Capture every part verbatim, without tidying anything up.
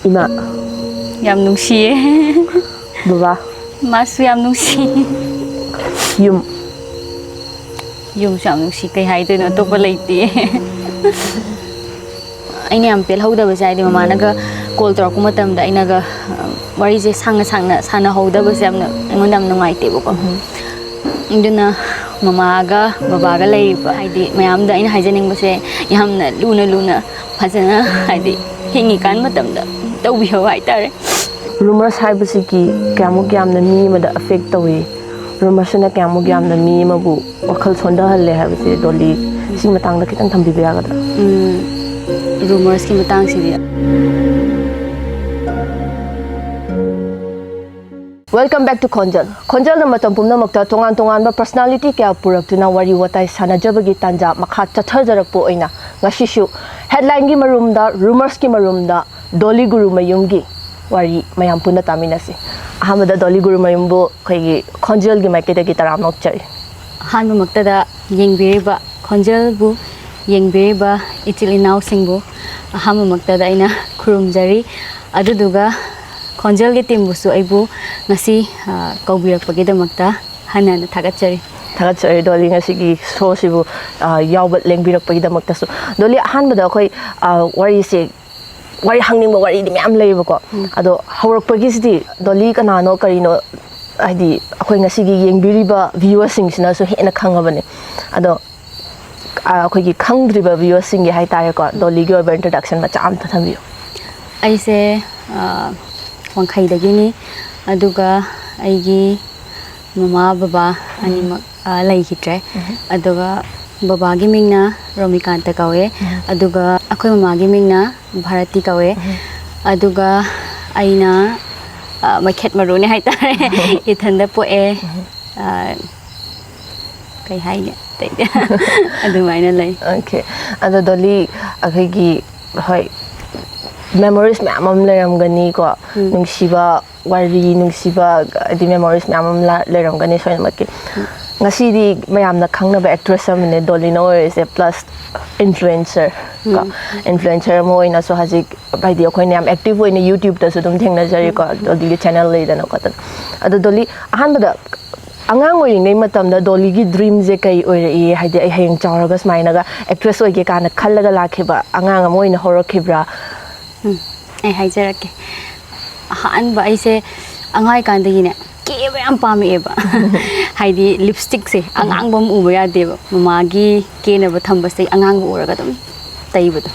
ꯏꯃꯥ, ꯌꯥꯝ ꯅꯨꯡꯁꯤꯌꯦ꯫ ꯕꯕꯥ, ꯃꯥꯁꯨ ꯌꯥꯝ ꯅꯨꯡꯁꯤ꯫ ꯌꯨꯝ꯫ ꯌꯨꯝꯁꯨ ꯌꯥꯝ ꯅꯨꯡꯁꯤ, ꯀꯩ ꯍꯥꯏꯗꯣꯏꯅꯣ, ꯑꯇꯣꯞꯄ ꯂꯩꯇꯦ꯫ ꯑꯩꯅ ꯌꯥꯝ ꯄꯦꯜꯍꯧꯗꯕꯁꯦ ꯍꯥꯏꯗꯤ ꯃꯃꯥꯅꯒ ꯀꯣꯜ ꯇꯧꯔꯛꯄ ꯃꯇꯝꯗ ꯑꯩꯅꯒ ꯋꯥꯔꯤꯁꯦ ꯁꯥꯡꯅ ꯁꯥꯡꯅ ꯁꯥꯟꯅꯍꯧꯗꯕꯁꯦ ꯌꯥꯝꯅ ꯑꯩꯉꯣꯟꯗ ꯌꯥꯝ ꯅꯨꯡꯉꯥꯏꯇꯦꯕꯀꯣ꯫ ꯑꯗꯨꯅ ꯃꯃꯥꯒ ꯕꯕꯥꯒ ꯂꯩꯔꯤꯕ ꯍꯥꯏꯗꯤ ꯃꯌꯥꯝꯗ ꯑꯩꯅ ꯍꯥꯏꯖꯅꯤꯡꯕꯁꯦ, ꯌꯥꯝꯅ ꯂꯨꯅ ꯂꯨꯅ ꯐꯖꯅ ꯍꯥꯏꯗꯤ ꯍꯤꯡꯉꯤꯀꯥꯟ ꯃꯇꯝꯗ ꯇꯧꯕꯤꯍꯧ ꯍꯥꯏꯇꯥꯔꯦ꯫ ꯔꯨꯃꯔꯁ ꯍꯥꯏꯕꯁꯤꯒꯤ ꯀꯌꯥꯃꯨꯛ ꯌꯥꯝꯅ ꯃꯤ ꯑꯃꯗ ꯑꯦꯐꯦꯛ ꯇꯧꯏ, ꯔꯨꯃꯔꯁꯤꯅ ꯀꯌꯥꯃꯨꯛ ꯌꯥꯝꯅ ꯃꯤ ꯑꯃꯕꯨ ꯋꯥꯈꯜ ꯁꯣꯟꯊꯍꯜꯂꯦ ꯍꯥꯏꯕꯁꯦ ꯗꯣꯂꯤ ꯁꯤꯒꯤ ꯃꯇꯥꯡꯗ ꯈꯤꯇꯪ ꯊꯝꯕꯤꯕ ꯌꯥꯒꯗ꯭ꯔꯥ? ꯔꯨꯃꯔꯁꯀꯤ ꯃꯇꯥꯡꯁꯤꯗꯤ Welcome back to ꯈꯣꯟꯖꯦꯜ꯫ ꯈꯣꯟꯖꯦꯜꯅ ꯃꯇꯝ ꯄꯨꯝꯅꯃꯛꯇ ꯇꯣꯉꯥꯟ ꯇꯣꯉꯥꯟꯕ ꯄꯔꯁꯅꯥꯂꯤꯇꯤ ꯀꯌꯥ ꯄꯨꯔꯛꯇꯨꯅ ꯋꯥꯔꯤ ꯋꯥꯇꯥꯏ ꯁꯥꯟꯅꯖꯕꯒꯤ ꯇꯥꯟꯖꯥ ꯃꯈꯥ ꯆꯠꯊꯖꯔꯛꯄ ꯑꯣꯏꯅ ꯉꯁꯤꯁꯨ ꯍꯦꯗꯂꯥꯏꯟꯒꯤ ꯃꯔꯨꯝꯗ, ꯔꯨꯃꯔꯁꯀꯤ ꯃꯔꯨꯝꯗ ꯗꯣꯂꯤ ꯒꯨꯔꯨꯃꯌꯨꯝꯒꯤ ꯋꯥꯔꯤ ꯃꯌꯥꯝ ꯄꯨꯟꯅ ꯇꯥꯃꯤꯟꯅꯁꯤ꯫ ꯑꯍꯥꯟꯕꯗ ꯗꯣꯂꯤ ꯒꯨꯔꯨꯃꯌꯨꯝꯕꯨ ꯑꯩꯈꯣꯏꯒꯤ ꯈꯣꯟꯖꯦꯜꯒꯤ ꯃꯥꯏꯀꯩꯗꯒꯤ ꯇꯔꯥꯝꯅ ꯑꯣꯛꯆꯔꯤ꯫ ꯑꯍꯥꯟꯕꯃꯛꯇꯗ ꯌꯦꯡꯕꯤꯔꯤꯕ ꯈꯣꯟꯖꯦꯜꯕꯨ ꯌꯦꯡꯕꯤꯔꯤꯕ ꯏꯆꯤꯜ ꯏꯅꯥꯎꯁꯤꯡꯕꯨ ꯑꯍꯥꯟꯕꯃꯛꯇꯗ ꯑꯩꯅ ꯈꯨꯔꯨꯝꯖꯔꯤ꯫ ꯑꯗꯨꯗꯨꯒ ꯈꯣꯟꯖꯦꯜꯒꯤ ꯇꯤꯝꯕꯨꯁꯨ ꯑꯩꯕꯨ ꯉꯁꯤ, ꯑ, ꯀꯧꯕꯤꯔꯛꯄꯒꯤꯗꯃꯛꯇ ꯍꯟꯅ ꯍꯟꯅ ꯊꯥꯒꯠꯆꯔꯤ꯫ ꯊꯥꯒꯠꯆꯔꯤ ꯗꯣꯂꯤ, ꯉꯁꯤꯒꯤ ꯁꯣꯁꯤꯕꯨ, ꯑ, ꯌꯥꯎꯕ ꯂꯦꯡꯕꯤꯔꯛꯄꯒꯤꯗꯃꯛꯇꯁꯨ꯫ ꯗꯣꯂꯤ, ꯑꯍꯥꯟꯕꯗ ꯑꯩꯈꯣꯏ, ꯑ, ꯋꯥꯔꯤꯁꯦ, ꯋꯥꯔꯤ ꯍꯪꯅꯤꯡꯕ ꯋꯥꯔꯤꯗꯤ ꯃꯌꯥꯝ ꯂꯩꯌꯦꯕꯀꯣ꯫ ꯑꯗꯣ ꯍꯧꯔꯛꯄꯒꯤꯁꯤꯗꯤ ꯗꯣꯂꯤ ꯀꯅꯥꯅꯣ ꯀꯔꯤꯅꯣ, ꯍꯥꯏꯗꯤ ꯑꯩꯈꯣꯏ ꯉꯁꯤꯒꯤ ꯌꯦꯡꯕꯤꯔꯤꯕ ꯚ꯭ꯌꯨꯋꯔꯁꯤꯡꯁꯤꯅꯁꯨ ꯍꯦꯟꯅ ꯈꯪꯉꯕꯅꯦ꯫ ꯑꯗꯣ, ꯑ, ꯑꯩꯈꯣꯏꯒꯤ ꯈꯪꯗ꯭ꯔꯤꯕ ꯚ꯭ꯌꯨꯋꯔꯁꯤꯡꯒꯤ ꯍꯥꯏꯇꯥꯔꯦꯀꯣ, ꯗꯣꯂꯤꯒꯤ ꯑꯣꯏꯕ ꯏꯟꯇ꯭ꯔꯗꯛꯁꯟ ꯃꯆꯥ ꯑꯝꯇ ꯊꯝꯕꯤꯌꯨ꯫ ꯑꯩꯁꯦ, ꯑ, ꯋꯥꯡꯈꯩꯗꯒꯤꯅꯤ꯫ ꯑꯗꯨꯒ ꯑꯩꯒꯤ ꯃꯃꯥ ꯕꯕꯥ ꯑꯅꯤꯃꯛ, ꯑ, ꯂꯩꯈꯤꯗ꯭ꯔꯦ꯫ ꯑꯗꯨꯒ ꯕꯕꯥꯒꯤ ꯃꯤꯡꯅ ꯔꯣꯃꯤꯀꯥꯟꯇ ꯀꯧꯋꯦ꯫ ꯑꯗꯨꯒ ꯑꯩꯈꯣꯏ ꯃꯃꯥꯒꯤ ꯃꯤꯡꯅ ꯚꯥꯔꯇꯤ ꯀꯧꯋꯦ꯫ ꯑꯗꯨꯒ ꯑꯩꯅ, ꯑ, ꯃꯩꯈꯦꯠ ꯃꯔꯨꯅꯦ ꯍꯥꯏꯇꯥꯔꯦ꯫ ꯏꯊꯟꯗ ꯄꯣꯛꯑꯦ꯫ ꯑ, ꯀꯩ ꯍꯥꯏꯅꯤ? ꯑꯇꯩꯗꯤ ꯑꯗꯨꯃꯥꯏꯅ ꯂꯩ꯫ ꯑꯣꯀꯦ꯫ ꯑꯗꯣ ꯗꯣꯂꯤ, ꯑꯩꯈꯣꯏꯒꯤ, ꯍꯣꯏ, ꯃꯦꯃꯣꯔꯤꯁ ꯃꯌꯥꯝ ꯑꯃ ꯂꯩꯔꯝꯒꯅꯤꯀꯣ꯫ ꯅꯨꯡꯁꯤꯕ ꯋꯥꯔꯤ, ꯅꯨꯡꯁꯤꯕ, ꯍꯥꯏꯗꯤ ꯃꯦꯃꯣꯔꯤꯁ ꯃꯌꯥꯝ ꯑꯃ ꯂ-, ꯂꯩꯔꯝꯒꯅꯤ ꯁꯣꯏꯗꯅꯃꯛꯀꯤ꯫ ꯉꯁꯤꯗꯤ ꯃꯌꯥꯝꯅ ꯈꯪꯅꯕ ꯑꯦꯛꯇ꯭ꯔꯦꯁ ꯑꯃꯅꯦ ꯗꯣꯂꯤꯅ ꯑꯣꯏꯔꯤꯁꯦ, ꯄ꯭ꯂꯁ ꯏꯟꯐ꯭ꯂꯨꯌꯦꯟꯁꯔ ꯀꯣ, ꯏꯟꯐ꯭ꯂꯨꯌꯦꯟꯁꯔ ꯑꯃ ꯑꯣꯏꯅꯁꯨ ꯍꯧꯖꯤꯛ, ꯍꯥꯏꯗꯤ, ꯑꯩꯈꯣꯏꯅ ꯌꯥꯝ ꯑꯦꯛꯇꯤꯚ ꯑꯣꯏꯅ ꯌꯨꯇ꯭ꯌꯨꯕꯇꯁꯨ ꯑꯗꯨꯝ ꯊꯦꯡꯅꯖꯔꯤꯀꯣ, ꯗꯣꯂꯤꯒꯤ ꯆꯦꯅꯦꯜ ꯂꯩꯗꯅ ꯈꯣꯠꯇꯅ꯫ ꯑꯗꯣ ꯗꯣꯂꯤ, ꯑꯍꯥꯟꯕꯗ ꯑꯉꯥꯡ ꯑꯣꯏꯔꯤꯉꯩ ꯃꯇꯝꯗ ꯗꯣꯂꯤꯒꯤ ꯗ꯭ꯔꯤꯝꯁꯦ ꯀꯩ ꯑꯣꯏꯔꯛꯏ? ꯍꯥꯏꯗꯤ, ꯑꯩ ꯍꯌꯦꯡ ꯆꯥꯎꯔꯒ ꯁꯨꯃꯥꯏꯅꯒ ꯑꯦꯛꯇ꯭ꯔꯦꯁ ꯑꯣꯏꯒꯦ ꯀꯥꯏꯅ ꯈꯜꯂꯒ ꯂꯥꯛꯈꯤꯕ ꯑꯉꯥꯡ ꯑꯃ ꯑꯣꯏꯅ ꯍꯧꯔꯛꯈꯤꯕ꯭ꯔꯥ? ꯎꯝ, ꯑꯩ ꯍꯥꯏꯖꯔꯛꯀꯦ꯫ ꯑꯍꯥꯟꯕ ꯑꯩꯁꯦ ꯑꯉꯥꯡ ꯑꯣꯏꯀꯥꯟꯗꯒꯤꯅꯦ ꯀꯦꯕ ꯌꯥꯝ ꯄꯥꯝꯃꯛꯑꯦꯕ꯫ ꯍꯥꯏꯗꯤ ꯂꯤꯞꯁꯇꯤꯛꯁꯦ ꯑꯉꯥꯡꯕ ꯑꯃ ꯎꯕ ꯌꯥꯗꯦꯕ꯫ ꯃꯃꯥꯒꯤ ꯀꯦꯅꯕ ꯊꯝꯕꯁꯦ ꯑꯉꯥꯡꯕ ꯎꯔꯒ ꯑꯗꯨꯝ ꯇꯩꯕꯗꯣ꯫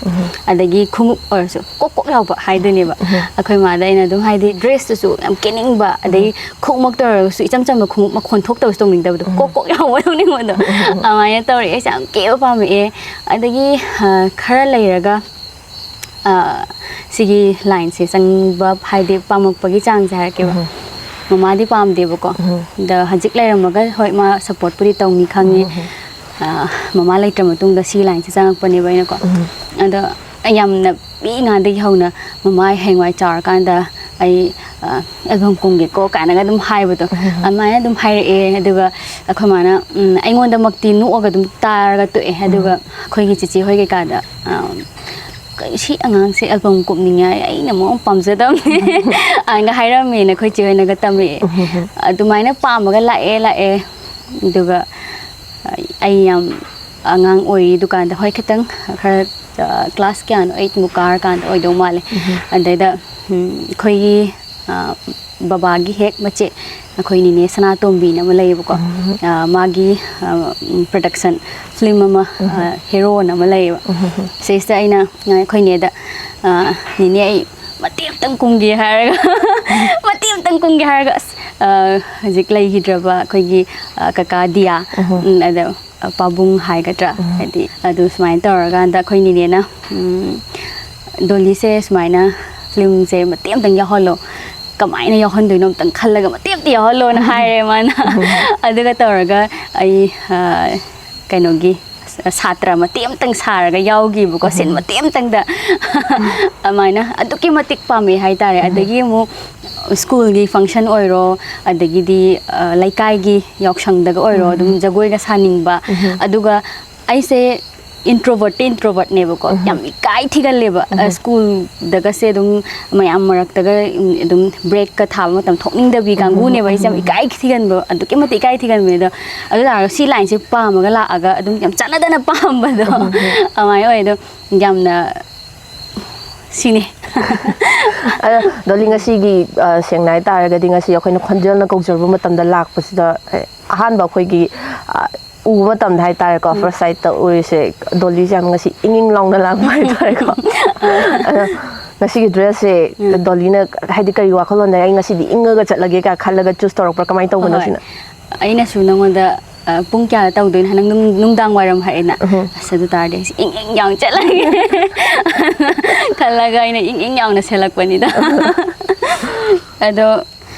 ꯑꯗꯒꯤ ꯈꯣꯡꯎꯞ ꯑꯣꯏꯔꯁꯨ ꯀꯣꯛ ꯀꯣꯛ ꯌꯥꯎꯕ ꯍꯥꯏꯗꯣꯏꯅꯦꯕ꯫ ꯑꯩꯈꯣꯏ ꯃꯥꯗ ꯑꯩꯅ ꯑꯗꯨꯝ, ꯍꯥꯏꯗꯤ, ꯗ꯭ꯔꯦꯁꯇꯨꯁꯨ ꯌꯥꯝ ꯀꯦꯅꯤꯡꯕ, ꯑꯗꯩ ꯈꯣꯡꯎꯞꯃꯛꯇ ꯑꯣꯏꯔꯒꯁꯨ ꯏꯆꯝ ꯆꯝꯕ ꯈꯣꯡꯎꯞ ꯃꯈꯣꯟ ꯊꯣꯛꯇꯕꯁꯨ ꯇꯧꯅꯤꯡꯗꯕꯗꯣ, ꯀꯣꯛ ꯀꯣꯛ ꯌꯥꯎꯕ ꯇꯧꯅꯤꯡꯕꯗꯣ꯫ ꯑꯗꯨꯃꯥꯏꯅ ꯇꯧꯔꯛꯑꯦ꯫ ꯑꯩꯁꯦ ꯌꯥꯝ ꯀꯦꯕ ꯄꯥꯝꯃꯛꯑꯦ꯫ ꯑꯗꯒꯤ, ꯑ, ꯈꯔ ꯂꯩꯔꯒ, ꯑ, ꯁꯤꯒꯤ ꯂꯥꯏꯟꯁꯦ ꯆꯪꯕ, ꯍꯥꯏꯗꯤ ꯄꯥꯝꯃꯛꯄꯒꯤ ꯆꯥꯡꯁꯦ ꯍꯥꯏꯔꯛꯀꯦꯕ꯫ ꯃꯃꯥꯗꯤ ꯄꯥꯝꯗꯦꯕꯀꯣ꯫ ꯑꯗ ꯍꯧꯖꯤꯛ ꯂꯩꯔꯝꯃꯒ, ꯍꯣꯏ, ꯃꯥ ꯁꯞꯄꯣꯔꯠꯄꯨꯗꯤ ꯇꯧꯅꯤ ꯈꯪꯉꯤ꯫ ꯑ, ꯃꯃꯥ ꯂꯩꯇ꯭ꯔ ꯃꯇꯨꯡꯗ ꯁꯤ ꯂꯥꯏꯟꯁꯦ ꯆꯪꯉꯛꯄꯅꯦꯕ ꯑꯩꯅꯀꯣ꯫ ꯑꯗꯣ ꯑꯩ ꯌꯥꯝꯅ ꯄꯤꯛꯏꯉꯩꯗꯒꯤ ꯍꯧꯅ ꯃꯃꯥ ꯍꯌꯦꯡꯋꯥꯏ ꯆꯥꯎꯔꯀꯥꯟꯗ ꯑꯩ, ꯑ, ꯑꯦꯜꯕꯝ ꯀꯨꯝꯒꯦꯀꯣ ꯀꯥꯏꯅꯒ ꯑꯗꯨꯝ ꯍꯥꯏꯕꯗꯣ, ꯑꯗꯨꯃꯥꯏꯅ ꯑꯗꯨꯝ ꯍꯥꯏꯔꯛꯑꯦ꯫ ꯑꯗꯨꯒ ꯑꯩꯈꯣꯏ ꯃꯥꯅ, ꯎꯝ, ꯑꯩꯉꯣꯟꯗꯃꯛꯇꯤ ꯅꯣꯛꯑꯒ ꯑꯗꯨꯝ ꯇꯥꯔꯒ ꯇꯣꯛꯑꯦ꯫ ꯑꯗꯨꯒ ꯑꯩꯈꯣꯏꯒꯤ ꯆꯤꯆꯦ ꯍꯣꯏ ꯀꯩꯀꯥꯗ, ꯑ, "ꯀꯩ, ꯁꯤ ꯑꯉꯥꯡꯁꯦ ꯑꯦꯜꯕꯝ ꯀꯨꯝꯅꯤꯡꯉꯦ ꯍꯥꯏ, ꯑꯩꯅ ꯃꯔꯣꯟ ꯑꯃ ꯄꯥꯝꯖꯗꯕꯅꯦ" ꯑꯗꯨꯃꯥꯏꯅꯒ ꯍꯥꯏꯔꯝꯃꯦꯅ ꯑꯩꯈꯣꯏ ꯆꯦ ꯍꯣꯏꯅꯒ ꯇꯝꯃꯛꯑꯦ꯫ ꯑꯗꯨꯃꯥꯏꯅ ꯄꯥꯝꯃꯒ ꯂꯥꯛꯑꯦ, ꯂꯥꯛꯑꯦ꯫ ꯑꯗꯨꯒ ꯑꯩ ꯌꯥꯝ ꯑꯉꯥꯡ ꯑꯣꯏꯔꯤ ꯗꯨꯀꯥꯟꯗ, ꯍꯣꯏ, ꯈꯤꯇꯪ ꯈꯔ, ꯑ, ꯀ꯭ꯂꯥꯁ ꯀꯌꯥꯅꯣ, ꯑꯩꯠꯃꯨꯛ ꯀꯥꯔꯀꯥꯟꯗ ꯑꯣꯏꯗꯧ ꯃꯥꯜꯂꯦ꯫ ꯑꯗꯩꯗ, ꯎꯝ, ꯑꯩꯈꯣꯏꯒꯤ, ꯑ, ꯕꯕꯥꯒꯤ ꯍꯦꯛ ꯃꯆꯦ, ꯑꯩꯈꯣꯏ ꯅꯤꯅꯦ ꯁꯅꯥꯇꯣꯝꯕꯤꯅ ꯑꯃ ꯂꯩꯌꯦꯕꯀꯣ꯫ ꯑ, ꯃꯥꯒꯤ, ꯑ, ꯎꯝ, ꯄ꯭ꯔꯗꯛꯁꯟ ꯐꯤꯂꯝ ꯑꯃ, ꯑ, ꯍꯦꯔꯣꯅ ꯑꯃ ꯂꯩꯌꯦꯕ꯫ ꯁꯤꯁꯤꯗ ꯑꯩꯅ, ꯑ, ꯑꯩꯈꯣꯏ ꯅꯦꯗ, ꯑ, "ꯅꯦꯅꯦ, ꯑꯩ ꯃꯇꯦꯛ ꯑꯝꯇꯪ ꯀꯨꯝꯒꯦ" ꯍꯥꯏꯔꯒ, ꯃꯇꯦꯛ ꯑꯝꯇꯪ ꯀꯨꯝꯒꯦ ꯍꯥꯏꯔꯒ, ꯑꯁ, ꯑ, ꯍꯧꯖꯤꯛ ꯂꯩꯈꯤꯗ꯭ꯔꯕ ꯑꯩꯈꯣꯏꯒꯤ, ꯑ, ꯀꯀꯥ ꯗꯤꯌꯥ, ꯎꯝ, ꯑꯗ, ꯑ, ꯄꯥꯕꯨꯡ ꯍꯥꯏꯒꯗ꯭ꯔꯥ, ꯍꯥꯏꯗꯤ, ꯑꯗꯨ ꯁꯨꯃꯥꯏꯅ ꯇꯧꯔꯀꯥꯟꯗ ꯑꯩꯈꯣꯏ ꯅꯤꯅꯦꯅ, ꯎꯝ, "ꯗꯣꯂꯤꯁꯦ ꯁꯨꯃꯥꯏꯅ ꯐꯤꯂꯝꯁꯦ ꯃꯇꯦꯛ ꯑꯝꯇꯪ ꯌꯥꯎꯍꯜꯂꯣ, ꯀꯃꯥꯏꯅ ꯌꯥꯎꯍꯟꯗꯣꯏꯅꯣ ꯑꯝꯇꯪ ꯈꯜꯂꯒ ꯃꯇꯦꯛ ꯑꯝꯇ ꯌꯥꯎꯍꯜꯂꯣꯅ" ꯍꯥꯏꯔꯦ ꯃꯥꯅ꯫ ꯑꯗꯨꯒ ꯇꯧꯔꯒ ꯑꯩ, ꯑ, ꯀꯩꯅꯣꯒꯤ, ꯁꯥꯇ꯭ꯔ ꯃꯇꯦꯛ ꯑꯃꯇꯪ ꯁꯥꯔꯒ ꯌꯥꯎꯈꯤꯕꯀꯣ, ꯁꯤꯟ ꯃꯇꯦꯛ ꯑꯃꯇꯪꯗ꯫ ꯑꯗꯨꯃꯥꯏꯅ ꯑꯗꯨꯛꯀꯤ ꯃꯇꯤꯛ ꯄꯥꯝꯃꯛꯑꯦ ꯍꯥꯏꯇꯥꯔꯦ꯫ ꯑꯗꯒꯤ ꯑꯃꯨꯛ ꯁ꯭ꯀꯨꯜꯒꯤ ꯐꯪꯁꯟ ꯑꯣꯏꯔꯣ, ꯑꯗꯒꯤꯗꯤ ꯑ, ꯂꯩꯀꯥꯏꯒꯤ ꯌꯥꯎꯁꯪꯗꯒ ꯑꯣꯏꯔꯣ, ꯑꯗꯨꯝ ꯖꯒꯣꯏꯒ ꯁꯥꯅꯤꯡꯕ꯫ ꯑꯗꯨꯒ ꯑꯩꯁꯦ ꯏꯟꯇ꯭ꯔꯣꯕꯔꯠꯇꯤ ꯏꯟꯇ꯭ꯔꯣꯕꯔꯠꯅꯦꯕꯀꯣ꯫ ꯌꯥꯝ ꯏꯀꯥꯏ ꯊꯤꯒꯜꯂꯦꯕ꯫ ꯑ, ꯁ꯭ꯀꯨꯜꯗꯒꯁꯦ ꯑꯗꯨꯝ ꯃꯌꯥꯝ ꯃꯔꯛꯇꯒ, ꯎꯝ, ꯑꯗꯨꯝ ꯕ꯭ꯔꯦꯛꯀ ꯊꯥꯕ ꯃꯇꯝ ꯊꯣꯛꯅꯤꯡꯗꯕꯤ ꯀꯥꯡꯕꯨꯅꯦꯕ ꯑꯩꯁꯦ꯫ ꯌꯥꯝ ꯏꯀꯥꯏ ꯊꯤꯒꯟꯕ, ꯑꯗꯨꯛꯀꯤ ꯃꯇꯤꯛ ꯏꯀꯥꯏ ꯊꯤꯒꯟꯕꯅꯦ꯫ ꯑꯗꯣ ꯑꯗꯨ ꯇꯥꯔꯒ ꯁꯤ ꯂꯥꯏꯟꯁꯦ ꯄꯥꯝꯃꯒ ꯂꯥꯛꯑꯒ ꯑꯗꯨꯝ ꯌꯥꯝ ꯆꯥꯟꯅꯗꯅ ꯄꯥꯝꯕꯗꯣ ꯑꯗꯨꯃꯥꯏꯅ ꯑꯣꯏ꯫ ꯑꯗꯣ ꯌꯥꯝꯅ ꯁꯤꯅꯤ꯫ ꯑꯗꯣ ꯗꯣꯂꯤ, ꯉꯁꯤꯒꯤ, ꯑ, ꯁꯦꯡꯅ ꯍꯥꯏꯇꯥꯔꯒꯗꯤ, ꯉꯁꯤ ꯑꯩꯈꯣꯏꯅ ꯈꯣꯟꯖꯦꯜꯅ ꯀꯧꯖꯔꯨꯕ ꯃꯇꯝꯗ ꯂꯥꯛꯄꯁꯤꯗ, ꯑꯦ, ꯑꯍꯥꯟꯕ ꯑꯩꯈꯣꯏꯒꯤ, ꯑ, ꯎꯕ ꯃꯇꯝꯗ ꯍꯥꯏꯇꯥꯔꯦꯀꯣ, ꯐꯥꯔꯁ ꯁꯥꯏꯠꯇ ꯎꯔꯤꯁꯦ ꯗꯣꯂꯤꯁꯦ ꯌꯥꯝ ꯉꯁꯤ ꯏꯪ ꯏꯪ ꯂꯥꯎꯅ ꯂꯥꯛꯄ ꯍꯥꯏꯇꯥꯔꯦꯀꯣ꯫ ꯑꯗꯣ ꯉꯁꯤꯒꯤ ꯗ꯭ꯔꯦꯁꯁꯦ ꯗꯣꯂꯤꯅ ꯍꯥꯏꯗꯤ ꯀꯔꯤ ꯋꯥꯈꯜꯂꯣꯟꯗ, "ꯑꯩ ꯉꯁꯤꯗꯤ ꯏꯪꯉꯒ ꯆꯠꯂꯒꯦ" ꯀꯥꯏꯅ ꯈꯜꯂꯒ ꯆꯨꯁ ꯇꯧꯔꯛꯄ꯭ꯔꯥ, ꯀꯃꯥꯏꯅ ꯇꯧꯕꯅꯣ ꯍꯣꯏ꯫ ꯁꯤꯅ? ꯑꯩꯅꯁꯨ ꯅꯉꯣꯟꯗ, ꯑ, "ꯄꯨꯡ ꯀꯌꯥꯗ ꯇꯧꯗꯣꯏꯅꯣ?" ꯍꯥꯏꯅ ꯅꯨꯡ-, ꯅꯨꯡꯗꯥꯡ ꯋꯥꯏꯔꯝ ꯍꯥꯏꯅ꯫ ꯑꯁ, ꯑꯗꯨ ꯇꯥꯔꯗꯤ ꯑꯩꯁꯦ ꯏꯪ ꯏꯪ ꯌꯥꯎꯅ ꯆꯠꯂꯒꯦ ꯈꯜꯂꯒ ꯑꯩꯅ ꯏꯪ ꯏꯪ ꯌꯥꯎꯅ ꯁꯦꯠꯂꯛꯄꯅꯤꯗ꯫ ꯑꯗꯣ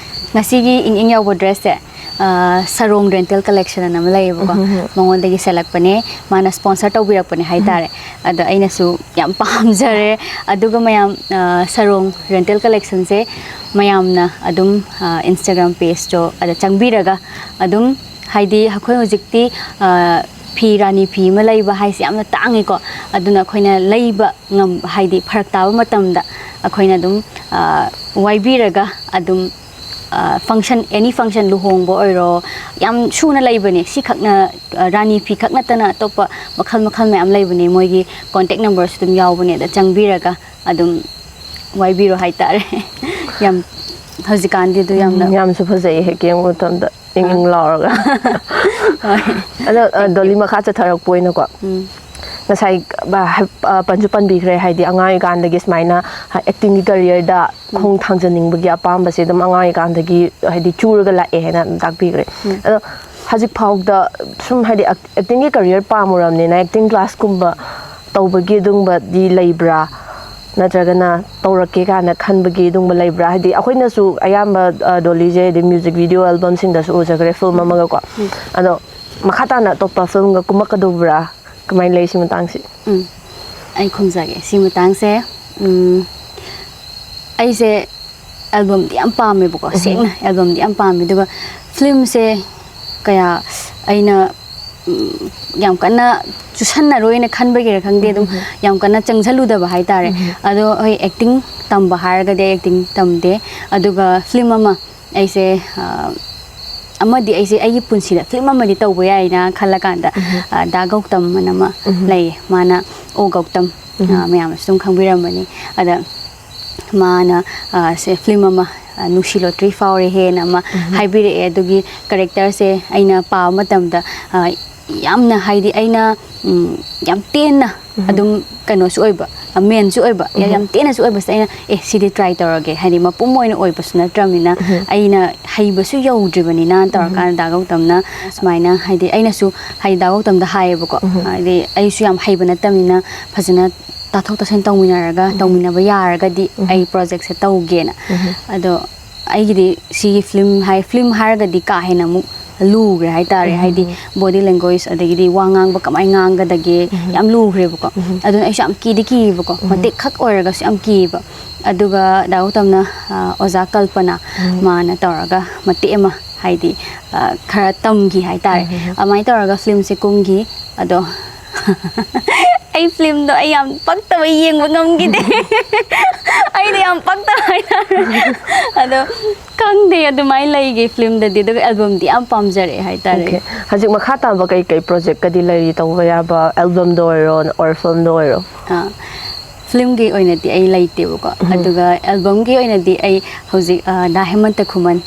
ꯉꯁꯤꯒꯤ ꯏꯪ ꯏꯪ ꯌꯥꯎꯕ ꯗ꯭ꯔꯦꯁꯁꯦ, ꯑ, ꯁꯔꯣꯡ ꯔꯦꯟꯇꯦꯜ ꯀꯂꯦꯛꯁꯟ ꯑꯅ ꯑꯃ ꯂꯩꯌꯦꯕꯀꯣ꯫ ꯃꯉꯣꯟꯗꯒꯤ ꯁꯦꯠꯂꯛꯄꯅꯦ꯫ ꯃꯥꯅ ꯁ꯭ꯄꯣꯟꯁꯔ ꯇꯧꯕꯤꯔꯛꯄꯅꯦ ꯍꯥꯏꯇꯥꯔꯦ꯫ ꯑꯗꯣ ꯑꯩꯅꯁꯨ ꯌꯥꯝ ꯄꯥꯝꯖꯔꯦ꯫ ꯑꯗꯨꯒ ꯃꯌꯥꯝ, ꯑ, ꯁꯔꯣꯡ ꯔꯦꯟꯇꯦꯜ ꯀꯂꯦꯛꯁꯟꯁꯦ ꯃꯌꯥꯝꯅ ꯑꯗꯨꯝ, ꯑ, ꯏꯟꯁꯇꯥꯒ꯭ꯔꯥꯝ ꯄꯦꯖꯇꯣ ꯑꯗ ꯆꯪꯕꯤꯔꯒ ꯑꯗꯨꯝ, ꯍꯥꯏꯗꯤ ꯑꯩꯈꯣꯏ ꯍꯧꯖꯤꯛꯇꯤ, ꯑ, ꯐꯤ, ꯔꯥꯅꯤ ꯐꯤ ꯑꯃ ꯂꯩꯕ ꯍꯥꯏꯁꯦ ꯌꯥꯝꯅ ꯇꯥꯡꯉꯤꯀꯣ꯫ ꯑꯗꯨꯅ ꯑꯩꯈꯣꯏꯅ ꯂꯩꯕ ꯉꯝ-, ꯍꯥꯏꯗꯤ ꯐꯔꯛ ꯇꯥꯕ ꯃꯇꯝꯗ ꯑꯩꯈꯣꯏꯅ ꯑꯗꯨꯝ, ꯑ, ꯋꯥꯏꯕꯤꯔꯒ ꯑꯗꯨꯝ, ꯑ, ꯐꯪꯁꯟ, ꯑꯦꯅꯤ ꯐꯪꯁꯟ, ꯂꯨꯍꯣꯡꯕ ꯑꯣꯏꯔꯣ, ꯌꯥꯝ ꯁꯨꯅ ꯂꯩꯕꯅꯦ꯫ ꯁꯤꯈꯛꯅ, ꯑ, ꯔꯥꯅꯤ ꯐꯤ ꯈꯛ ꯅꯠꯇꯅ ꯑꯇꯣꯞꯄ ꯃꯈꯜ ꯃꯈꯜ ꯃꯌꯥꯝ ꯂꯩꯕꯅꯦ꯫ ꯃꯣꯏꯒꯤ ꯀꯣꯟꯇꯦꯛ ꯅꯝꯕꯔꯁꯨ ꯑꯗꯨꯝ ꯌꯥꯎꯕꯅꯦ꯫ ꯑꯗ ꯆꯪꯕꯤꯔꯒ ꯑꯗꯨꯝ ꯋꯥꯏꯕꯤꯔꯣ ꯍꯥꯏꯇꯥꯔꯦ꯫ ꯌꯥꯝ ꯍꯧꯖꯤꯛꯀꯥꯟꯗꯤ ꯑꯗꯨ ꯌꯥꯝꯅ ꯎꯝ, ꯌꯥꯝꯁꯨ ꯐꯖꯩ ꯍꯦꯛ ꯌꯦꯡꯕ ꯃꯇꯝꯗ ꯏꯪ ꯏꯪ ꯂꯥꯎꯔꯒ꯫ ꯍꯣꯏ꯫ ꯑꯗꯣ, ꯑ, ꯗꯣꯂꯤ, ꯃꯈꯥ ꯆꯠꯊꯔꯛꯄ ꯑꯣꯏꯅꯀꯣ, ꯎꯝ꯫ ꯉꯁꯥꯏ, ꯑ, ꯍꯥꯏ-, ꯑ, ꯄꯟꯁꯨ ꯄꯟꯕꯤꯈ꯭ꯔꯦ, ꯍꯥꯏꯗꯤ ꯑꯉꯥꯡ ꯑꯣꯏꯔꯤꯀꯥꯟꯗꯒꯤ ꯁꯨꯃꯥꯏꯅ, ꯍ-, ꯑꯦꯛꯇꯤꯡꯒꯤ ꯀꯔꯤꯌꯔꯗ ꯈꯣꯡ ꯊꯥꯡꯖꯅꯤꯡꯕꯒꯤ ꯑꯄꯥꯝꯕꯁꯦ ꯑꯗꯨꯝ ꯑꯉꯥꯡ ꯑꯣꯏꯔꯤꯀꯥꯟꯗꯒꯤ ꯍꯥꯏꯗꯤ ꯆꯨꯔꯒ ꯂꯥꯛꯑꯦ ꯍꯥꯏꯅ ꯑꯗꯨꯝ ꯇꯥꯛꯄꯤꯈ꯭ꯔꯦ꯫ ꯑꯗꯣ ꯍꯧꯖꯤꯛ ꯐꯥꯎꯗ ꯁꯨꯝ ꯍꯥꯏꯗꯤ ꯑꯦꯛ-, ꯑꯦꯛꯇꯤꯡꯒꯤ ꯀꯔꯤꯌꯔ ꯄꯥꯝꯃꯨꯔꯕꯅꯤꯅ ꯑꯦꯛꯇꯤꯡ ꯀ꯭ꯂꯥꯁꯀꯨꯝꯕ ꯇꯧꯕꯒꯤ ꯑꯗꯨꯒꯨꯝꯕꯗꯤ ꯂꯩꯕ꯭ꯔꯥ? ꯅꯠꯇ꯭ꯔꯒꯅ ꯇꯧꯔꯛꯀꯦ ꯀꯥꯏꯅ ꯈꯟꯕꯒꯤ ꯑꯗꯨꯒꯨꯝꯕ ꯂꯩꯕ꯭ꯔꯥ? ꯍꯥꯏꯗꯤ ꯑꯩꯈꯣꯏꯅꯁꯨ ꯑꯌꯥꯝꯕ, ꯑ, ꯗꯣꯂꯤꯁꯦ ꯍꯥꯏꯗꯤ ꯃ꯭ꯌꯨꯖꯤꯛ ꯚꯤꯗꯤꯑꯣ ꯑꯦꯜꯕꯝꯁꯤꯡꯗꯁꯨ ꯎꯖꯈ꯭ꯔꯦ, ꯐꯤꯂꯝ ꯑꯃꯒꯀꯣ꯫ ꯑꯗꯣ ꯃꯈꯥ ꯇꯥꯅ ꯑꯇꯣꯞꯄ ꯐꯤꯂꯝꯒ ꯀꯨꯝꯃꯛꯀꯗꯧꯕ꯭ꯔꯥ? ꯀꯃꯥꯏꯅ ꯂꯩ ꯁꯤ ꯃꯇꯥꯡꯁꯤ? ꯎꯝ, ꯑꯩ ꯈꯨꯝꯖꯒꯦ ꯁꯤ ꯃꯇꯥꯡꯁꯦ꯫ ꯎꯝ, ꯑꯩꯁꯦ ꯑꯦꯜꯕꯝꯗꯤ ꯌꯥꯝ ꯄꯥꯝꯃꯦꯕꯀꯣ, ꯁꯦꯡꯅ ꯑꯦꯜꯕꯝꯗꯤ ꯌꯥꯝ ꯄꯥꯝꯃꯦ꯫ ꯑꯗꯨꯒ ꯐꯤꯂꯝꯁꯦ ꯀꯌꯥ ꯑꯩꯅ, ꯎꯝ, ꯌꯥꯝ ꯀꯟꯅ ꯆꯨꯁꯟꯅꯔꯣꯏꯅ ꯈꯟꯕꯒꯤꯔ ꯈꯪꯗꯦ, ꯑꯗꯨꯝ ꯌꯥꯝ ꯀꯟꯅ ꯆꯪꯁꯜꯂꯨꯗꯕ ꯍꯥꯏꯇꯥꯔꯦ꯫ ꯑꯗꯣ ꯍꯣꯏ, ꯑꯦꯛꯇꯤꯡ ꯇꯝꯕ ꯍꯥꯏꯔꯒꯗꯤ ꯑꯩ ꯑꯦꯛꯇꯤꯡ ꯇꯝꯗꯦ꯫ ꯑꯗꯨꯒ ꯐꯤꯂꯝ ꯑꯃ ꯑꯩꯁꯦ, ꯑ, ꯑꯃꯗꯤ ꯑꯩꯁꯦ ꯑꯩꯒꯤ ꯄꯨꯟꯁꯤꯗ ꯐꯤꯂꯝ ꯑꯃꯗꯤ ꯇꯧꯕ ꯌꯥꯏꯅ ꯈꯜꯂꯀꯥꯟꯗ, ꯑ, ꯗꯥ ꯒꯧꯇꯝ ꯑꯅ ꯑꯃ ꯂꯩꯌꯦ꯫ ꯃꯥꯅ ꯑꯣ ꯒꯧꯇꯝ, ꯑ, ꯃꯌꯥꯝꯅꯁꯨ ꯑꯗꯨꯝ ꯈꯪꯕꯤꯔꯝꯃꯅꯤ꯫ ꯑꯗ ꯃꯥꯅ, ꯑ, ꯁꯦ ꯐꯤꯂꯝ ꯑꯃ, ꯑ, "ꯅꯨꯡꯁꯤ ꯂꯣꯇ꯭ꯔꯤ ꯐꯥꯎꯔꯦꯍꯦꯅ" ꯑꯃ ꯍꯥꯏꯕꯤꯔꯛꯑꯦ꯫ ꯑꯗꯨꯒꯤ ꯀꯦꯔꯦꯛꯇꯔꯁꯦ ꯑꯩꯅ ꯄꯥꯕ ꯃꯇꯝꯗ, ꯑ, ꯌꯥꯝꯅ, ꯍꯥꯏꯗꯤ, ꯑꯩꯅ, ꯎꯝ, ꯌꯥꯝ ꯇꯦꯟꯅ ꯑꯗꯨꯝ ꯀꯩꯅꯣꯁꯨ ꯑꯣꯏꯕ, ꯃꯦꯟꯁꯨ ꯑꯣꯏꯕ, ꯌꯥꯝ ꯇꯦꯟꯅꯁꯨ ꯑꯣꯏꯕꯁꯦ ꯑꯩꯅ, "ꯑꯦ, ꯁꯤꯗꯤ ꯇ꯭ꯔꯥꯏ ꯇꯧꯔꯒꯦ", ꯍꯥꯏꯗꯤ ꯃꯄꯨꯝ ꯑꯣꯏꯅ ꯑꯣꯏꯕꯁꯨ ꯅꯠꯇ꯭ꯔꯕꯅꯤꯅ, ꯑꯩꯅ ꯍꯩꯕꯁꯨ ꯌꯧꯗ꯭ꯔꯤꯕꯅꯤꯅ ꯇꯧꯔꯀꯥꯟꯗ ꯗꯥ ꯒꯧꯇꯝꯅ ꯁꯨꯃꯥꯏꯅ, ꯍꯥꯏꯗꯤ ꯑꯩꯅꯁꯨ, ꯍꯥꯏꯗꯤ ꯗꯥ ꯒꯧꯇꯝꯗ ꯍꯥꯏꯌꯦꯕꯀꯣ, ꯍꯥꯏꯗꯤ ꯑꯩꯁꯨ ꯌꯥꯝ ꯍꯩꯕ ꯅꯠꯇꯕꯅꯤꯅ ꯐꯖꯅ ꯇꯥꯊꯣꯛ ꯇꯥꯁꯤꯟ ꯇꯧꯃꯤꯟꯅꯔꯒ, ꯇꯧꯃꯤꯟꯅꯕ ꯌꯥꯔꯒꯗꯤ ꯑꯩ ꯄ꯭ꯔꯣꯖꯦꯛꯁꯦ ꯇꯧꯒꯦꯅ꯫ ꯑꯗꯣ ꯑꯩꯒꯤꯗꯤ ꯁꯤꯒꯤ ꯐꯤꯂꯝ ꯍꯥꯏ, ꯐꯤꯂꯝ ꯍꯥꯏꯔꯒꯗꯤ ꯀꯥ ꯍꯦꯟꯅ ꯑꯃꯨꯛ ꯂꯨꯈ꯭ꯔꯦ ꯍꯥꯏꯇꯥꯔꯦ꯫ ꯍꯥꯏꯗꯤ ꯕꯣꯗꯤ ꯂꯦꯡꯒ꯭ꯋꯦꯖ, ꯑꯗꯒꯤꯗꯤ ꯋꯥ ꯉꯥꯡꯕ ꯀꯃꯥꯏꯅ ꯉꯥꯡꯒꯗꯒꯦ, ꯌꯥꯝ ꯂꯨꯈ꯭ꯔꯦꯕꯀꯣ꯫ ꯑꯗꯨꯅ ꯑꯩꯁꯨ ꯌꯥꯝ ꯀꯤꯗꯤ ꯀꯤꯌꯦꯕꯀꯣ, ꯃꯇꯦꯛ ꯈꯛ ꯑꯣꯏꯔꯒꯁꯨ ꯌꯥꯝ ꯀꯤꯌꯦꯕ꯫ ꯑꯗꯨꯒ ꯗꯥ ꯒꯧꯇꯝꯅ, ꯑ, ꯑꯣꯖꯥ ꯀꯜꯄꯅ, ꯃꯥꯅ ꯇꯧꯔꯒ ꯃꯇꯦꯛ ꯑꯃ, ꯍꯥꯏꯗꯤ, ꯑ, ꯈꯔ ꯇꯝꯈꯤ ꯍꯥꯏꯇꯥꯔꯦ꯫ ꯑꯗꯨꯃꯥꯏꯅ ꯇꯧꯔꯒ ꯐꯤꯂꯝꯁꯦ ꯀꯨꯝꯈꯤ꯫ ꯑꯗꯣ ꯑꯩ ꯐꯤꯂꯝꯗꯣ ꯑꯩ ꯌꯥꯝ ꯄꯛꯇꯕ ꯌꯦꯡꯕ ꯉꯝꯈꯤꯗꯦ꯫ ꯑꯩꯗꯤ ꯌꯥꯝ ꯄꯛꯇꯕ ꯍꯥꯏꯇꯥꯔꯦ꯫ ꯑꯗꯣ ꯈꯪꯗꯦ, ꯑꯗꯨꯃꯥꯏꯅ ꯂꯩꯒꯦ ꯐꯤꯂꯝꯗꯗꯤ꯫ ꯑꯗꯨꯒ ꯑꯦꯜꯕꯝꯗꯤ ꯌꯥꯝ ꯄꯥꯝꯖꯔꯛꯑꯦ ꯍꯥꯏꯇꯥꯔꯦ꯫ Okay. ꯍꯧꯖꯤꯛ ꯃꯈꯥ ꯇꯥꯕ ꯀꯩ ꯀꯩ ꯄ꯭ꯔꯣꯖꯦꯛꯀꯗꯤ ꯂꯩꯔꯤ, ꯇꯧꯕ ꯌꯥꯕ, ꯑꯦꯜꯕꯝꯗ ꯑꯣꯏꯔꯣ ꯑꯣꯔ ꯐꯤꯂꯝꯗ ꯑꯣꯏꯔꯣ? ꯑꯥ, ꯐꯤꯂꯝꯒꯤ ꯑꯣꯏꯅꯗꯤ ꯑꯩ ꯂꯩꯇꯦꯕꯀꯣ꯫ ꯑꯗꯨꯒ ꯑꯦꯜꯕꯝꯒꯤ ꯑꯣꯏꯅꯗꯤ ꯑꯩ ꯍꯧꯖꯤꯛ, ꯑ, ꯗꯥ ꯍꯦꯃꯟꯇ ꯈꯨꯃꯟ,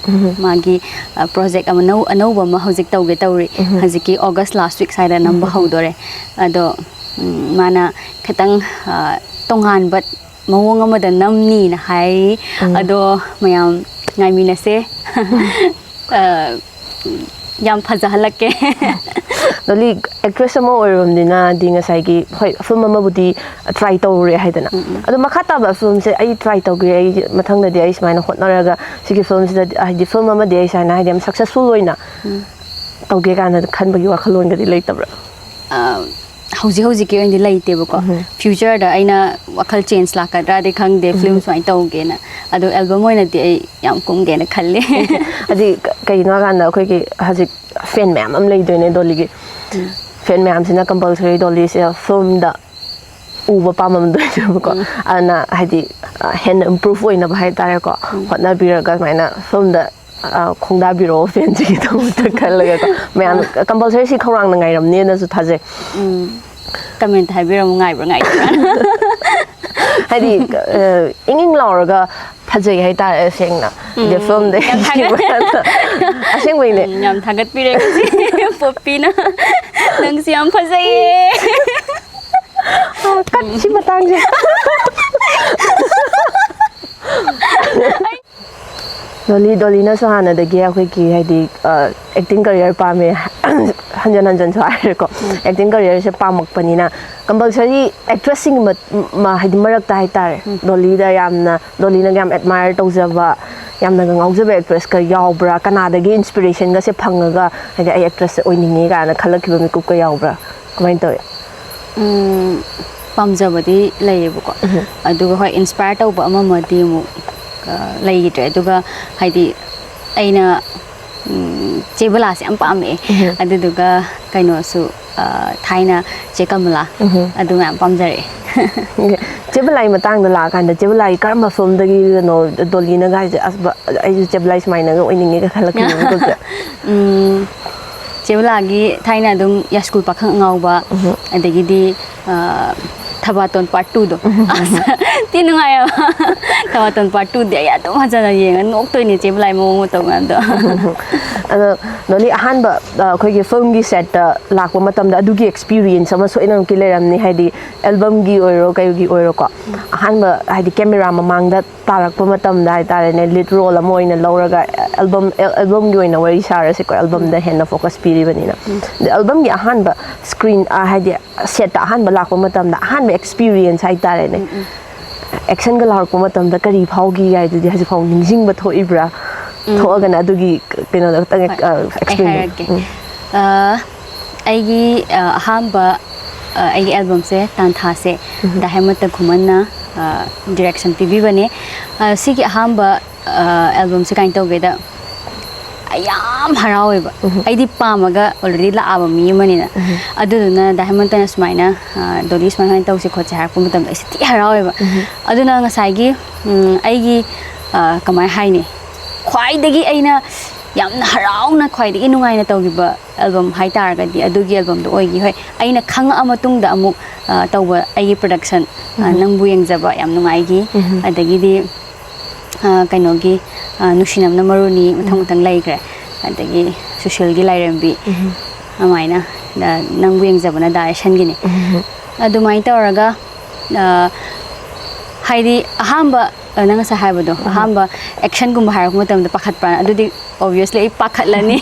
ꯃꯥꯒꯤ, ꯑ, ꯄ꯭ꯔꯣꯖꯦꯛ ꯑꯃ ꯅꯧ-, ꯑꯅꯧꯕ ꯑꯃ ꯍꯧꯖꯤꯛ ꯇꯧꯒꯦ ꯇꯧꯔꯤ꯫ ꯍꯧꯖꯤꯛꯀꯤ ꯑꯣꯒꯁ ꯂꯥꯁ ꯋꯤꯛ ꯁ꯭ꯋꯥꯏꯗ ꯅꯝꯕ ꯍꯧꯗꯣꯔꯦ꯫ ꯑꯗꯣ, ꯎꯝ, ꯃꯥꯅ ꯈꯤꯇꯪ, ꯑ, ꯇꯣꯉꯥꯟꯕ ꯃꯑꯣꯡ ꯑꯃꯗ ꯅꯝꯅꯤꯅ ꯍꯥꯏꯔꯤ꯫ ꯑꯗꯣ ꯃꯌꯥꯝ ꯉꯥꯏꯃꯤꯟꯅꯁꯦ꯫ ꯑ, ꯌꯥꯝ ꯐꯖꯍꯜꯂꯛꯀꯦ꯫ ꯗꯣꯂꯤ, ꯑꯦꯛꯇ꯭ꯔꯦꯁ ꯑꯃ ꯑꯣꯏꯔꯨꯔꯕꯅꯤꯅ ꯗꯤ ꯉꯁꯥꯏꯒꯤ, ꯍꯣꯏ, ꯐꯤꯂꯝ ꯑꯃꯕꯨꯗꯤ ꯇ꯭ꯔꯥꯏ ꯇꯧꯔꯨꯔꯦ ꯍꯥꯏꯗꯅ꯫ ꯑꯗꯣ ꯃꯈꯥ ꯇꯥꯕ ꯐꯤꯂꯝꯁꯦ ꯑꯩ ꯇ꯭ꯔꯥꯏ ꯇꯧꯒꯦ, ꯑꯩ ꯃꯊꯪꯗꯗꯤ ꯑꯩ ꯁꯨꯃꯥꯏꯅ ꯍꯣꯠꯅꯔꯒ ꯁꯤꯒꯤ ꯐꯤꯂꯝꯁꯤꯗ, ꯍꯥꯏꯗꯤ, ꯐꯤꯂꯝ ꯑꯃꯗꯤ ꯑꯩ ꯁꯨꯃꯥꯏꯅ, ꯍꯥꯏꯗꯤ, ꯌꯥꯝ ꯁꯛꯁꯦꯁꯐꯨꯜ ꯑꯣꯏꯅ ꯇꯧꯒꯦ ꯀꯥꯏꯅ ꯈꯟꯕꯒꯤ ꯋꯥꯈꯜꯂꯣꯟꯒꯗꯤ ꯂꯩꯇꯕ꯭ꯔꯥ? ꯑ, ꯍꯧꯖꯤꯛ ꯍꯧꯖꯤꯛꯀꯤ ꯑꯣꯏꯅꯗꯤ ꯂꯩꯇꯦꯕꯀꯣ꯫ ꯐ꯭ꯌꯨꯆꯔꯗ ꯑꯩꯅ ꯋꯥꯈꯜ ꯆꯦꯟꯖ ꯂꯥꯛꯀꯗ꯭ꯔꯥꯗꯤ ꯈꯪꯗꯦ, ꯐꯤꯂꯝ ꯁꯨꯃꯥꯏꯅ ꯇꯧꯒꯦꯅ꯫ ꯑꯗꯣ ꯑꯦꯜꯕꯝ ꯑꯣꯏꯅꯗꯤ ꯑꯩ ꯌꯥꯝ ꯀꯨꯝꯒꯦꯅ ꯈꯜꯂꯤ꯫ ꯍꯥꯏꯗꯤ ꯀ- ꯀꯩꯒꯤꯅꯣ ꯍꯥꯏꯀꯥꯟꯗ ꯑꯩꯈꯣꯏꯒꯤ ꯍꯧꯖꯤꯛ ꯐꯦꯟ ꯃꯌꯥꯝ ꯑꯃ ꯂꯩꯗꯣꯏꯅꯦ ꯗꯣꯂꯤꯒꯤ꯫ ꯐꯦꯟ ꯃꯌꯥꯝꯁꯤꯅ ꯀꯝꯄꯜꯁꯔꯤ ꯗꯣꯂꯤꯁꯦ ꯐꯤꯂꯝꯗ ꯎꯕ ꯄꯥꯝꯃꯝꯗꯣꯏꯅꯦꯕꯀꯣ꯫ ꯑꯗꯨꯅ ꯍꯥꯏꯗꯤ ꯑ, ꯍꯦꯟꯅ ꯏꯝꯄ꯭ꯔꯨꯚ ꯑꯣꯏꯅꯕ ꯍꯥꯏꯇꯥꯔꯦꯀꯣ, ꯍꯣꯠꯅꯕꯤꯔꯒ ꯑꯗꯨꯃꯥꯏꯅ ꯐꯤꯂꯝꯗ ꯑ, ꯈꯣꯡꯗꯥꯕꯤꯔꯛꯑꯣ ꯐꯦꯟꯁꯤꯡꯒꯤꯗꯃꯛꯇ ꯈꯜꯂꯒꯀꯣ꯫ ꯃꯌꯥꯝ ꯀꯝꯄꯜꯁꯔꯤ ꯁꯤ ꯈꯧꯔꯥꯡꯅ ꯉꯥꯏꯔꯝꯅꯦꯅꯁꯨ ꯊꯥꯖꯩ꯫ ꯎꯝ꯫ ꯀꯃꯦꯟꯇ ꯍꯥꯏꯕꯤꯔꯝꯃꯨ, ꯉꯥꯏꯕ꯭ꯔꯥ ꯉꯥꯏꯗꯕ꯭ꯔꯥ꯫ ꯍꯥꯏꯗꯤ ꯑ, ꯏꯪ ꯏꯪ ꯂꯥꯎꯔꯒ ꯐꯖꯩ ꯍꯥꯏꯇꯥꯔꯦ ꯁꯦꯡꯅ꯫ ꯗꯦꯐꯝꯗ ꯌꯥꯝ ꯊꯥꯒꯠ- ꯑꯁꯦꯡꯕꯩꯅꯦ꯫ ꯎꯝ, ꯌꯥꯝ ꯊꯥꯒꯠꯄꯤꯔꯦ ꯉꯁꯤ ꯄꯣꯞꯄꯤꯅ꯫ "ꯅꯪꯁꯤ ꯌꯥꯝ ꯐꯖꯩꯌꯦ"꯫ ꯀꯠ ꯁꯤ ꯃꯇꯥꯡꯁꯦ꯫ ꯗꯣꯂꯤ ꯗꯣꯂꯤꯅꯁꯨ ꯍꯥꯟꯅꯗꯒꯤ ꯑꯩꯈꯣꯏꯒꯤ ꯍꯥꯏꯗꯤ ꯑꯦꯛꯇꯤꯡ ꯀꯔꯤꯌꯔ ꯄꯥꯝꯃꯦ꯫ ꯍꯟꯖꯟ ꯍꯟꯖꯟꯁꯨ ꯍꯥꯏꯔꯦꯀꯣ꯫ ꯑꯦꯛꯇꯤꯡ ꯀꯔꯤꯌꯔꯁꯦ ꯄꯥꯝꯃꯛꯄꯅꯤꯅ ꯀꯝꯄꯜꯁꯔꯤ ꯑꯦꯛꯇ꯭ꯔꯦꯁꯁꯤꯡꯒꯤ ꯃ- ꯃ- ꯍꯥꯏꯗꯤ ꯃꯔꯛꯇ ꯍꯥꯏꯇꯥꯔꯦ, ꯗꯣꯂꯤꯗ ꯌꯥꯝꯅ, ꯗꯣꯂꯤꯅꯒ ꯌꯥꯝ ꯑꯦꯗꯃꯥꯏꯌꯔ ꯇꯧꯖꯕ, ꯌꯥꯝꯅꯒ ꯉꯥꯎꯖꯕ ꯑꯦꯛꯇ꯭ꯔꯦꯁꯀ ꯌꯥꯎꯕ꯭ꯔꯥ? ꯀꯅꯥꯗꯒꯤ ꯏꯟꯁꯄꯤꯔꯦꯁꯟꯒꯁꯦ ꯐꯪꯉꯒ ꯍꯥꯏꯗꯤ ꯑꯩ ꯑꯦꯛꯇ꯭ꯔꯦꯁꯁꯦ ꯑꯣꯏꯅꯤꯡꯉꯦ ꯀꯥꯏꯅ ꯈꯜꯂꯛꯈꯤꯕ ꯃꯤꯀꯨꯞꯀ ꯌꯥꯎꯕ꯭ꯔꯥ? ꯀꯃꯥꯏꯅ ꯇꯧꯋꯤ? ꯎꯝ, ꯄꯥꯝꯖꯕꯗꯤ ꯂꯩꯌꯦꯕꯀꯣ꯫ ꯑꯗꯨꯒ ꯍꯣꯏ, ꯏꯟꯁꯄꯥꯌꯔ ꯇꯧꯕ ꯑꯃꯃꯗꯤ ꯑꯃꯨꯛ ꯑ, ꯂꯩꯈꯤꯗ꯭ꯔꯦ꯫ ꯑꯗꯨꯒ ꯍꯥꯏꯗꯤ ꯑꯩꯅ ꯎꯝ, ꯆꯦ ꯕꯂꯥꯁꯦ ꯌꯥꯝ ꯄꯥꯝꯃꯛꯑꯦ꯫ ꯑꯗꯨꯗꯨꯒ ꯀꯩꯅꯣꯁꯨ, ꯑ, ꯊꯥꯏꯅ ꯆꯦ ꯀꯃꯂꯥ, ꯑꯗꯨ ꯃꯌꯥꯝ ꯄꯥꯝꯖꯔꯛꯑꯦ꯫ ꯆꯦ ꯕꯂꯥꯏ ꯃꯇꯥꯡꯗ ꯂꯥꯛꯑꯀꯥꯟꯗ ꯆꯦ ꯕꯂꯥꯏ ꯀꯔꯝꯕ ꯐꯤꯂꯝꯗꯒꯤ ꯀꯩꯅꯣ ꯗꯣꯂꯤꯅꯒ ꯍꯥꯏꯁꯦ, "ꯑꯁ, ꯕ- ꯑꯩꯁꯨ ꯆꯦ ꯕꯂꯥꯏ ꯁꯨꯃꯥꯏꯅꯒ ꯑꯣꯏꯅꯤꯡꯉꯦꯒ" ꯈꯜꯂꯛꯈꯤꯕ ꯃꯤꯀꯨꯞꯁꯦ? ꯎꯝ, ꯆꯦ ꯕꯂꯥꯒꯤ ꯊꯥꯏꯅ ꯑꯗꯨꯝ ꯌꯥꯏꯁ꯭ꯀꯨꯜ ꯄꯥꯈꯪ ꯑꯉꯥꯎꯕ, ꯑꯗꯒꯤꯗꯤ, ꯑ, ꯊꯕꯥꯇꯣꯟ ꯄꯥꯔꯠ ꯇꯨꯗꯣ꯫ ꯑꯁ, ꯊꯤ ꯅꯨꯡꯉꯥꯏꯌꯦꯕ꯫ ꯊꯕꯥꯇꯣꯟ ꯄꯥꯔꯠ ꯇꯨꯗꯤ ꯑꯩ ꯑꯗꯨꯝ ꯍꯟꯖꯟꯅ ꯌꯦꯡꯉ ꯅꯣꯛꯇꯣꯏꯅꯦ ꯆꯦ ꯕꯂꯥꯏ ꯃꯑꯣꯡ ꯃꯇꯧ ꯃꯌꯥꯝꯗꯣ꯫ ꯑꯗꯣ ꯗꯣꯂꯤ, ꯑꯍꯥꯟꯕ ꯑ, ꯑꯩꯈꯣꯏꯒꯤ ꯐꯤꯂꯝꯒꯤ ꯁꯦꯠꯇ ꯂꯥꯛꯄ ꯃꯇꯝꯗ ꯑꯗꯨꯒꯤ ꯑꯦꯛꯁꯄꯤꯔꯤꯌꯦꯟꯁ ꯑꯃ ꯁꯣꯏꯗꯅꯃꯛꯀꯤ ꯂꯩꯔꯝꯅꯤ, ꯍꯥꯏꯗꯤ ꯑꯦꯜꯕꯝꯒꯤ ꯑꯣꯏꯔꯣ ꯀꯩꯒꯤ ꯑꯣꯏꯔꯣꯀꯣ꯫ ꯑꯍꯥꯟꯕ ꯍꯥꯏꯗꯤ ꯀꯦꯃꯦꯔꯥ ꯃꯃꯥꯡꯗ ꯇꯥꯔꯛꯄ ꯃꯇꯝꯗ ꯍꯥꯏꯇꯥꯔꯦꯅꯦ, ꯂꯤꯗ ꯔꯣꯜ ꯑꯃ ꯑꯣꯏꯅ ꯂꯧꯔꯒ ꯑꯦꯜꯕꯝ, ꯑꯦꯜꯕꯝꯒꯤ ꯑꯣꯏꯅ ꯋꯥꯔꯤ ꯁꯥꯔꯁꯤꯀꯣ, ꯑꯦꯜꯕꯝꯗ ꯍꯦꯟꯅ ꯐꯣꯀꯁ ꯄꯤꯔꯤꯕꯅꯤꯅ꯫ ꯑꯗꯣ ꯑꯦꯜꯕꯝꯒꯤ ꯑꯍꯥꯟꯕ ꯁ꯭ꯀ꯭ꯔꯤꯟ, ꯑ, ꯍꯥꯏꯗꯤ ꯁꯦꯠꯇ ꯑꯍꯥꯟꯕ ꯂꯥꯛꯄ ꯃꯇꯝꯗ ꯑꯍꯥꯟꯕ ꯑꯦꯛꯁꯄꯤꯔꯤꯌꯦꯟꯁ ꯍꯥꯏꯇꯥꯔꯦꯅꯦ, ꯑꯦꯛꯁꯟꯒ ꯂꯥꯎꯔꯛꯄ ꯃꯇꯝꯗ ꯀꯔꯤ ꯐꯥꯎꯈꯤ ꯍꯥꯏꯗꯨꯗꯤ ꯍꯧꯖꯤꯛ ꯐꯥꯎ ꯅꯤꯡꯁꯤꯡꯕ ꯊꯣꯛꯏꯕ꯭ꯔꯥ? ꯊꯣꯛꯑꯒꯅ ꯑꯗꯨꯒꯤ ꯀꯩꯅꯣꯗꯣ ꯈꯤꯇꯪ, ꯍꯣꯏ, ꯑ, ꯑꯩ ꯑꯦꯛꯁꯄ꯭ꯂꯦꯟ ꯍꯥꯏꯔꯛꯀꯦ꯫ ꯑ, ꯑꯩꯒꯤ, ꯑ, ꯑꯍꯥꯟꯕ ꯑ, ꯑꯩꯒꯤ ꯑꯦꯜꯕꯝꯁꯦ ꯇꯥꯟꯊꯥꯁꯦ ꯗꯥ ꯍꯦꯃꯟꯇ ꯈꯨꯃꯟꯅ ꯗꯤꯔꯦꯛꯁꯟ ꯄꯤꯕꯤꯕꯅꯦ꯫ ꯑ, ꯁꯤꯒꯤ ꯑꯍꯥꯟꯕ ꯑꯦꯜꯕꯝꯁꯦ ꯀꯃꯥꯏꯅ ꯇꯧꯒꯦꯗ, ꯑꯩ ꯌꯥꯝ ꯍꯔꯥꯎꯋꯦꯕ꯫ ꯑꯩꯗꯤ ꯄꯥꯝꯃꯒ ꯑꯣꯜꯔꯦꯗꯤ ꯂꯥꯛꯑꯕ ꯃꯤ ꯑꯃꯅꯤꯅ꯫ ꯑꯗꯨꯗꯨꯅ ꯗꯥ ꯍꯦꯃꯟꯇꯅ ꯁꯨꯃꯥꯏꯅ, ꯑ, "ꯗꯣꯂꯤ, ꯁꯨꯃꯥꯏꯅ ꯁꯨꯃꯥꯏꯅ ꯇꯧꯁꯤ ꯈꯣꯠꯁꯤ" ꯍꯥꯏꯔꯛꯄ ꯃꯇꯝꯗ ꯑꯩꯁꯦ ꯊꯤ ꯍꯔꯥꯎꯋꯦꯕ꯫ ꯑꯗꯨꯅ ꯉꯁꯥꯏꯒꯤ, ꯎꯝ, ꯑꯩꯒꯤ, ꯑ, ꯀꯃꯥꯏ ꯍꯥꯏꯅꯤ, ꯈ꯭ꯋꯥꯏꯗꯒꯤ ꯑꯩꯅ ꯌꯥꯝꯅ ꯍꯔꯥꯎꯅ, ꯈ꯭ꯋꯥꯏꯗꯒꯤ ꯅꯨꯡꯉꯥꯏꯅ ꯇꯧꯈꯤꯕ ꯑꯦꯜꯕꯝ ꯍꯥꯏꯇꯥꯔꯒꯗꯤ ꯑꯗꯨꯒꯤ ꯑꯦꯜꯕꯝꯗꯣ ꯑꯣꯏꯈꯤ꯫ ꯍꯣꯏ, ꯑꯩꯅ ꯈꯪꯉꯛꯑ ꯃꯇꯨꯡꯗ ꯑꯃꯨꯛ, ꯑ, ꯇꯧꯕ ꯑꯩꯒꯤ ꯄ꯭ꯔꯗꯛꯁꯟ, ꯑ, "ꯅꯪꯕꯨ ꯌꯦꯡꯖꯕ" ꯌꯥꯝ ꯅꯨꯡꯉꯥꯏꯈꯤ꯫ ꯑꯗꯒꯤꯗꯤ, ꯑ, ꯀꯩꯅꯣꯒꯤ, ꯑ, "ꯅꯨꯡꯁꯤꯅꯕꯅ ꯃꯔꯨꯅꯤ", ꯃꯊꯪ ꯃꯊꯪ ꯂꯩꯈ꯭ꯔꯦ꯫ ꯑꯗꯒꯤ ꯁꯨꯁꯤꯜꯒꯤ "ꯂꯥꯏꯔꯦꯝꯕꯤ", ꯑꯗꯨꯃꯥꯏꯅ, ꯑ, "ꯅꯪꯕꯨ ꯌꯦꯡꯖꯕꯅ" ꯗꯥꯏꯔꯦꯛꯁꯟꯒꯤꯅꯤ꯫ ꯑꯗꯨꯃꯥꯏꯅ ꯇꯧꯔꯒ, ꯑ, ꯍꯥꯏꯗꯤ ꯑꯍꯥꯟꯕ, ꯑ, ꯅꯪ ꯉꯁꯥꯏ ꯍꯥꯏꯕꯗꯣ, ꯑꯍꯥꯟꯕ ꯑꯦꯛꯁꯟꯒꯨꯝꯕ ꯍꯥꯏꯔꯛꯄ ꯃꯇꯝꯗ ꯄꯥꯈꯠꯄ꯭ꯔꯥ? ꯑꯗꯨꯗꯤ obviously ꯑꯩ ꯄꯥꯈꯠꯂꯅꯤ꯫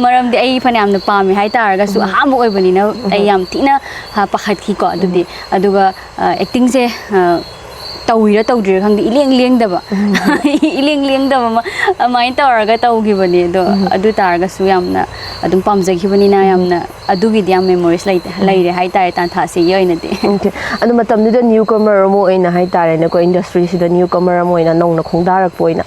ꯃꯔꯝꯗꯤ ꯑꯩ ꯐꯅꯌꯥꯝꯅ ꯄꯥꯝꯃꯦ ꯍꯥꯏꯇꯥꯔꯒꯁꯨ, ꯑꯍꯥꯟꯕ ꯑꯣꯏꯕꯅꯤꯅ ꯑꯩ ꯌꯥꯝ ꯊꯤꯅ, ꯑ, ꯄꯥꯈꯠꯈꯤꯀꯣ ꯑꯗꯨꯗꯤ꯫ ꯑꯗꯨꯒ, ꯑ, ꯑꯦꯛꯇꯤꯡꯁꯦ, ꯑ, ꯇꯧꯔꯤꯔꯥ ꯇꯧꯗ꯭ꯔꯤꯔꯥ ꯈꯪꯗꯦ, ꯏꯂꯦꯡ ꯂꯦꯡꯗꯕ꯫ ꯏꯂꯦꯡ ꯂꯦꯡꯗꯕ ꯑꯃ ꯑꯗꯨꯃꯥꯏꯅ ꯇꯧꯔꯒ ꯇꯧꯈꯤꯕꯅꯦ꯫ ꯑꯗꯣ ꯑꯗꯨ ꯇꯥꯔꯒꯁꯨ ꯌꯥꯝꯅ ꯑꯗꯨꯝ ꯄꯥꯝꯖꯈꯤꯕꯅꯤꯅ ꯌꯥꯝꯅ ꯑꯗꯨꯒꯤꯗꯤ ꯌꯥꯝ ꯃꯦꯃꯣꯔꯤꯁ ꯂꯩꯇꯦ, ꯂꯩꯔꯦ ꯍꯥꯏꯇꯥꯔꯦ ꯇꯥꯟꯊꯥꯁꯤꯒꯤ ꯑꯣꯏꯅꯗꯤ꯫ ꯑꯣꯀꯦ꯫ ꯑꯗꯣ ꯃꯇꯝꯗꯨꯗ ꯅ꯭ꯌꯨ ꯀꯃꯔ ꯑꯃ ꯑꯣꯏꯅ ꯍꯥꯏꯇꯥꯔꯦꯅꯦꯀꯣ, ꯏꯟꯗꯁꯇ꯭ꯔꯤꯁꯤꯗ ꯅ꯭ꯌꯨ ꯀꯃꯔ ꯑꯃ ꯑꯣꯏꯅ, ꯅꯧꯅ ꯈꯣꯡꯗꯥꯔꯛꯄ ꯑꯣꯏꯅ,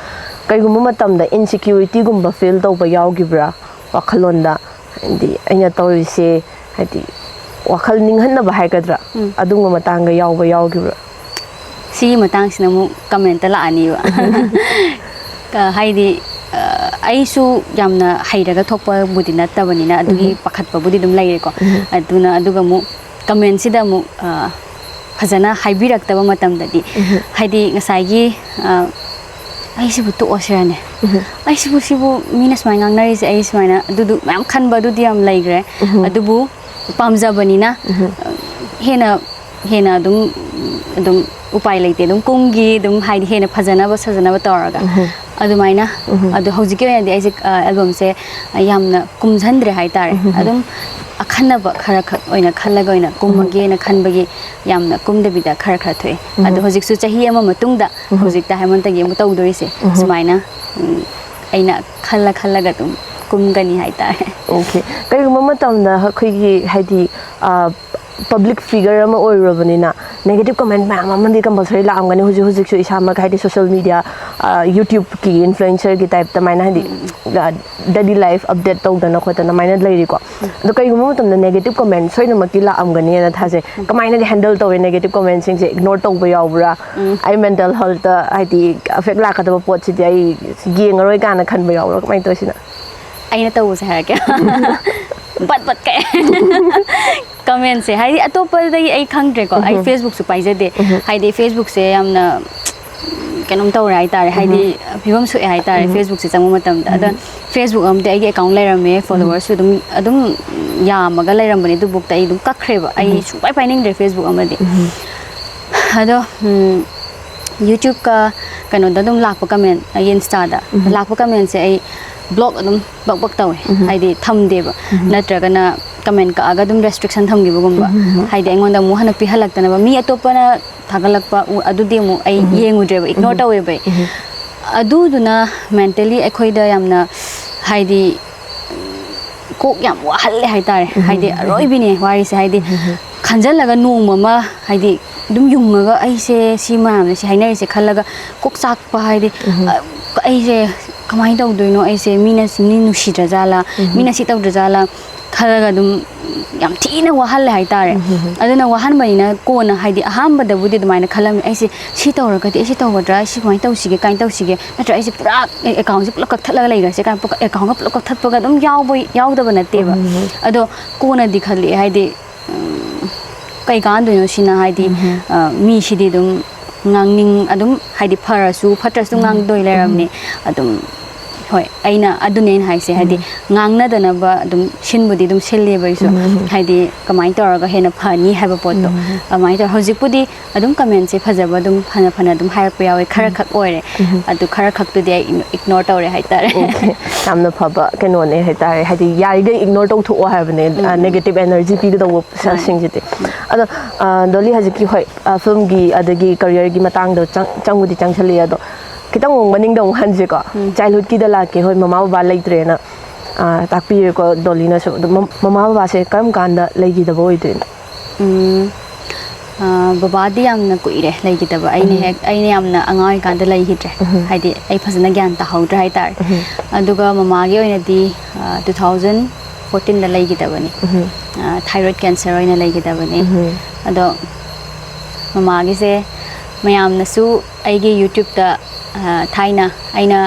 ꯀꯩꯒꯨꯝꯕ ꯃꯇꯝꯗ ꯏꯟꯁꯤꯀ꯭ꯌꯨꯔꯤꯇꯤꯒꯨꯝꯕ ꯐꯤꯜ ꯇꯧꯕ ꯌꯥꯎꯈꯤꯕ꯭ꯔꯥ ꯋꯥꯈꯜꯂꯣꯟꯗ? ꯍꯥꯏꯗꯤ ꯑꯩꯅ ꯇꯧꯔꯤꯁꯦ, ꯍꯥꯏꯗꯤ ꯋꯥꯈꯜ ꯅꯤꯡꯍꯟꯅꯕ ꯍꯥꯏꯒꯗ꯭ꯔꯥ, ꯎꯝ꯫ ꯑꯗꯨꯒꯨꯝꯕ ꯃꯇꯥꯡꯒ ꯌꯥꯎꯕ ꯌꯥꯎꯈꯤꯕ꯭ꯔꯥ? ꯁꯤꯒꯤ ꯃꯇꯥꯡꯁꯤꯅ ꯑꯃꯨꯛ ꯀꯃꯦꯟꯇ ꯂꯥꯛꯑꯅꯤꯕ꯫ ꯀ-, ꯍꯥꯏꯗꯤ, ꯑ, ꯑꯩꯁꯨ ꯌꯥꯝꯅ ꯍꯩꯔꯒ ꯊꯣꯛꯄꯕꯨꯗꯤ ꯅꯠꯇꯕꯅꯤꯅ ꯑꯗꯨꯒꯤ ꯎꯝ꯫ ꯄꯥꯈꯠꯄꯕꯨꯗꯤ ꯑꯗꯨꯝ ꯂꯩꯔꯦꯀꯣ꯫ ꯎꯝ꯫ ꯑꯗꯨꯅ ꯑꯗꯨꯒ ꯑꯃꯨꯛ ꯀꯃꯦꯟꯁꯤꯗ ꯑꯃꯨꯛ, ꯑ, ꯐꯖꯅ ꯍꯥꯏꯕꯤꯔꯛꯇꯕ ꯃꯇꯝꯗꯗꯤ, ꯎꯝ꯫ ꯍꯥꯏꯗꯤ ꯉꯁꯥꯏꯒꯤ, ꯑ, "ꯑꯩꯁꯤꯕꯨ ꯇꯣꯛꯑꯁꯤꯔꯅꯦ? ꯎꯝ꯫ ꯑꯩꯁꯤꯕꯨ, ꯁꯤꯕꯨ ꯃꯤꯅ ꯁꯨꯃꯥꯏꯅ ꯉꯥꯡꯅꯔꯤꯁꯦ ꯑꯩ ꯁꯨꯃꯥꯏꯅ", ꯑꯗꯨꯗꯨ ꯃꯌꯥꯝ ꯈꯟꯕ ꯑꯗꯨꯗꯤ ꯌꯥꯝ ꯂꯩꯈ꯭ꯔꯦ꯫ ꯎꯝ꯫ ꯑꯗꯨꯕꯨ ꯄꯥꯝꯖꯕꯅꯤꯅ, ꯎꯝ꯫ ꯑ, ꯍꯦꯟꯅ ꯍꯦꯟꯅ ꯑꯗꯨꯝ, ꯑꯗꯨꯝ ꯎꯄꯥꯏ ꯂꯩꯇꯦ, ꯑꯗꯨꯝ ꯀꯨꯝꯒꯤ, ꯑꯗꯨꯝ ꯍꯥꯏꯗꯤ ꯍꯦꯟꯅ ꯐꯖꯅꯕ ꯁꯥꯖꯅꯕ ꯇꯧꯔꯒ꯫ ꯎꯝ꯫ ꯑꯗꯨꯃꯥꯏꯅ꯫ ꯎꯝ꯫ ꯑꯗꯣ ꯍꯧꯖꯤꯛꯀꯤ ꯑꯣꯏꯅꯗꯤ ꯑꯩꯁꯦ, ꯑ, ꯑꯦꯜꯕꯝꯁꯦ ꯌꯥꯝꯅ ꯀꯨꯝꯁꯟꯗ꯭ꯔꯦ ꯍꯥꯏꯇꯥꯔꯦ꯫ ꯎꯝ꯫ ꯑꯗꯨꯝ ꯑꯈꯟꯅꯕ ꯈꯔ ꯈꯛ ꯑꯣꯏꯅ ꯈꯜꯂꯒ ꯑꯣꯏꯅ ꯎꯝ꯫ ꯀꯨꯝꯃꯒꯦꯅ ꯈꯟꯕꯒꯤ ꯌꯥꯝꯅ ꯀꯨꯝꯗꯕꯤꯗ ꯈꯔ ꯈꯔ ꯊꯣꯛꯑꯦ꯫ ꯎꯝ꯫ ꯑꯗꯣ ꯍꯧꯖꯤꯛꯁꯨ ꯆꯍꯤ ꯑꯃ ꯃꯇꯨꯡꯗ ꯎꯝ꯫ ꯍꯧꯖꯤꯛ ꯗꯥꯏꯃꯟꯗꯒꯤ ꯑꯃꯨꯛ ꯇꯧꯗꯣꯏꯁꯦ꯫ ꯎꯝ꯫ ꯁꯨꯃꯥꯏꯅ, ꯎꯝ, ꯑꯩꯅ ꯈꯜꯂ ꯈꯜꯂꯒ ꯑꯗꯨꯝ ꯀꯨꯝꯒꯅꯤ ꯍꯥꯏꯇꯥꯔꯦ꯫ ꯑꯣꯀꯦ꯫ ꯀꯔꯤꯒꯨꯝꯕ ꯃꯇꯝꯗ ꯑꯩꯈꯣꯏꯒꯤ ꯍꯥꯏꯗꯤ, ꯑ, ꯄꯕ꯭ꯂꯤꯛ ꯐꯤꯒꯔ ꯑꯃ ꯑꯣꯏꯔꯨꯔꯕꯅꯤꯅ ꯅꯦꯒꯦꯇꯤꯚ ꯀꯃꯦꯟ ꯃꯌꯥꯝ ꯑꯃꯗꯤ ꯀꯝꯄꯜꯁꯔꯤ ꯂꯥꯛꯑꯝꯒꯅꯤ꯫ ꯍꯧꯖꯤꯛ ꯍꯧꯖꯤꯛꯁꯨ ꯏꯁꯥꯃꯛ ꯍꯥꯏꯗꯤ ꯁꯣꯁꯤꯌꯦꯜ ꯃꯤꯗꯤꯌꯥ, ꯌꯨꯇ꯭ꯌꯨꯕꯀꯤ ꯏꯟꯐ꯭ꯂꯨꯌꯦꯟꯁꯔꯒꯤ ꯇꯥꯏꯞꯇ ꯑꯗꯨꯃꯥꯏꯅ ꯍꯥꯏꯗꯤ ꯗꯦꯂꯤ ꯂꯥꯏꯐ ꯑꯞꯗꯦꯠ ꯇꯧꯗꯅ ꯈꯣꯠꯇꯅ ꯑꯗꯨꯃꯥꯏꯅ ꯂꯩꯔꯤꯀꯣ꯫ ꯑꯗꯣ ꯀꯩꯒꯨꯝꯕ ꯃꯇꯝꯗ ꯅꯦꯒꯦꯇꯤꯚ ꯀꯃꯦꯟ ꯁꯣꯏꯗꯅꯃꯛꯀꯤ ꯂꯥꯛꯑꯝꯒꯅꯤꯅ ꯊꯥꯖꯩ꯫ ꯀꯃꯥꯏꯅꯗꯤ ꯍꯦꯟꯗꯜ ꯇꯧꯋꯦ ꯅꯦꯒꯦꯇꯤꯚ ꯀꯃꯦꯟꯁꯤꯡꯁꯦ? ꯏꯒꯅꯣꯔ ꯇꯧꯕ ꯌꯥꯎꯕ꯭ꯔꯥ? ꯑꯩ ꯃꯦꯟꯇꯦꯜ ꯍꯦꯜꯠꯇ ꯍꯥꯏꯗꯤ ꯑꯦꯐꯦꯛ ꯂꯥꯛꯀꯗꯕ ꯄꯣꯠꯁꯤꯗꯤ ꯑꯩ ꯌꯦꯡꯉꯔꯣꯏ ꯀꯥꯏꯅ ꯈꯟꯕ ꯌꯥꯎꯕ꯭ꯔꯥ? ꯀꯃꯥꯏꯅ ꯇꯧꯋꯤ ꯁꯤꯅ? ꯑꯩꯅ ꯇꯧꯕꯁꯦ ꯍꯥꯏꯔꯛꯀꯦ꯫ ꯕꯠ ꯕꯠ ꯀꯛꯑꯦ꯫ ꯀꯃꯦꯟꯁꯦ ꯍꯥꯏꯗꯤ ꯑꯇꯣꯞꯄꯗꯒꯤ ꯑꯩ ꯈꯪꯗ꯭ꯔꯦꯀꯣ꯫ ꯑꯩ ꯐꯦꯁꯕꯨꯛꯁꯨ ꯄꯥꯏꯖꯗꯦ꯫ ꯍꯥꯏꯗꯤ ꯐꯦꯁꯕꯨꯛꯁꯦ ꯌꯥꯝꯅ ꯀꯩꯅꯣꯝ ꯇꯧꯔꯦ ꯍꯥꯏꯇꯥꯔꯦ꯫ ꯍꯥꯏꯗꯤ ꯐꯤꯕꯝ ꯁꯣꯛꯑꯦ ꯍꯥꯏꯇꯥꯔꯦ ꯐꯦꯁꯕꯨꯛꯁꯦ ꯆꯪꯕ ꯃꯇꯝꯗ꯫ ꯑꯗ ꯐꯦꯁꯕꯨꯛ ꯑꯃꯗꯤ ꯑꯩꯒꯤ ꯑꯦꯀꯥꯎꯟ ꯂꯩꯔꯝꯃꯦ, ꯐꯣꯂꯣꯋꯔꯁꯨ ꯑꯗꯨꯝ ꯑꯗꯨꯝ ꯌꯥꯝꯃꯒ ꯂꯩꯔꯝꯕꯅꯦ꯫ ꯑꯗꯨꯕꯨꯛꯇ ꯑꯩ ꯑꯗꯨꯝ ꯀꯛꯈ꯭ꯔꯦꯕ꯫ ꯑꯩ ꯁꯨꯡꯄꯥꯏ ꯄꯥꯏꯅꯤꯡꯗ꯭ꯔꯦ ꯐꯦꯁꯕꯨꯛ ꯑꯃꯗꯤ꯫ ꯑꯗꯣ ꯎꯝ, ꯌꯨꯇ꯭ꯌꯨꯕꯀ ꯀꯩꯅꯣꯗ ꯑꯗꯨꯝ ꯂꯥꯛꯄ ꯀꯃꯦꯟ, ꯑꯩꯒꯤ ꯏꯟꯁꯇꯥꯗ ꯂꯥꯛꯄ ꯀꯃꯦꯟꯁꯦ ꯑꯩ ꯕ꯭ꯂꯣꯛ ꯑꯗꯨꯝ ꯕꯛ ꯕꯛ ꯇꯧꯋꯦ꯫ ꯍꯥꯏꯗꯤ ꯊꯝꯗꯦꯕ꯫ ꯅꯠꯇ꯭ꯔꯒꯅ ꯀꯃꯦꯟ ꯀꯛꯑꯒ ꯑꯗꯨꯝ ꯔꯦꯁꯇ꯭ꯔꯤꯛꯁꯟ ꯊꯝꯈꯤꯕꯒꯨꯝꯕ꯫ ꯍꯥꯏꯗꯤ ꯑꯩꯉꯣꯟꯗ ꯑꯃꯨꯛ ꯍꯟꯅ ꯄꯤꯍꯜꯂꯛꯇꯅꯕ꯫ ꯃꯤ ꯑꯇꯣꯞꯄꯅ ꯊꯥꯒꯠꯂꯛꯄ ꯎ-, ꯑꯗꯨꯗꯤ ꯑꯃꯨꯛ ꯑꯩ ꯌꯦꯡꯉꯨꯗ꯭ꯔꯦꯕ, ꯏꯒꯅꯣꯔ ꯇꯧꯋꯦꯕ ꯑꯩ꯫ ꯑꯗꯨꯗꯨꯅ ꯃꯦꯟꯇꯦꯂꯤ ꯑꯩꯈꯣꯏꯗ ꯌꯥꯝꯅ ꯍꯥꯏꯗꯤ ꯀꯣꯛ ꯌꯥꯝ ꯋꯥꯍꯜꯂꯦ ꯍꯥꯏꯇꯥꯔꯦ꯫ ꯍꯥꯏꯗꯤ ꯑꯔꯣꯏꯕꯤꯅꯦ ꯋꯥꯔꯤꯁꯦ꯫ ꯍꯥꯏꯗꯤ ꯈꯟꯖꯜꯂꯒ ꯅꯣꯡꯃ ꯑꯃ ꯍꯥꯏꯗꯤ ꯑꯗꯨꯝ ꯌꯨꯡꯉꯒ ꯑꯩꯁꯦ ꯁꯤ ꯃꯌꯥꯝꯅ ꯁꯤ ꯍꯥꯏꯅꯔꯤꯁꯦ ꯈꯜꯂꯒ ꯀꯣꯛ ꯆꯥꯛꯄ ꯍꯥꯏꯗꯤ, ꯑ, ꯑꯩꯁꯦ ꯀꯃꯥꯏꯅ ꯇꯧꯗꯣꯏꯅꯣ? ꯑꯩꯁꯦ ꯃꯤꯅ ꯃꯤ ꯅꯨꯡꯁꯤꯗ꯭ꯔꯖꯥꯠꯂꯥ? ꯃꯤꯅ ꯁꯤ ꯇꯧꯗ꯭ꯔꯖꯥꯠꯂꯥ? ꯈꯜꯂꯒ ꯑꯗꯨꯝ ꯌꯥꯝ ꯊꯤꯅ ꯋꯥꯍꯜꯂꯦ ꯍꯥꯏꯇꯥꯔꯦ꯫ ꯑꯗꯨꯅ ꯋꯥꯍꯟꯕꯅꯤꯅ ꯀꯣꯟꯅ ꯍꯥꯏꯗꯤ ꯑꯍꯥꯟꯕꯗꯕꯨꯗꯤ ꯑꯗꯨꯃꯥꯏꯅ ꯈꯜꯂꯝꯃꯤ, ꯑꯩꯁꯦ ꯁꯤ ꯇꯧꯔꯒꯗꯤ ꯑꯩ ꯁꯤ ꯇꯧꯒꯗ꯭ꯔꯥ? ꯑꯩ ꯁꯤ ꯀꯃꯥꯏꯅ ꯇꯧꯁꯤꯒꯦ? ꯀꯃꯥꯏꯅ ꯇꯧꯁꯤꯒꯦ? ꯅꯠꯇ꯭ꯔꯒ ꯑꯩꯁꯦ ꯄꯨꯔꯥ ꯑꯦꯀꯥꯎꯟꯁꯦ ꯄꯨꯂꯞ ꯀꯛꯊꯠꯂꯒ ꯂꯩꯈ꯭ꯔꯁꯦ ꯀꯥꯏꯅ ꯑꯦꯀꯥꯎꯟꯒ ꯄꯨꯂꯞ ꯀꯛꯊꯠꯄꯒ ꯑꯗꯨꯝ ꯌꯥꯎꯕ ꯌꯥꯎꯗꯕ ꯅꯠꯇꯦꯕ꯫ ꯑꯗꯣ ꯀꯣꯟꯅꯗꯤ ꯈꯜꯂꯛꯑꯦ ꯍꯥꯏꯗꯤ, ꯎꯝ, ꯀꯩ ꯀꯥꯟꯗꯣꯏꯅꯣ ꯁꯤꯅ ꯍꯥꯏꯗꯤ, ꯑ, ꯃꯤꯁꯤꯗꯤ ꯑꯗꯨꯝ ꯉꯥꯡꯅꯤꯡ ꯑꯗꯨꯝ ꯍꯥꯏꯗꯤ ꯐꯔꯁꯨ ꯐꯠꯇ꯭ꯔꯁꯨ ꯉꯥꯡꯗꯣꯏ ꯂꯩꯔꯕꯅꯤ꯫ ꯑꯗꯨꯝ ꯍꯣꯏ, ꯑꯩꯅ ꯑꯗꯨꯅꯦ ꯑꯩꯅ ꯍꯥꯏꯁꯦ ꯍꯥꯏꯗꯤ ꯉꯥꯡꯅꯗꯅꯕ ꯑꯗꯨꯝ ꯁꯤꯟꯕꯨꯗꯤ ꯑꯗꯨꯝ ꯁꯤꯜꯂꯦꯕ ꯑꯩꯁꯨ꯫ ꯍꯥꯏꯗꯤ ꯀꯃꯥꯏꯅ ꯇꯧꯔꯒ ꯍꯦꯟꯅ ꯐꯅꯤ ꯍꯥꯏꯕ ꯄꯣꯠꯇꯣ꯫ ꯑꯗꯨꯃꯥꯏꯅ ꯇꯧꯔ ꯍꯧꯖꯤꯛꯄꯨꯗꯤ ꯑꯗꯨꯝ ꯀꯃꯦꯟꯁꯦ ꯐꯖꯕ ꯑꯗꯨꯝ ꯐꯅ ꯐꯅ ꯑꯗꯨꯝ ꯍꯥꯏꯔꯛꯄ ꯌꯥꯎꯋꯦ꯫ ꯈꯔ ꯈꯛ ꯑꯣꯏꯔꯦ꯫ ꯑꯗꯨ ꯈꯔ ꯈꯛꯇꯨꯗꯤ ꯑꯩ ꯏꯒꯅꯣꯔ ꯇꯧꯔꯦ ꯍꯥꯏꯇꯥꯔꯦ꯫ ꯑꯣꯀꯦ, ꯌꯥꯝꯅ ꯐꯕ ꯀꯩꯅꯣꯅꯦ ꯍꯥꯏꯇꯥꯔꯦ꯫ ꯍꯥꯏꯗꯤ ꯌꯥꯔꯤꯈꯩ ꯏꯒꯅꯣꯔ ꯇꯧꯊꯣꯛꯑꯣ ꯍꯥꯏꯕꯅꯦ, ꯅꯦꯒꯦꯇꯤꯚ ꯑꯦꯅꯔꯖꯤ ꯄꯤꯒꯗꯧꯕ ꯁꯦꯜꯁꯤꯡꯁꯤꯗꯤ꯫ ꯑꯗꯣ, ꯑ, ꯗꯣꯂꯤ, ꯍꯧꯖꯤꯛꯀꯤ, ꯍꯣꯏ, ꯑ, ꯐꯤꯂꯝꯒꯤ ꯑꯗꯒꯤ ꯀꯔꯤꯌꯔꯒꯤ ꯃꯇꯥꯡꯗ ꯆꯪ-, ꯆꯪꯕꯨꯗꯤ ꯆꯪꯁꯜꯂꯛꯑꯦ꯫ ꯑꯗꯣ ꯈꯤꯇꯪ ꯑꯃꯨꯛ ꯃꯅꯤꯡꯗ ꯑꯃꯨꯛ ꯍꯟꯁꯦꯀꯣ꯫ ꯆꯥꯏꯜꯍꯨꯗꯀꯤꯗ ꯂꯥꯛꯀꯦ꯫ ꯍꯣꯏ, ꯃꯃꯥ ꯕꯕꯥ ꯂꯩꯇ꯭ꯔꯦꯅ, ꯑ, ꯇꯥꯛꯄꯤꯔꯦꯀꯣ ꯗꯣꯂꯤꯅꯁꯨ꯫ ꯑꯗꯣ ꯃꯝ-, ꯃꯃꯥ ꯕꯕꯥꯁꯦ ꯀꯔꯝ ꯀꯥꯟꯗ ꯂꯩꯈꯤꯗꯕ ꯑꯣꯏꯗꯣꯏꯅꯣ? ꯎꯝ, ꯑ, ꯕꯕꯥꯗꯤ ꯌꯥꯝꯅ ꯀꯨꯏꯔꯦ ꯂꯩꯈꯤꯗꯕ꯫ ꯑꯩꯅ ꯎꯝ꯫ ꯍꯦꯛ, ꯑꯩꯅ ꯌꯥꯝꯅ ꯑꯉꯥꯡ ꯑꯣꯏꯔꯤꯀꯥꯟꯗ ꯂꯩꯈꯤꯗ꯭ꯔꯦ꯫ ꯎꯝ꯫ ꯍꯥꯏꯗꯤ, ꯑꯩ ꯐꯖꯅ ꯒ꯭ꯌꯥꯟ ꯇꯥꯍꯧꯗ꯭ꯔꯦ ꯍꯥꯏꯇꯥꯔꯦ꯫ ꯎꯝ꯫ ꯑꯗꯨꯒ ꯃꯃꯥꯒꯤ ꯑꯣꯏꯅꯗꯤ, ꯑ, two thousand fourteen ꯗ ꯂꯩꯈꯤꯗꯕꯅꯤ꯫ ꯎꯝ꯫ ꯑ, thyroid cancer ꯑꯣꯏꯅ ꯂꯩꯈꯤꯗꯕꯅꯤ꯫ ꯎꯝ꯫ ꯑꯗꯣ ꯃꯃꯥꯒꯤꯁꯦ ꯃꯌꯥꯝꯅꯁꯨ ꯑꯩꯒꯤ YouTube ꯇ, ꯑ, ꯊꯥꯏꯅ ꯑꯩꯅ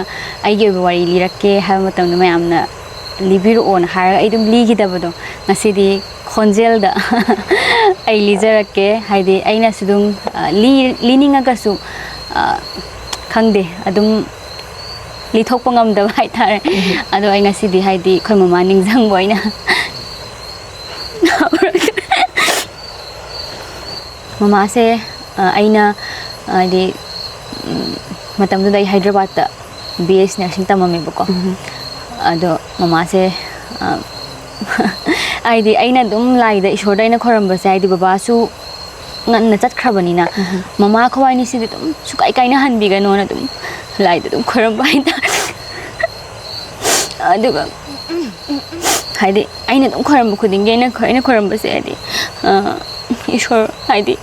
ꯑꯩꯒꯤ ꯑꯣꯏꯕ ꯋꯥꯔꯤ ꯂꯤꯔꯛꯀꯦ ꯍꯥꯏꯕ ꯃꯇꯝꯗ ꯃꯌꯥꯝꯅ ꯂꯤꯕꯤꯔꯛꯑꯣꯅ ꯍꯥꯏꯔꯒ ꯑꯩ ꯑꯗꯨꯝ ꯂꯤꯈꯤꯗꯕꯗꯣ, ꯉꯁꯤꯗꯤ ꯈꯣꯟꯖꯦꯜꯗ ꯑꯩ ꯂꯤꯖꯔꯛꯀꯦ꯫ ꯍꯥꯏꯗꯤ, ꯑꯩꯅꯁꯨ ꯑꯗꯨꯝ, ꯑ, ꯂꯤ-, ꯂꯤꯅꯤꯡꯉꯒꯁꯨ, ꯑ, ꯈꯪꯗꯦ, ꯑꯗꯨꯝ ꯂꯤꯊꯣꯛꯄ ꯉꯝꯗꯕ ꯍꯥꯏꯇꯥꯔꯦ꯫ ꯎꯝ꯫ ꯑꯗꯣ ꯑꯩ ꯉꯁꯤꯗꯤ, ꯍꯥꯏꯗꯤ, ꯑꯩꯈꯣꯏ ꯃꯃꯥ ꯅꯤꯡꯁꯤꯡꯕ ꯑꯣꯏꯅ ꯃꯃꯥꯁꯦ, ꯑ, ꯑꯩꯅ, ꯍꯥꯏꯗꯤ, ꯎꯝ, ꯃꯇꯝꯗꯨꯗ ꯑꯩ ꯍꯥꯏꯗ꯭ꯔꯕꯥꯠꯇ B S nursing ꯇꯝꯃꯝꯃꯦꯕꯀꯣ꯫ ꯎꯝ꯫ ꯑꯗꯣ ꯃꯃꯥꯁꯦ, ꯑ, ꯍꯥꯏꯗꯤ, ꯑꯩꯅ ꯑꯗꯨꯝ ꯂꯥꯏꯗ, ꯏꯁꯣꯔꯗ ꯑꯩꯅ ꯈꯣꯏꯔꯝꯕꯁꯦ, ꯍꯥꯏꯗꯤ, ꯕꯕꯥꯁꯨ ꯉꯟꯅ ꯆꯠꯈ꯭ꯔꯕꯅꯤꯅ, ꯎꯝ꯫ ꯃꯃꯥ ꯈꯣꯏꯕꯥꯅꯤꯁꯤꯗꯤ ꯑꯗꯨꯝ ꯁꯨꯀꯥꯏ ꯀꯥꯏꯅꯍꯟꯕꯤꯒꯅꯣꯅ ꯑꯗꯨꯝ ꯂꯥꯏꯗ ꯑꯗꯨꯝ ꯈꯣꯏꯔꯝꯕ ꯍꯥꯏꯇꯥꯔꯦ꯫ ꯑꯗꯨꯒ, ꯍꯥꯏꯗꯤ, ꯑꯩꯅ ꯑꯗꯨꯝ ꯈꯣꯏꯔꯝꯕ ꯈꯨꯗꯤꯡꯒꯤ, ꯑꯩꯅ, ꯑꯩꯅ ꯈꯣꯏꯔꯝꯕꯁꯦ, ꯍꯥꯏꯗꯤ, ꯑ, ꯏꯁꯣꯔ, ꯍꯥꯏꯗꯤ,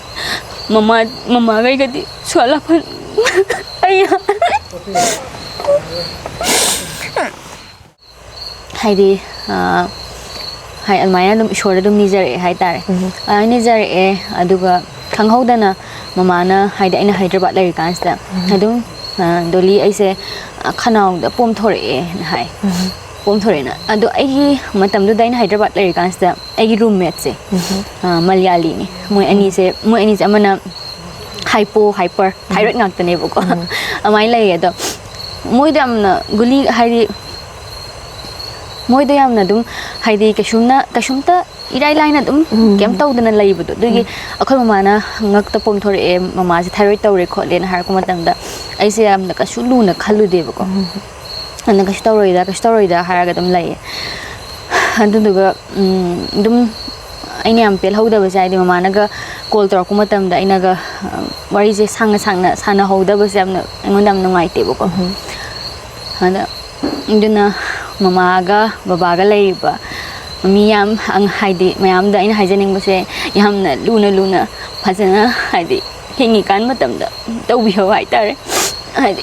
ꯃꯃꯥ, ꯃꯃꯥꯈꯩꯒꯗꯤ ꯁꯨꯍꯜꯂꯥꯛꯄ꯫ ꯑꯩ ꯍꯥꯏꯗꯤ, ꯑ, ꯍꯥꯏ, ꯑꯗꯨꯃꯥꯏꯅ ꯑꯗꯨꯝ ꯏꯁꯣꯔꯗ ꯑꯗꯨꯝ ꯅꯤꯖꯔꯛꯑꯦ ꯍꯥꯏꯇꯥꯔꯦ꯫ ꯎꯝ꯫ ꯑꯗꯨꯃꯥꯏꯅ ꯅꯤꯖꯔꯛꯑꯦ, ꯑꯗꯨꯒ ꯈꯪꯍꯧꯗꯅ ꯃꯃꯥꯅ, ꯍꯥꯏꯗꯤ, ꯑꯩꯅ ꯍꯥꯏꯗ꯭ꯔꯕꯥꯠ ꯂꯩꯔꯤꯀꯥꯟꯁꯤꯗ, ꯎꯝ꯫ ꯑꯗꯨꯝ, ꯑ, "ꯗꯣꯂꯤ, ꯑꯩꯁꯦ, ꯑ, ꯈꯅꯥꯎꯗ ꯄꯣꯝꯊꯣꯔꯛꯑꯦꯅ" ꯍꯥꯏ꯫ ꯎꯝ꯫ "ꯄꯣꯝꯊꯣꯔꯛꯑꯦꯅ"꯫ ꯑꯗꯣ ꯑꯩꯒꯤ ꯃꯇꯝꯗꯨꯗ ꯑꯩꯅ ꯍꯥꯏꯗ꯭ꯔꯕꯥꯠ ꯂꯩꯔꯤꯀꯥꯟꯁꯤꯗ ꯑꯩꯒꯤ roommateꯁꯦ, ꯎꯝ꯫ ꯑ, ꯃꯂꯌꯥꯂꯤꯅꯤ꯫ ꯃꯣꯏ ꯑꯅꯤꯁꯦ, ꯃꯣꯏ ꯑꯅꯤꯁꯦ ꯑꯃꯅ hypo, hyper, ꯎꯝ꯫ Thyroid ꯉꯥꯛꯇꯅꯦꯕꯀꯣ꯫ ꯎꯝ꯫ ꯑꯗꯨꯃꯥꯏꯅ ꯂꯩꯌꯦ꯫ ꯑꯗꯣ ꯃꯣꯏꯗꯣ ꯌꯥꯝꯅ ꯒꯨꯂꯤ, ꯍꯥꯏꯗꯤ, ꯃꯣꯏꯗꯣ ꯌꯥꯝꯅ ꯑꯗꯨꯝ, ꯍꯥꯏꯗꯤ, ꯀꯩꯁꯨꯝꯅ, ꯀꯩꯁꯨꯝꯇ ꯏꯔꯥꯏ ꯂꯥꯏꯅ ꯑꯗꯨꯝ ꯎꯝ꯫ ꯀꯩꯝ ꯇꯧꯗꯅ ꯂꯩꯕꯗꯣ꯫ ꯑꯗꯨꯒꯤ ꯎꯝ꯫ ꯑꯩꯈꯣꯏ ꯃꯃꯥꯅ ꯉꯛꯇ ꯄꯣꯝꯊꯣꯔꯛꯑꯦ, ꯃꯃꯥꯁꯦ thyroid ꯇꯧꯔꯦ ꯈꯣꯠꯂꯦꯅ ꯍꯥꯏꯔꯛꯄ ꯃꯇꯝꯗ, ꯑꯩꯁꯦ ꯌꯥꯝꯅ ꯀꯩꯁꯨ ꯂꯨꯅ ꯈꯜꯂꯨꯗꯦꯕꯀꯣ꯫ ꯎꯝ꯫ ꯑꯗꯨꯅ "ꯀꯩꯁꯨ ꯇꯧꯔꯣꯏꯗ, ꯀꯩꯁꯨ ꯇꯧꯔꯣꯏꯗ" ꯍꯥꯏꯔꯒ ꯑꯗꯨꯝ ꯂꯩꯌꯦ꯫ ꯑꯗꯨꯗꯨꯒ, ꯎꯝ, ꯑꯗꯨꯝ ꯑꯩꯅ ꯌꯥꯝ ꯄꯦꯜꯍꯧꯗꯕꯁꯦ, ꯍꯥꯏꯗꯤ, ꯃꯃꯥꯅꯒ call ꯇꯧꯔꯛꯄ ꯃꯇꯝꯗ ꯑꯩꯅꯒ, ꯑ, ꯋꯥꯔꯤꯁꯦ ꯁꯥꯡꯅ ꯁꯥꯡꯅ ꯁꯥꯟꯅꯍꯧꯗꯕꯁꯦ ꯌꯥꯝꯅ, ꯑꯩꯉꯣꯟꯗ ꯌꯥꯝ ꯅꯨꯡꯉꯥꯏꯇꯦꯕꯀꯣ꯫ ꯎꯝ꯫ ꯑꯗ, ꯑꯗꯨꯅ ꯃꯃꯥꯒ ꯕꯕꯥꯒ ꯂꯩꯔꯤꯕ ꯃꯤ ꯌꯥꯝ, ꯑꯪ-, ꯍꯥꯏꯗꯤ ꯃꯌꯥꯝꯗ ꯑꯩꯅ ꯍꯥꯏꯖꯅꯤꯡꯕꯁꯦ, ꯌꯥꯝꯅ ꯂꯨꯅ ꯂꯨꯅ ꯐꯖꯅ, ꯍꯥꯏꯗꯤ ꯍꯤꯡꯉꯤꯀꯥꯟ ꯃꯇꯝꯗ ꯇꯧꯕꯤꯍꯧ ꯍꯥꯏꯇꯥꯔꯦ꯫ ꯍꯥꯏꯗꯤ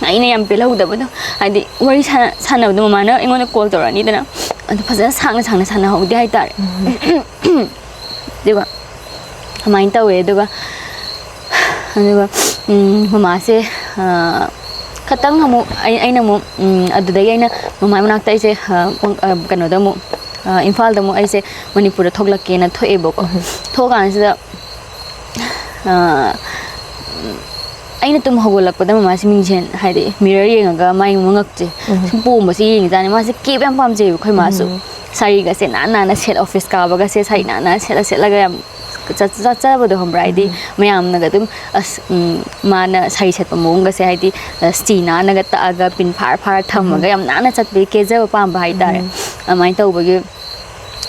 ꯑꯩꯅ ꯌꯥꯝ ꯄꯦꯜꯍꯧꯗꯕꯗꯣ, ꯍꯥꯏꯗꯤ ꯋꯥꯔꯤ ꯁꯥꯟꯅ-, ꯁꯥꯟꯅꯕꯗꯣ, ꯃꯃꯥꯅ ꯑꯩꯉꯣꯟꯗ ꯀꯣꯜ ꯇꯧꯔꯛꯑꯅꯤꯗꯅ, ꯑꯗꯨ ꯐꯖꯅ ꯁꯥꯡꯅ ꯁꯥꯡꯅ ꯁꯥꯟꯅꯍꯧꯗꯦ ꯍꯥꯏꯇꯥꯔꯦ꯫ ꯑꯗꯨꯒ ꯑꯗꯨꯃꯥꯏꯅ ꯇꯧꯋꯦ꯫ ꯑꯗꯨꯒ, ꯑꯗꯨꯒ, ꯎꯝ, ꯃꯃꯥꯁꯦ, ꯑ, ꯈꯇꯪ ꯑꯃꯨꯛ ꯑꯩ-, ꯑꯩꯅ ꯑꯃꯨꯛ, ꯎꯝ, ꯑꯗꯨꯗꯒꯤ ꯑꯩꯅ ꯃꯃꯥ ꯃꯅꯥꯛꯇ ꯑꯩꯁꯦ, ꯑ, ꯀꯩꯅꯣꯗ ꯑꯃꯨꯛ, ꯑ, ꯏꯝꯐꯥꯜꯗ ꯑꯃꯨꯛ ꯑꯩꯁꯦ ꯃꯅꯤꯄꯨꯔꯗ ꯊꯣꯛꯂꯛꯀꯦꯅ ꯊꯣꯛꯑꯦꯕꯀꯣ꯫ ꯊꯣꯛꯑꯀꯥꯟꯁꯤꯗ, ꯑ, ꯑꯩꯅ ꯇꯨꯝ ꯍꯧꯒꯠꯂꯛꯄꯗ ꯃꯃꯥꯁꯦ ꯃꯤꯡꯁꯦꯜ, ꯍꯥꯏꯗꯤ ꯃꯤꯔꯔ ꯌꯦꯡꯉꯒ ꯃꯥꯒꯤ ꯃꯉꯛꯁꯦ ꯁꯨꯝ ꯄꯣꯝꯕꯁꯦ ꯌꯦꯡꯉꯤꯖꯥꯠꯅꯤ꯫ ꯃꯥꯁꯦ ꯀꯦꯕ ꯌꯥꯝ ꯄꯥꯝꯖꯩꯌꯦꯕ ꯑꯩꯈꯣꯏ ꯃꯥꯁꯨ꯫ ꯁꯥꯔꯤꯒꯁꯦ ꯅꯥꯟ ꯅꯥꯟꯅ ꯁꯦꯠ-, ꯑꯣꯐꯤꯁ ꯀꯥꯕꯒꯁꯦ ꯁꯥꯔꯤ ꯅꯥꯟ ꯅꯥꯟꯅ ꯁꯦꯠꯂ ꯁꯦꯠꯂꯒ ꯌꯥꯝ ꯆꯠ-, ꯆꯠꯆꯕꯗꯣ ꯈꯪꯕ꯭ꯔꯥ? ꯍꯥꯏꯗꯤ ꯃꯌꯥꯝꯅꯒ ꯑꯗꯨꯝ, ꯑꯁ, ꯎꯝ, ꯃꯥꯅ ꯁꯥꯔꯤ ꯁꯦꯠꯄ ꯃꯑꯣꯡꯒꯁꯦ, ꯍꯥꯏꯗꯤ, ꯑ, ꯁ꯭ꯇꯤ ꯅꯥꯟꯅꯒ ꯇꯛꯑꯒ ꯄꯤꯟ ꯐꯥꯔ ꯐꯥꯔ ꯊꯝꯃꯒ ꯌꯥꯝ ꯅꯥꯟꯅ ꯆꯠꯄꯒꯤ ꯀꯦꯖꯕ ꯄꯥꯝꯕ ꯍꯥꯏꯇꯥꯔꯦ꯫ ꯑꯗꯨꯃꯥꯏꯅ ꯇꯧꯕꯒꯤ,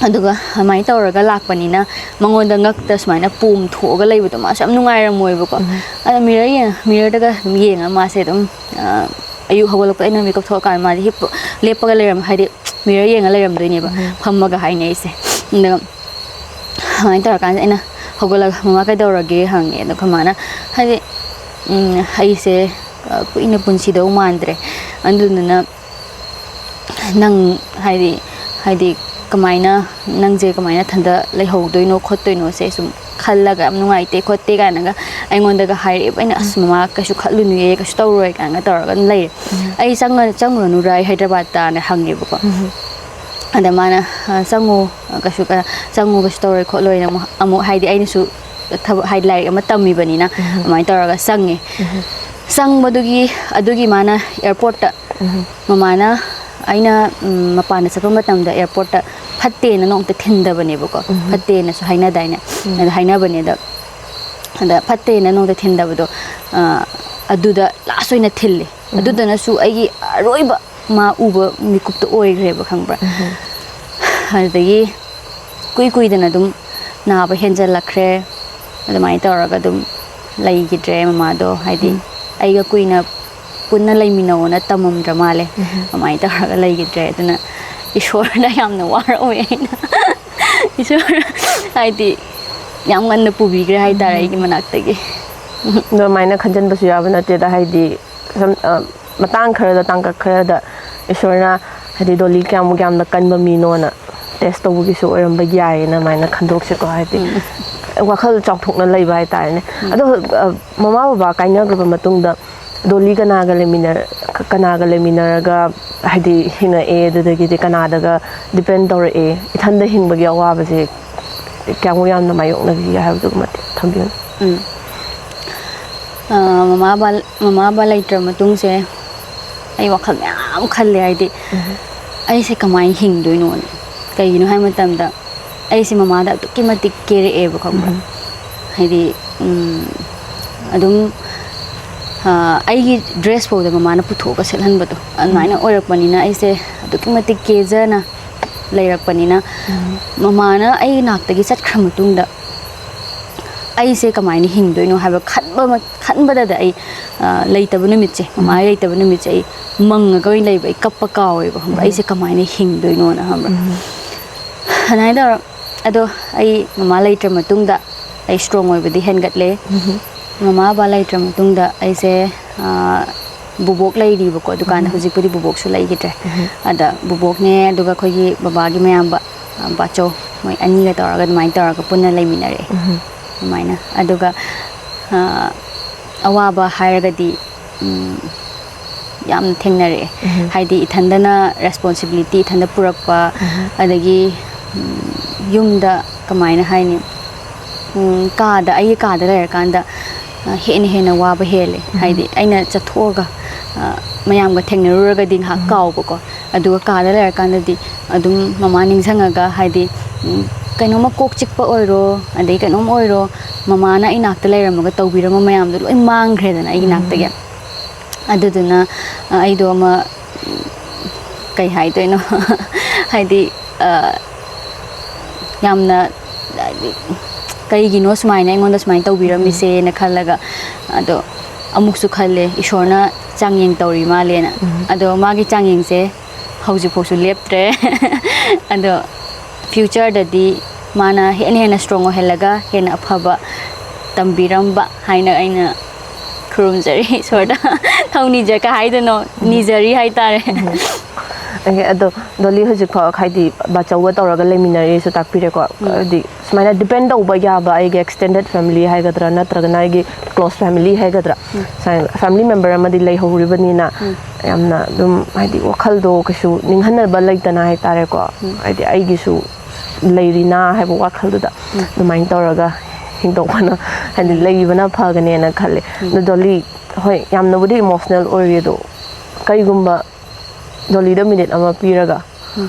ꯑꯗꯨꯒ ꯑꯗꯨꯃꯥꯏꯅ ꯇꯧꯔꯒ ꯂꯥꯛꯄꯅꯤꯅ ꯃꯉꯣꯟꯗ ꯉꯛꯇ ꯁꯨꯃꯥꯏꯅ ꯄꯣꯝ ꯊꯣꯛꯑꯒ ꯂꯩꯕꯗꯣ ꯃꯥꯁꯨ ꯌꯥꯝ ꯅꯨꯡꯉꯥꯏꯔꯝꯃꯣꯏꯕꯀꯣ꯫ ꯑꯗꯣ ꯃꯤꯔꯔ ꯌꯦꯡ-, ꯃꯤꯔꯔꯗꯒ ꯑꯗꯨꯝ ꯌꯦꯡꯉꯒ ꯃꯥꯁꯦ ꯑꯗꯨꯝ, ꯑ, ꯑꯌꯨꯛ ꯍꯧꯒꯠꯂꯛꯄ ꯑꯩꯅ ꯃꯤꯀꯞ ꯊꯣꯛꯂꯀꯥꯟꯗ ꯃꯥꯁꯦ ꯍꯤꯞꯄ, ꯂꯦꯞꯄꯒ ꯂꯩꯔꯝ-, ꯍꯥꯏꯗꯤ ꯃꯤꯔꯔ ꯌꯦꯡꯉ ꯂꯩꯔꯝꯗꯣꯏꯅꯦꯕ, ꯐꯝꯃꯒ ꯍꯥꯏꯅꯩꯁꯦ꯫ ꯑꯗꯨꯒ ꯑꯗꯨꯃꯥꯏꯅ ꯇꯧꯔꯀꯥꯟꯗ ꯑꯩꯅ ꯍꯧꯒꯠꯂꯒ, "ꯃꯃꯥ ꯀꯩꯗꯧꯔꯒꯦ?" ꯍꯪꯉꯦ꯫ ꯑꯗꯣ ꯑꯩꯈꯣꯏ ꯃꯥꯅ, ꯍꯥꯏꯗꯤ, ꯎꯝ, ꯑꯩꯁꯦ, ꯑ, ꯀꯨꯏꯅ ꯄꯨꯟꯁꯤꯗꯧ ꯃꯥꯟꯗ꯭ꯔꯦ, ꯑꯗꯨꯗꯨꯅ ꯅꯪ, ꯍꯥꯏꯗꯤ, ꯍꯥꯏꯗꯤ ꯀꯃꯥꯏꯅ, ꯅꯪꯁꯦ ꯀꯃꯥꯏꯅ ꯏꯊꯟꯇ ꯂꯩꯍꯧꯗꯣꯏꯅꯣ ꯈꯣꯠꯇꯣꯏꯅꯣꯁꯦ ꯁꯨꯝ ꯈꯜꯂꯒ ꯌꯥꯝ ꯅꯨꯡꯉꯥꯏꯇꯦ ꯈꯣꯠꯇꯦ ꯀꯥꯏꯅꯒ ꯑꯩꯉꯣꯟꯗꯒ ꯍꯥꯏꯔꯛꯑꯦꯕ꯫ ꯑꯩꯅ, "ꯑꯁ, ꯃꯃꯥ, ꯀꯩꯁꯨ ꯈꯜꯂꯨꯅꯨꯌꯦ, ꯀꯩꯁꯨ ꯇꯧꯔꯣꯏ" ꯀꯥꯏꯅꯒ ꯇꯧꯔꯒ ꯑꯗꯨꯝ ꯂꯩꯔꯦ꯫ "ꯑꯩ ꯆꯪꯉ-, ꯆꯪꯉꯨꯔꯅꯨꯔꯥ ꯑꯩ ꯍꯥꯏꯗ꯭ꯔꯕꯥꯗꯇꯅ?" ꯍꯪꯉꯦꯕꯀꯣ꯫ ꯑꯗ ꯃꯥꯅ, "ꯑ, ꯆꯪꯉꯣ, ꯀꯩꯁꯨ ꯀ-, ꯆꯪꯉꯣ, ꯀꯩꯁꯨ ꯇꯧꯔꯣꯏ ꯈꯣꯠꯂꯣꯏꯅ" ꯑꯃꯨꯛ, ꯑꯃꯨꯛ, ꯍꯥꯏꯗꯤ ꯑꯩꯅꯁꯨ ꯊꯕꯛ, ꯍꯥꯏꯗꯤ ꯂꯥꯏꯔꯤꯛ ꯑꯃ ꯇꯝꯃꯤꯕꯅꯤꯅ, ꯑꯗꯨꯃꯥꯏꯅ ꯇꯧꯔꯒ ꯆꯪꯉꯦ꯫ ꯆꯪꯕꯗꯨꯒꯤ, ꯑꯗꯨꯒꯤ ꯃꯥꯅ ꯑꯦꯌꯥꯔꯄꯣꯔꯠꯇ ꯃꯃꯥꯅ, ꯑꯩꯅ, ꯎꯝ, ꯃꯄꯥꯟꯗ ꯆꯠꯄ ꯃꯇꯝꯗ ꯑꯦꯌꯥꯔꯄꯣꯔꯠꯇ ꯐꯠꯇꯦꯅ ꯅꯣꯡꯃꯇ ꯊꯤꯟꯗꯕꯅꯦꯕꯀꯣ꯫ ꯐꯠꯇꯦꯅꯁꯨ ꯍꯥꯏꯅꯗꯥꯏꯅꯦ? ꯑꯗ ꯍꯥꯏꯅꯕꯅꯦ꯫ ꯑꯗ, ꯑꯗ ꯐꯠꯇꯦꯅ ꯅꯣꯡꯃꯇ ꯊꯤꯟꯗꯕꯗꯣ, ꯑ, ꯑꯗꯨꯗ ꯂꯥꯁ ꯑꯣꯏꯅ ꯊꯤꯜꯂꯦ꯫ ꯑꯗꯨꯗꯅꯁꯨ ꯑꯩꯒꯤ ꯑꯔꯣꯏꯕ ꯃꯥ ꯎꯕ ꯃꯤꯀꯨꯞꯇ ꯑꯣꯏꯈ꯭ꯔꯦꯕ, ꯈꯪꯕ꯭ꯔꯥ? ꯑꯗꯨꯗꯒꯤ ꯀꯨꯏ ꯀꯨꯏꯗꯅ ꯑꯗꯨꯝ ꯅꯥꯕ ꯍꯦꯟꯖꯜꯂꯛꯈ꯭ꯔꯦ꯫ ꯑꯗꯨꯃꯥꯏꯅ ꯇꯧꯔꯒ ꯑꯗꯨꯝ ꯂꯩꯈꯤꯗ꯭ꯔꯦ ꯃꯃꯥꯗꯣ꯫ ꯍꯥꯏꯗꯤ ꯑꯩꯒ ꯀꯨꯏꯅ ꯄꯨꯟꯅ ꯂꯩꯃꯤꯟꯅꯧꯅ ꯇꯝꯃꯝꯗ꯭ꯔ ꯃꯥꯜꯂꯦ꯫ ꯑꯗꯨꯃꯥꯏꯅ ꯇꯧꯔꯒ ꯂꯩꯈꯤꯗ꯭ꯔꯦ꯫ ꯑꯗꯨꯅ ꯏꯁꯣꯔꯅ ꯌꯥꯝꯅ ꯋꯥꯔꯧꯋꯦ ꯑꯩꯅ꯫ ꯏꯁꯣꯔ ꯍꯥꯏꯗꯤ ꯌꯥꯝ ꯉꯟꯅ ꯄꯨꯕꯤꯈ꯭ꯔꯦ ꯍꯥꯏꯇꯥꯔꯦ ꯑꯩꯒꯤ ꯃꯅꯥꯛꯇꯒꯤ꯫ ꯑꯗꯨꯃꯥꯏꯅ ꯈꯟꯖꯤꯟꯕꯁꯨ ꯌꯥꯕ ꯅꯠꯇꯦꯗ, ꯍꯥꯏꯗꯤ ꯁꯝ-, ꯑ, ꯃꯇꯥꯡ ꯈꯔꯗ, ꯇꯥꯡꯀꯛ ꯈꯔꯗ ꯏꯁꯣꯔꯅ ꯍꯥꯏꯗꯤ ꯗꯣꯂꯤ ꯀꯌꯥꯃꯨꯛ ꯌꯥꯝꯅ ꯀꯟꯕ ꯃꯤꯅꯣꯅ ꯇꯦꯁ ꯇꯧꯕꯒꯤꯁꯨ ꯑꯣꯏꯔꯝꯕ ꯌꯥꯏꯌꯦꯅ ꯑꯗꯨꯃꯥꯏꯅ ꯈꯟꯗꯣꯛꯁꯤꯀꯣ, ꯍꯥꯏꯗꯤ ꯋꯥꯈꯜ ꯆꯥꯎꯊꯣꯛꯅ ꯂꯩꯕ ꯍꯥꯏꯇꯥꯔꯦꯅꯦ꯫ ꯑꯗꯣ, ꯑ, ꯃꯃꯥ ꯕꯕꯥ ꯀꯥꯏꯅꯈ꯭ꯔꯕ ꯃꯇꯨꯡꯗ ꯗꯣꯂꯤ ꯀꯅꯥꯒ ꯂꯩꯃꯤꯟꯅꯔ-, ꯀꯅꯥꯒ ꯂꯩꯃꯤꯟꯅꯔꯒ ꯍꯥꯏꯗꯤ ꯍꯤꯡꯉꯛꯑꯦ, ꯑꯗꯨꯗꯒꯤꯗꯤ ꯀꯅꯥꯗꯒ ꯗꯤꯄꯦꯟ ꯇꯧꯔꯛꯑꯦ, ꯏꯊꯟꯗ ꯍꯤꯡꯕꯒꯤ ꯑꯋꯥꯕꯁꯦ ꯀꯌꯥꯃꯨꯛ ꯌꯥꯝꯅ ꯃꯥꯌꯣꯛꯅꯈꯤꯒꯦ ꯍꯥꯏꯕꯗꯨꯒ ꯃꯇꯦꯛ ꯊꯝꯕꯤꯌꯨ꯫ ꯎꯝ꯫ ꯑ, ꯃꯃꯥ ꯕꯕꯥ, ꯃꯃꯥ ꯕꯕꯥ ꯂꯩꯇ꯭ꯔ ꯃꯇꯨꯡꯁꯦ ꯑꯩ ꯋꯥꯈꯜ ꯃꯌꯥꯝ ꯈꯜꯂꯦ꯫ ꯍꯥꯏꯗꯤ ꯑꯩꯁꯦ ꯀꯃꯥꯏꯅ ꯍꯤꯡꯗꯣꯏꯅꯣꯅ꯫ ꯀꯩꯒꯤꯅꯣ ꯍꯥꯏꯕ ꯃꯇꯝꯗ ꯑꯩꯁꯦ ꯃꯃꯥꯗ ꯑꯗꯨꯛꯀꯤ ꯃꯇꯤꯛ ꯀꯦꯔꯛꯑꯦꯕ, ꯈꯪꯕ꯭ꯔꯥ? ꯍꯥꯏꯗꯤ, ꯎꯝ, ꯑꯗꯨꯝ, ꯑ, ꯑꯩꯒꯤ ꯗ꯭ꯔꯦꯁ ꯐꯥꯎꯗ ꯃꯃꯥꯅ ꯄꯨꯊꯣꯛꯑꯒ ꯁꯦꯠꯍꯟꯕꯗꯣ ꯑꯗꯨꯃꯥꯏꯅ ꯑꯣꯏꯔꯛꯄꯅꯤꯅ ꯑꯩꯁꯦ ꯑꯗꯨꯛꯀꯤ ꯃꯇꯤꯛ ꯀꯦꯖꯅ ꯂꯩꯔꯛꯄꯅꯤꯅ ꯃꯃꯥꯅ ꯑꯩ ꯅꯥꯛꯇꯒꯤ ꯆꯠꯈ꯭ꯔ ꯃꯇꯨꯡꯗ ꯑꯩꯁꯦ ꯀꯃꯥꯏꯅ ꯍꯤꯡꯗꯣꯏꯅꯣ ꯍꯥꯏꯕ ꯈꯟꯕ ꯃ-, ꯈꯟꯕꯗꯗ ꯑꯩ, ꯑ, ꯂꯩꯇꯕ ꯅꯨꯃꯤꯠꯁꯦ, ꯃꯃꯥ ꯂꯩꯇꯕ ꯅꯨꯃꯤꯠꯁꯦ ꯑꯩ ꯃꯪꯉꯒ ꯑꯣꯏꯅ ꯂꯩꯕ, ꯑꯩ ꯀꯞꯄ ꯀꯥꯎꯋꯦꯕ, ꯈꯪꯕ꯭ꯔꯥ? ꯑꯩꯁꯦ ꯀꯃꯥꯏꯅ ꯍꯤꯡꯗꯣꯏꯅꯣꯅ, ꯈꯪꯕ꯭ꯔꯥ? ꯑꯗꯨꯃꯥꯏꯅ ꯇꯧꯔ, ꯑꯗꯣ ꯑꯩ ꯃꯃꯥ ꯂꯩꯇ꯭ꯔ ꯃꯇꯨꯡꯗ ꯑꯩ ꯁ꯭ꯇꯔꯣꯡ ꯑꯣꯏꯕꯗꯤ ꯍꯦꯟꯒꯠꯂꯦ꯫ ꯃꯃꯥ ꯕꯕꯥ ꯂꯩꯇ꯭ꯔ ꯃꯇꯨꯡꯗ ꯑꯩꯁꯦ, ꯑ, ꯕꯨꯕꯣꯛ ꯂꯩꯔꯤꯕꯀꯣ ꯗꯨꯀꯥꯟꯗ꯫ ꯍꯧꯖꯤꯛꯄꯨꯗꯤ ꯕꯨꯕꯣꯛꯁꯨ ꯂꯩꯈꯤꯗ꯭ꯔꯦ꯫ ꯑꯗ ꯕꯨꯕꯣꯛꯅꯦ, ꯑꯗꯨꯒ ꯑꯩꯈꯣꯏꯒꯤ ꯕꯕꯥꯒꯤ ꯃꯌꯥꯝꯕ, ꯑ, ꯕꯥꯆꯧ, ꯃꯣꯏ ꯑꯅꯤꯒ ꯇꯧꯔꯒ ꯑꯗꯨꯃꯥꯏꯅ ꯇꯧꯔꯒ ꯄꯨꯟꯅ ꯂꯩꯃꯤꯟꯅꯔꯛꯑꯦ꯫ ꯑꯗꯨꯃꯥꯏꯅ꯫ ꯑꯗꯨꯒ, ꯑ, ꯑꯋꯥꯕ ꯍꯥꯏꯔꯒꯗꯤ, ꯎꯝ, ꯌꯥꯝꯅ ꯊꯦꯡꯅꯔꯛꯑꯦ꯫ ꯍꯥꯏꯗꯤ ꯏꯊꯟꯗꯅ ꯔꯦꯁꯄꯣꯟꯁꯤꯕꯤꯂꯤꯇꯤ ꯏꯊꯟꯗ ꯄꯨꯔꯛꯄ, ꯑꯗꯒꯤ, ꯎꯝ, ꯌꯨꯝꯗ ꯀꯃꯥꯏꯅ ꯍꯥꯏꯅꯤ? ꯎꯝ, ꯀꯥꯗ, ꯑꯩꯒꯤ ꯀꯥꯗ ꯂꯩꯔꯀꯥꯟꯗ, ꯑ, ꯍꯦꯟꯅ ꯍꯦꯟꯅ ꯋꯥꯕ ꯍꯦꯜꯂꯦ꯫ ꯍꯥꯏꯗꯤ ꯑꯩꯅ ꯆꯠꯊꯣꯛꯑꯒ, ꯑ, ꯃꯌꯥꯝꯒ ꯊꯦꯡꯅꯔꯨꯔꯒꯗꯤ ꯉꯥꯏꯍꯥꯛ ꯀꯥꯎꯕꯀꯣ꯫ ꯑꯗꯨꯒ ꯀꯥꯗ ꯂꯩꯔꯀꯥꯟꯗꯗꯤ ꯑꯗꯨꯝ ꯃꯃꯥ ꯅꯤꯡꯁꯤꯡꯉꯒ, ꯍꯥꯏꯗꯤ, ꯎꯝ, ꯀꯩꯅꯣꯝꯃ ꯀꯣꯛ ꯆꯤꯛꯄ ꯑꯣꯏꯔꯣ, ꯑꯗꯩ ꯀꯩꯅꯣꯝ ꯑꯣꯏꯔꯣ, ꯃꯃꯥꯅ ꯑꯩ ꯅꯥꯛꯇ ꯂꯩꯔꯝꯃꯒ ꯇꯧꯕꯤꯔꯝꯕ ꯃꯌꯥꯝꯗꯣ ꯂꯣꯏ ꯃꯥꯡꯈ꯭ꯔꯦꯗꯅ ꯑꯩꯒꯤ ꯅꯥꯛꯇꯒꯤ꯫ ꯑꯗꯨꯗꯨꯅ, ꯑ, ꯑꯩꯗꯣ ꯑꯃ, ꯎꯝ, ꯀꯩ ꯍꯥꯏꯗꯣꯏꯅꯣ? ꯍꯥꯏꯗꯤ, ꯑ, ꯌꯥꯝꯅ, ꯍꯥꯏꯗꯤ, ꯀꯩꯒꯤꯅꯣ ꯁꯨꯃꯥꯏꯅ ꯑꯩꯉꯣꯟꯗ ꯁꯨꯃꯥꯏꯅ ꯇꯧꯕꯤꯔꯝꯃꯤꯁꯦꯅ ꯈꯜꯂꯒ, ꯑꯗꯣ ꯑꯃꯨꯛꯁꯨ ꯈꯜꯂꯦ, ꯏꯁꯣꯔꯅ ꯆꯥꯡꯌꯦꯡ ꯇꯧꯔꯤ ꯃꯥꯜꯂꯦꯅ꯫ ꯑꯗꯣ ꯃꯥꯒꯤ ꯆꯥꯡꯌꯦꯡꯁꯦ ꯍꯧꯖꯤꯛꯐꯥꯎꯁꯨ ꯂꯦꯞꯇ꯭ꯔꯦ꯫ ꯑꯗꯣ ꯐ꯭ꯌꯨꯆꯔꯗꯗꯤ ꯃꯥꯅ ꯍꯦꯟꯅ ꯍꯦꯟꯅ ꯁ꯭ꯇꯔꯣꯡ ꯑꯣꯏꯍꯜꯂꯒ ꯍꯦꯟꯅ ꯑꯐꯕ ꯇꯝꯕꯤꯔꯝꯕ ꯍꯥꯏꯅ ꯑꯩꯅ ꯈꯨꯔꯨꯝꯖꯔꯤ ꯏꯁꯣꯔꯗ꯫ ꯊꯧꯅꯤꯖ ꯀꯩ ꯍꯥꯏꯗꯣꯏꯅꯣ, ꯅꯤꯖꯔꯤ ꯍꯥꯏꯇꯥꯔꯦ꯫ ꯑꯣꯀꯦ, ꯑꯗꯣ ꯗꯣꯂꯤ ꯍꯧꯖꯤꯛꯐꯥꯎ ꯍꯥꯏꯗꯤ ꯕꯥꯆꯧꯒ ꯇꯧꯔꯒ ꯂꯩꯃꯤꯟꯅꯔꯤꯁꯨ ꯇꯥꯛꯄꯤꯔꯦꯀꯣ꯫ ꯎꯝ꯫ ꯍꯥꯏꯗꯤ ꯁꯨꯃꯥꯏꯅ ꯗꯤꯄꯦꯟ ꯇꯧꯕ ꯌꯥꯕ ꯑꯩꯒꯤ ꯑꯦꯛꯁꯇꯦꯟꯗꯦꯠ ꯐꯦꯃꯤꯂꯤ ꯍꯥꯏꯒꯗ꯭ꯔꯥ ꯅꯠꯇ꯭ꯔꯒꯅ ꯑꯩꯒꯤ ꯀ꯭ꯂꯣꯁ ꯐꯦꯃꯤꯂꯤ ꯍꯥꯏꯒꯗ꯭ꯔꯥ, ꯎꯝ꯫ ꯁꯨꯃꯥꯏꯅ ꯐꯦꯃꯤꯂꯤ ꯃꯦꯝꯕꯔ ꯑꯃꯗꯤ ꯂꯩꯍꯧꯔꯤꯕꯅꯤꯅ ꯎꯝ꯫ ꯌꯥꯝꯅ ꯑꯗꯨꯝ ꯍꯥꯏꯗꯤ ꯋꯥꯈꯜꯗꯣ ꯀꯩꯁꯨ ꯅꯤꯡꯍꯟꯅꯕ ꯂꯩꯇꯅ ꯍꯥꯏꯇꯥꯔꯦꯀꯣ꯫ ꯎꯝ꯫ ꯍꯥꯏꯗꯤ ꯑꯩꯒꯤꯁꯨ ꯂꯩꯔꯤꯅ ꯍꯥꯏꯕ ꯋꯥꯈꯜꯗꯨꯗ ꯎꯝ꯫ ꯑꯗꯨꯃꯥꯏꯅ ꯇꯧꯔꯒ ꯍꯤꯡꯗꯣꯛꯄꯅ ꯍꯥꯏꯗꯤ ꯎꯝ꯫ ꯂꯩꯕꯅ ꯐꯒꯅꯦꯅ ꯈꯜꯂꯦ꯫ ꯎꯝ꯫ ꯑꯗꯣ ꯗꯣꯂꯤ, ꯍꯣꯏ, ꯌꯥꯝꯅꯕꯨꯗꯤ ꯏꯃꯣꯁꯅꯦꯜ ꯑꯣꯏꯔꯤ, ꯑꯗꯣ ꯀꯩꯒꯨꯝꯕ ꯗꯣꯂꯤꯗ ꯃꯤꯅꯤꯠ ꯑꯃ ꯄꯤꯔꯒ ꯎꯝ꯫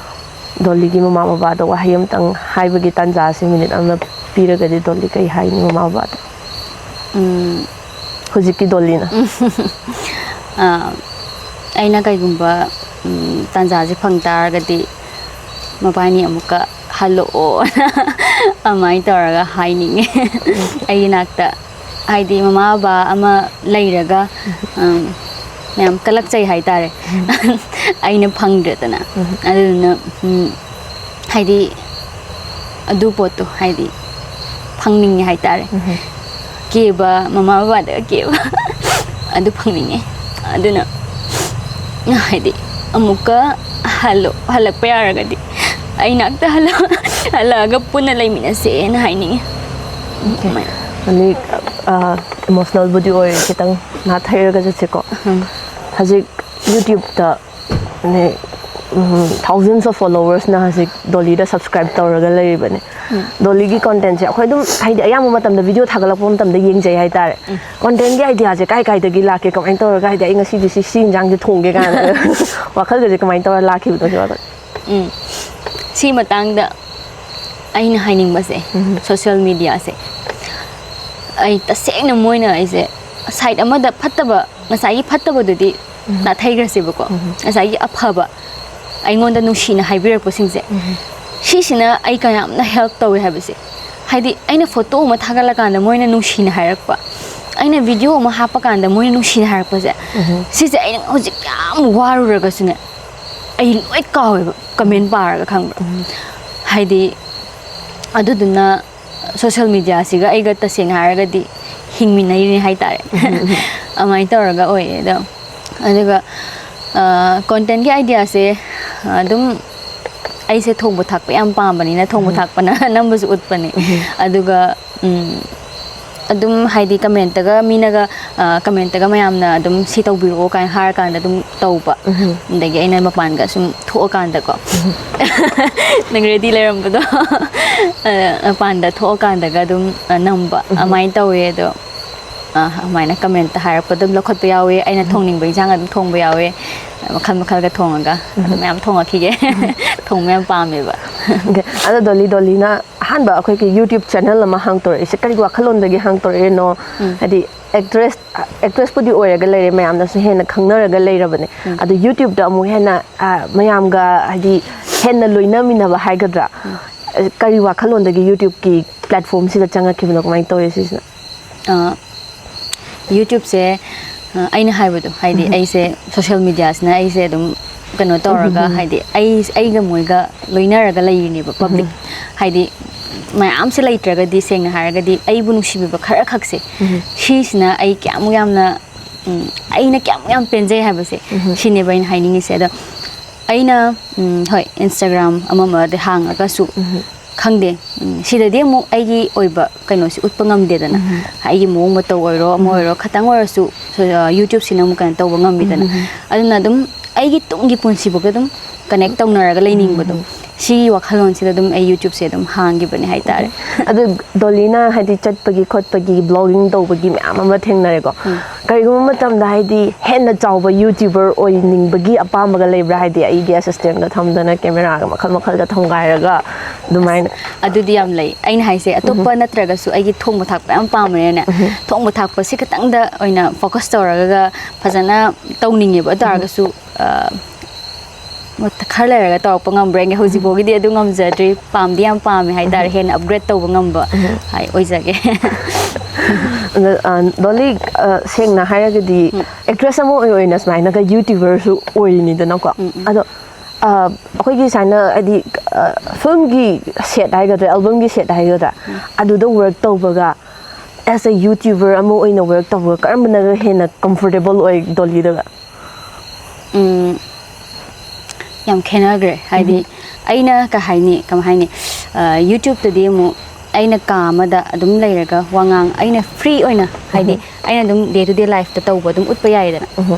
ꯗꯣꯂꯤꯒꯤ ꯃꯃꯥ ꯕꯕꯥꯗ ꯋꯥꯍꯩ ꯑꯃꯇꯪ ꯍꯥꯏꯕꯒꯤ ꯇꯥꯟꯖꯥꯁꯦ ꯃꯤꯅꯤꯠ ꯑꯃ ꯄꯤꯔꯒꯗꯤ ꯗꯣꯂꯤ ꯀꯩ ꯍꯥꯏꯅꯤ ꯃꯃꯥ ꯕꯕꯥꯗ? ꯎꯝ꯫ ꯍꯧꯖꯤꯛꯀꯤ ꯗꯣꯂꯤꯅ꯫ ꯑꯥ, ꯑꯩꯅ ꯀꯩꯒꯨꯝꯕ, ꯎꯝ, ꯇꯥꯟꯖꯥꯁꯦ ꯐꯪ ꯇꯥꯔꯒꯗꯤ ꯃꯕꯥꯅꯤ ꯑꯃꯨꯛꯀ ꯍꯜꯂꯛꯑꯣ ꯑꯗꯨꯃꯥꯏꯅ ꯇꯧꯔꯒ ꯍꯥꯏꯅꯤꯡꯉꯦ꯫ ꯑꯩꯒꯤ ꯅꯥꯛꯇ ꯍꯥꯏꯗꯤ ꯃꯃꯥ ꯕꯕꯥ ꯑꯃ ꯂꯩꯔꯒ, ꯎꯝ, ꯃꯌꯥꯝ ꯀꯜꯂꯛꯆꯩ ꯍꯥꯏꯇꯥꯔꯦ꯫ ꯑꯩꯅ ꯐꯪꯗ꯭ꯔꯦꯗꯅ꯫ ꯑꯗꯨꯗꯨꯅ, ꯎꯝ, ꯍꯥꯏꯗꯤ ꯑꯗꯨ ꯄꯣꯠꯇꯣ ꯍꯥꯏꯗꯤ ꯐꯪꯅꯤꯡꯉꯦ ꯍꯥꯏꯇꯥꯔꯦ꯫ ꯀꯦꯕ, ꯃꯃꯥ ꯕꯕꯥꯗꯒ ꯀꯦꯕ ꯑꯗꯨ ꯐꯪꯅꯤꯡꯉꯦ꯫ ꯑꯗꯨꯅ ꯍꯥꯏꯗꯤ ꯑꯃꯨꯛꯀ ꯍꯜꯂꯣ-, ꯍꯜꯂꯛꯄ ꯌꯥꯔꯒꯗꯤ ꯑꯩ ꯅꯥꯛꯇ ꯍꯜꯂꯣ-, ꯍꯜꯂꯛꯑꯒ ꯄꯨꯟꯅ ꯂꯩꯃꯤꯟꯅꯁꯦꯅ ꯍꯥꯏꯅꯤꯡꯉꯦ꯫ ꯑꯣꯀꯦ꯫ ꯑꯗꯨꯃꯥꯏꯅ꯫ ꯑꯅꯤ, ꯑ, ꯏꯃꯣꯁꯅꯦꯜꯕꯨꯗꯤ ꯑꯣꯏꯔꯦ, ꯈꯤꯇꯪ ꯅꯥꯊꯩꯔꯒ ꯆꯠꯁꯦꯀꯣ꯫ ꯎꯝ꯫ ꯍꯧꯖꯤꯛ ꯌꯨꯇ꯭ꯌꯨꯕꯇ ꯅꯦ, ꯎꯝ, thousands of followersꯅ ꯍꯧꯖꯤꯛ ꯗꯣꯂꯤꯗ subscribe ꯇꯧꯔꯒ ꯂꯩꯔꯤꯕꯅꯦ꯫ ꯎꯝ꯫ ꯗꯣꯂꯤꯒꯤ contentꯁꯦ ꯑꯩꯈꯣꯏ ꯑꯗꯨꯝ ꯍꯥꯏꯗꯤ ꯑꯌꯥꯝꯕ ꯃꯇꯝꯗ video ꯊꯥꯒꯠꯂꯛꯄ ꯃꯇꯝꯗ ꯌꯦꯡꯖꯩ ꯍꯥꯏꯇꯥꯔꯦ꯫ ꯎꯝ꯫ Contentꯒꯤ ideaꯁꯦ ꯀꯥꯏ ꯀꯥꯏꯗꯒꯤ ꯂꯥꯛꯀꯦ, ꯀꯃꯥꯏꯅ ꯇꯧꯔꯒ ꯍꯥꯏꯗꯤ ꯑꯩ ꯉꯁꯤꯗꯤ ꯁꯤ, ꯁꯤ ꯏꯟꯖꯥꯡꯁꯦ ꯊꯣꯡꯒꯦ ꯀꯥꯏꯅ ꯋꯥꯈꯜꯒꯁꯦ ꯀꯃꯥꯏꯅ ꯇꯧꯔ ꯂꯥꯛꯈꯤꯕꯅꯣ ꯁꯤ ꯋꯥꯈꯜ? ꯎꯝ꯫ ꯁꯤ ꯃꯇꯥꯡꯗ ꯑꯩꯅ ꯍꯥꯏꯅꯤꯡꯕꯁꯦ, ꯎꯝ꯫ Social mediaꯁꯦ ꯑꯩ ꯇꯁꯦꯡꯅ ꯃꯣꯏꯅ ꯑꯩꯁꯦ side ꯑꯃꯗ ꯐꯠꯇꯕ, ꯉꯁꯥꯏꯒꯤ ꯐꯠꯇꯕꯗꯨꯗꯤ ꯎꯝ꯫ ꯅꯥꯊꯩꯈ꯭ꯔꯁꯦꯕꯀꯣ꯫ ꯎꯝ꯫ ꯉꯁꯥꯏꯒꯤ ꯑꯐꯕ ꯑꯩꯉꯣꯟꯗ ꯅꯨꯡꯁꯤꯅ ꯍꯥꯏꯕꯤꯔꯛꯄꯁꯤꯡꯁꯦ, ꯎꯝ꯫ ꯁꯤꯁꯤꯅ ꯑꯩ ꯀꯌꯥꯝꯅ help ꯇꯧꯋꯦ ꯍꯥꯏꯕꯁꯦ꯫ ꯍꯥꯏꯗꯤ ꯑꯩꯅ photo ꯑꯃ ꯊꯥꯒꯠꯂꯀꯥꯟꯗ ꯃꯣꯏꯅ ꯅꯨꯡꯁꯤꯅ ꯍꯥꯏꯔꯛꯄ, ꯑꯩꯅ ꯚꯤꯗꯤꯑꯣ ꯑꯃ ꯍꯥꯞꯄ ꯀꯥꯟꯗ ꯃꯣꯏꯅ ꯅꯨꯡꯁꯤꯅ ꯍꯥꯏꯔꯛꯄꯁꯦ, ꯁꯤꯁꯦ ꯑꯩꯅ ꯍꯧꯖꯤꯛ ꯌꯥꯝ ꯋꯥꯔꯨꯔꯒꯁꯨꯅꯦ, ꯑꯩ ꯂꯣꯏ ꯀꯥꯎꯋꯦꯕ, ꯀꯃꯦꯟ ꯄꯥꯔꯒ, ꯈꯪꯕ꯭ꯔꯥ? ꯍꯥꯏꯗꯤ, ꯑꯗꯨꯗꯨꯅ ꯁꯣꯁꯦꯜ ꯃꯦꯗꯤꯌꯥꯁꯤꯒ ꯑꯩꯒ ꯇꯁꯦꯡꯅ ꯍꯥꯏꯔꯒꯗꯤ ꯍꯤꯡꯃꯤꯟꯅꯔꯤꯅꯦ ꯍꯥꯏꯇꯥꯔꯦ꯫ ꯑꯗꯨꯃꯥꯏꯅ ꯇꯧꯔꯒ ꯑꯣꯏꯌꯦ꯫ ꯑꯗꯣ, ꯑꯗꯨꯒ ꯀꯣꯟꯇꯦꯟꯒꯤ ꯑꯥꯏꯗꯤꯌꯥꯁꯦ ꯑꯗꯨꯝ, ꯑꯩꯁꯦ ꯊꯣꯡꯕ ꯊꯥꯛꯄ ꯌꯥꯝ ꯄꯥꯝꯕꯅꯤꯅ, ꯊꯣꯡꯕ ꯊꯥꯛꯄꯅ ꯑꯅꯝꯕꯁꯨ ꯎꯠꯄꯅꯦ꯫ ꯑꯗꯨꯒ ꯎꯝ, ꯑꯗꯨꯝ, ꯍꯥꯏꯗꯤ, ꯀꯃꯦꯟꯇꯒ ꯃꯤꯅꯒ, ꯑ, ꯀꯃꯦꯟꯇꯒ ꯃꯌꯥꯝꯅ ꯑꯗꯨꯝ "ꯁꯤ ꯇꯧꯕꯤꯔꯛꯑꯣ" ꯀꯥꯏꯅ ꯍꯥꯏꯔꯀꯥꯟꯗ ꯑꯗꯨꯝ ꯇꯧꯕ꯫ ꯑꯗꯒꯤ ꯑꯩꯅ ꯃꯄꯥꯟꯒ ꯁꯨꯝ ꯊꯣꯛꯑꯀꯥꯟꯗꯀꯣ, ꯅꯪ ꯔꯦꯗꯤ ꯂꯩꯔꯝꯕꯗꯣ, ꯑ, ꯃꯄꯥꯟꯗ ꯊꯣꯛꯑꯀꯥꯟꯗꯒ ꯑꯗꯨꯝ, ꯑ, ꯅꯝꯕ꯫ ꯑꯗꯨꯃꯥꯏꯅ ꯇꯧꯋꯦ꯫ ꯑꯗꯣ, ꯑ, ꯑꯗꯨꯃꯥꯏꯅ ꯀꯃꯦꯟꯇ ꯍꯥꯏꯔꯛꯄ ꯑꯗꯨꯝ ꯂꯧꯈꯠꯄ ꯌꯥꯎꯋꯦ꯫ ꯑꯩꯅ ꯊꯣꯡꯅꯤꯡꯕ ꯏꯟꯁꯥꯡ ꯑꯗꯨꯝ ꯊꯣꯡꯕ ꯌꯥꯎꯋꯦ꯫ ꯃꯈꯜ ꯃꯈꯜꯒ ꯊꯣꯡꯉꯒ ꯑꯗꯨꯝ ꯃꯌꯥꯝ ꯊꯣꯡꯉꯛꯈꯤꯒꯦ꯫ ꯊꯣꯡꯕ ꯌꯥꯝ ꯄꯥꯝꯃꯦꯕ꯫ ꯑꯗꯣ ꯗꯣꯂꯤ, ꯗꯣꯂꯤꯅ ꯑꯍꯥꯟꯕ ꯑꯩꯈꯣꯏꯒꯤ YouTube ꯆꯦꯅꯦꯜ ꯑꯃ ꯍꯥꯡꯇꯣꯔꯛꯏꯁꯦ ꯀꯔꯤ ꯋꯥꯈꯜꯂꯣꯟꯗꯒꯤ ꯍꯥꯡꯇꯣꯔꯛꯏꯅꯣ? ꯍꯥꯏꯗꯤ ꯑꯦꯛꯇ꯭ꯔꯦꯁ, ꯑꯦꯛꯇ꯭ꯔꯦꯁꯄꯨꯗꯤ ꯑꯣꯏꯔꯒ ꯂꯩꯔꯦ, ꯃꯌꯥꯝꯅꯁꯨ ꯍꯦꯟꯅ ꯈꯪꯅꯔꯒ ꯂꯩꯔꯕꯅꯦ꯫ ꯑꯗꯣ YouTubeꯇ ꯑꯃꯨꯛ ꯍꯦꯟꯅ, ꯑ, ꯃꯌꯥꯝꯒ, ꯍꯥꯏꯗꯤ, ꯍꯦꯟꯅ ꯂꯣꯏꯅꯃꯤꯟꯅꯕ ꯍꯥꯏꯒꯗ꯭ꯔꯥ? ꯀꯔꯤ ꯋꯥꯈꯜꯂꯣꯟꯗꯒꯤ YouTubeꯀꯤ platformꯁꯤꯗ ꯆꯪꯉꯛꯈꯤꯕꯅꯣ? ꯀꯃꯥꯏꯅ ꯇꯧꯋꯤ ꯁꯤꯁꯤꯅ? ꯑ, YouTubeꯁꯦ, ꯑ, ꯑꯩꯅ ꯍꯥꯏꯕꯗꯣ, ꯍꯥꯏꯗꯤ, ꯑꯩꯁꯦ ꯁꯣꯁꯦꯜ ꯃꯦꯗꯤꯌꯥꯁꯤꯅ ꯑꯩꯁꯦ ꯑꯗꯨꯝ ꯀꯩꯅꯣ ꯇꯧꯔꯒ, ꯍꯥꯏꯗꯤ, ꯑꯩ, ꯑꯩꯒ ꯃꯣꯏꯒ ꯂꯣꯏꯅꯔꯒ ꯂꯩꯔꯤꯅꯦꯕ, ꯄꯕ꯭ꯂꯤꯛ꯫ ꯍꯥꯏꯗꯤ, ꯃꯌꯥꯝꯁꯦ ꯂꯩꯇ꯭ꯔꯒꯗꯤ, ꯁꯦꯡꯅ ꯍꯥꯏꯔꯒꯗꯤ, ꯑꯩꯕꯨ ꯅꯨꯡꯁꯤꯕꯤꯕ ꯈꯔ ꯈꯛꯁꯦ, ꯁꯤꯁꯤꯅ ꯑꯩ ꯀꯌꯥꯃꯨꯛ ꯌꯥꯝꯅ, ꯎꯝ, ꯑꯩꯅ ꯀꯌꯥꯃꯨꯛ ꯌꯥꯝ ꯄꯦꯟꯖꯩ ꯍꯥꯏꯕꯁꯦ, ꯁꯤꯅꯦꯕ ꯑꯩꯅ ꯍꯥꯏꯅꯤꯡꯉꯤꯁꯦ꯫ ꯑꯗꯣ ꯑꯩꯅ, ꯎꯝ, ꯍꯣꯏ, Instagram ꯑꯃ ꯑꯃꯗꯤ ꯍꯥꯡꯉꯒꯁꯨ, ꯈꯪꯗꯦ, ꯎꯝ, ꯁꯤꯗꯗꯤ ꯑꯃꯨꯛ ꯑꯩꯒꯤ ꯑꯣꯏꯕ ꯀꯩꯅꯣꯁꯤ ꯎꯠꯄ ꯉꯝꯗꯦꯗꯅ꯫ ꯑꯩꯒꯤ ꯃꯑꯣꯡ ꯃꯇꯧ ꯑꯣꯏꯔꯣ, ꯑꯃ ꯑꯣꯏꯔꯣ, ꯈꯇꯪ ꯑꯣꯏꯔꯁꯨ, ꯑ, YouTubeꯁꯤꯅ ꯑꯃꯨꯛ ꯀꯩꯅꯣ ꯇꯧꯕ ꯉꯝꯃꯤꯗꯅ꯫ ꯑꯗꯨꯅ ꯑꯗꯨꯝ ꯑꯩꯒꯤ ꯇꯨꯡꯒꯤ ꯄꯨꯟꯁꯤꯐꯥꯎꯗ ꯑꯗꯨꯝ connect ꯇꯧꯅꯔꯒ ꯂꯩꯅꯤꯡꯕꯗꯣ, ꯁꯤꯒꯤ ꯋꯥꯈꯜꯂꯣꯟꯁꯤꯗ ꯑꯗꯨꯝ ꯑꯩ YouTubeꯁꯦ ꯑꯗꯨꯝ ꯍꯥꯡꯈꯤꯕꯅꯦ ꯍꯥꯏꯇꯥꯔꯦ꯫ ꯑꯗꯨ ꯗꯣꯂꯤꯅ, ꯍꯥꯏꯗꯤ, ꯆꯠꯄꯒꯤ ꯈꯣꯠꯄꯒꯤ, blogging ꯇꯧꯕꯒꯤ ꯃꯌꯥꯝ ꯑꯃ ꯊꯦꯡꯅꯔꯦꯀꯣ꯫ ꯀꯔꯤꯒꯨꯝꯕ ꯃꯇꯝꯗ, ꯍꯥꯏꯗꯤ, ꯍꯦꯟꯅ ꯆꯥꯎꯕ YouTuber ꯑꯣꯏꯅꯤꯡꯕꯒꯤ ꯑꯄꯥꯝꯕꯒ ꯂꯩꯕ꯭ꯔꯥ? ꯍꯥꯏꯗꯤ, ꯑꯩꯒꯤ assistantꯒ ꯊꯝꯗꯅ, cameraꯒ ꯃꯈꯜ ꯃꯈꯜꯒ ꯊꯣꯡꯒꯥꯏꯔꯒ ꯑꯗꯨꯃꯥꯏꯅ꯫ ꯑꯗꯨꯗꯤ ꯌꯥꯝ ꯂꯩ꯫ ꯑꯩꯅ ꯍꯥꯏꯁꯦ, ꯑꯇꯣꯞꯄ ꯅꯠꯇ꯭ꯔꯒꯁꯨ ꯑꯩꯒꯤ ꯊꯣꯡꯕ ꯊꯥꯛꯄ ꯌꯥꯝ ꯄꯥꯝꯕꯅꯤꯅꯅꯦ, ꯊꯣꯡꯕ ꯊꯥꯛꯄꯁꯤ ꯈꯇꯪꯗ ꯑꯣꯏꯅ focus ꯇꯧꯔꯒ ꯐꯖꯅ ꯇꯧꯅꯤꯡꯉꯦꯕ꯫ ꯑꯗꯨ ꯇꯥꯔꯒꯁꯨ, ꯑ, ꯈꯔ ꯂꯩꯔꯒ ꯇꯧꯔꯛꯄ ꯉꯝꯕ꯭ꯔꯥ ꯌꯦꯡꯒꯦ꯫ ꯍꯧꯖꯤꯛ ꯐꯥꯎꯒꯤꯗꯤ ꯑꯗꯨ ꯉꯝꯖꯗ꯭ꯔꯤ꯫ ꯄꯥꯝꯗꯤ ꯌꯥꯝ ꯄꯥꯝꯃꯦ ꯍꯥꯏꯇꯥꯔꯦ꯫ ꯍꯦꯟꯅ ꯑꯞꯒ꯭ꯔꯦꯗ ꯇꯧꯕ ꯉꯝꯕ ꯍꯥꯏ ꯑꯣꯏꯖꯒꯦ꯫ ꯑꯗꯣ, ꯑ, ꯗꯣꯂꯤ, ꯑ, ꯁꯦꯡꯅ ꯍꯥꯏꯔꯒꯗꯤ, ꯑꯦꯛꯇ꯭ꯔꯦꯁ ꯑꯃ ꯑꯣꯏ ꯑꯣꯏꯅ ꯁꯨꯃꯥꯏꯅꯒ ꯌꯨꯇ꯭ꯌꯨꯕꯔꯁꯨ ꯑꯣꯏꯔꯤꯅꯤꯗꯅꯀꯣ꯫ ꯑꯗꯣ, ꯑ, ꯑꯩꯈꯣꯏꯒꯤ ꯁꯨꯃꯥꯏꯅ, ꯍꯥꯏꯗꯤ, ꯑ, ꯐꯤꯂꯝꯒꯤ ꯁꯦꯠ ꯍꯥꯏꯒꯗ꯭ꯔꯥ, ꯑꯦꯜꯕꯝꯒꯤ ꯁꯦꯠ ꯍꯥꯏꯒꯗ꯭ꯔꯥ, ꯑꯗꯨꯗ ꯋꯔꯛ ꯇꯧꯕꯒ, ꯑꯦꯁ ꯑꯦ ꯌꯨꯇ꯭ꯌꯨꯕꯔ ꯑꯃ ꯑꯣꯏꯅ ꯋꯔꯛ ꯇꯧꯕꯒ, ꯀꯔꯝꯕꯅꯒ ꯍꯦꯟꯅ ꯀꯝꯐꯣꯔꯇꯦꯕꯜ ꯑꯣꯏ ꯗꯣꯂꯤꯗꯒ? ꯎꯝ, ꯌꯥꯝ ꯈꯦꯠꯅꯈ꯭ꯔꯦ꯫ ꯍꯥꯏꯗꯤ, ꯑꯩꯅ ꯀꯩ ꯍꯥꯏꯅꯤ, ꯀꯃꯥꯏ ꯍꯥꯏꯅꯤ, ꯑ, ꯌꯨꯇ꯭ꯌꯨꯕꯇꯗꯤ ꯑꯃꯨꯛ ꯑꯩꯅ ꯀꯥ ꯑꯃꯗ ꯑꯗꯨꯝ ꯂꯩꯔꯒ ꯋꯥ ꯉꯥꯡ-, ꯑꯩꯅ ꯐ꯭ꯔꯤ ꯑꯣꯏꯅ, ꯍꯥꯏꯗꯤ, ꯑꯩꯅ ꯑꯗꯨꯝ ꯗꯦ ꯇꯨ ꯗꯦ ꯂꯥꯏꯐꯇ ꯇꯧꯕ ꯑꯗꯨꯝ ꯎꯠꯄ ꯌꯥꯏꯗꯅ꯫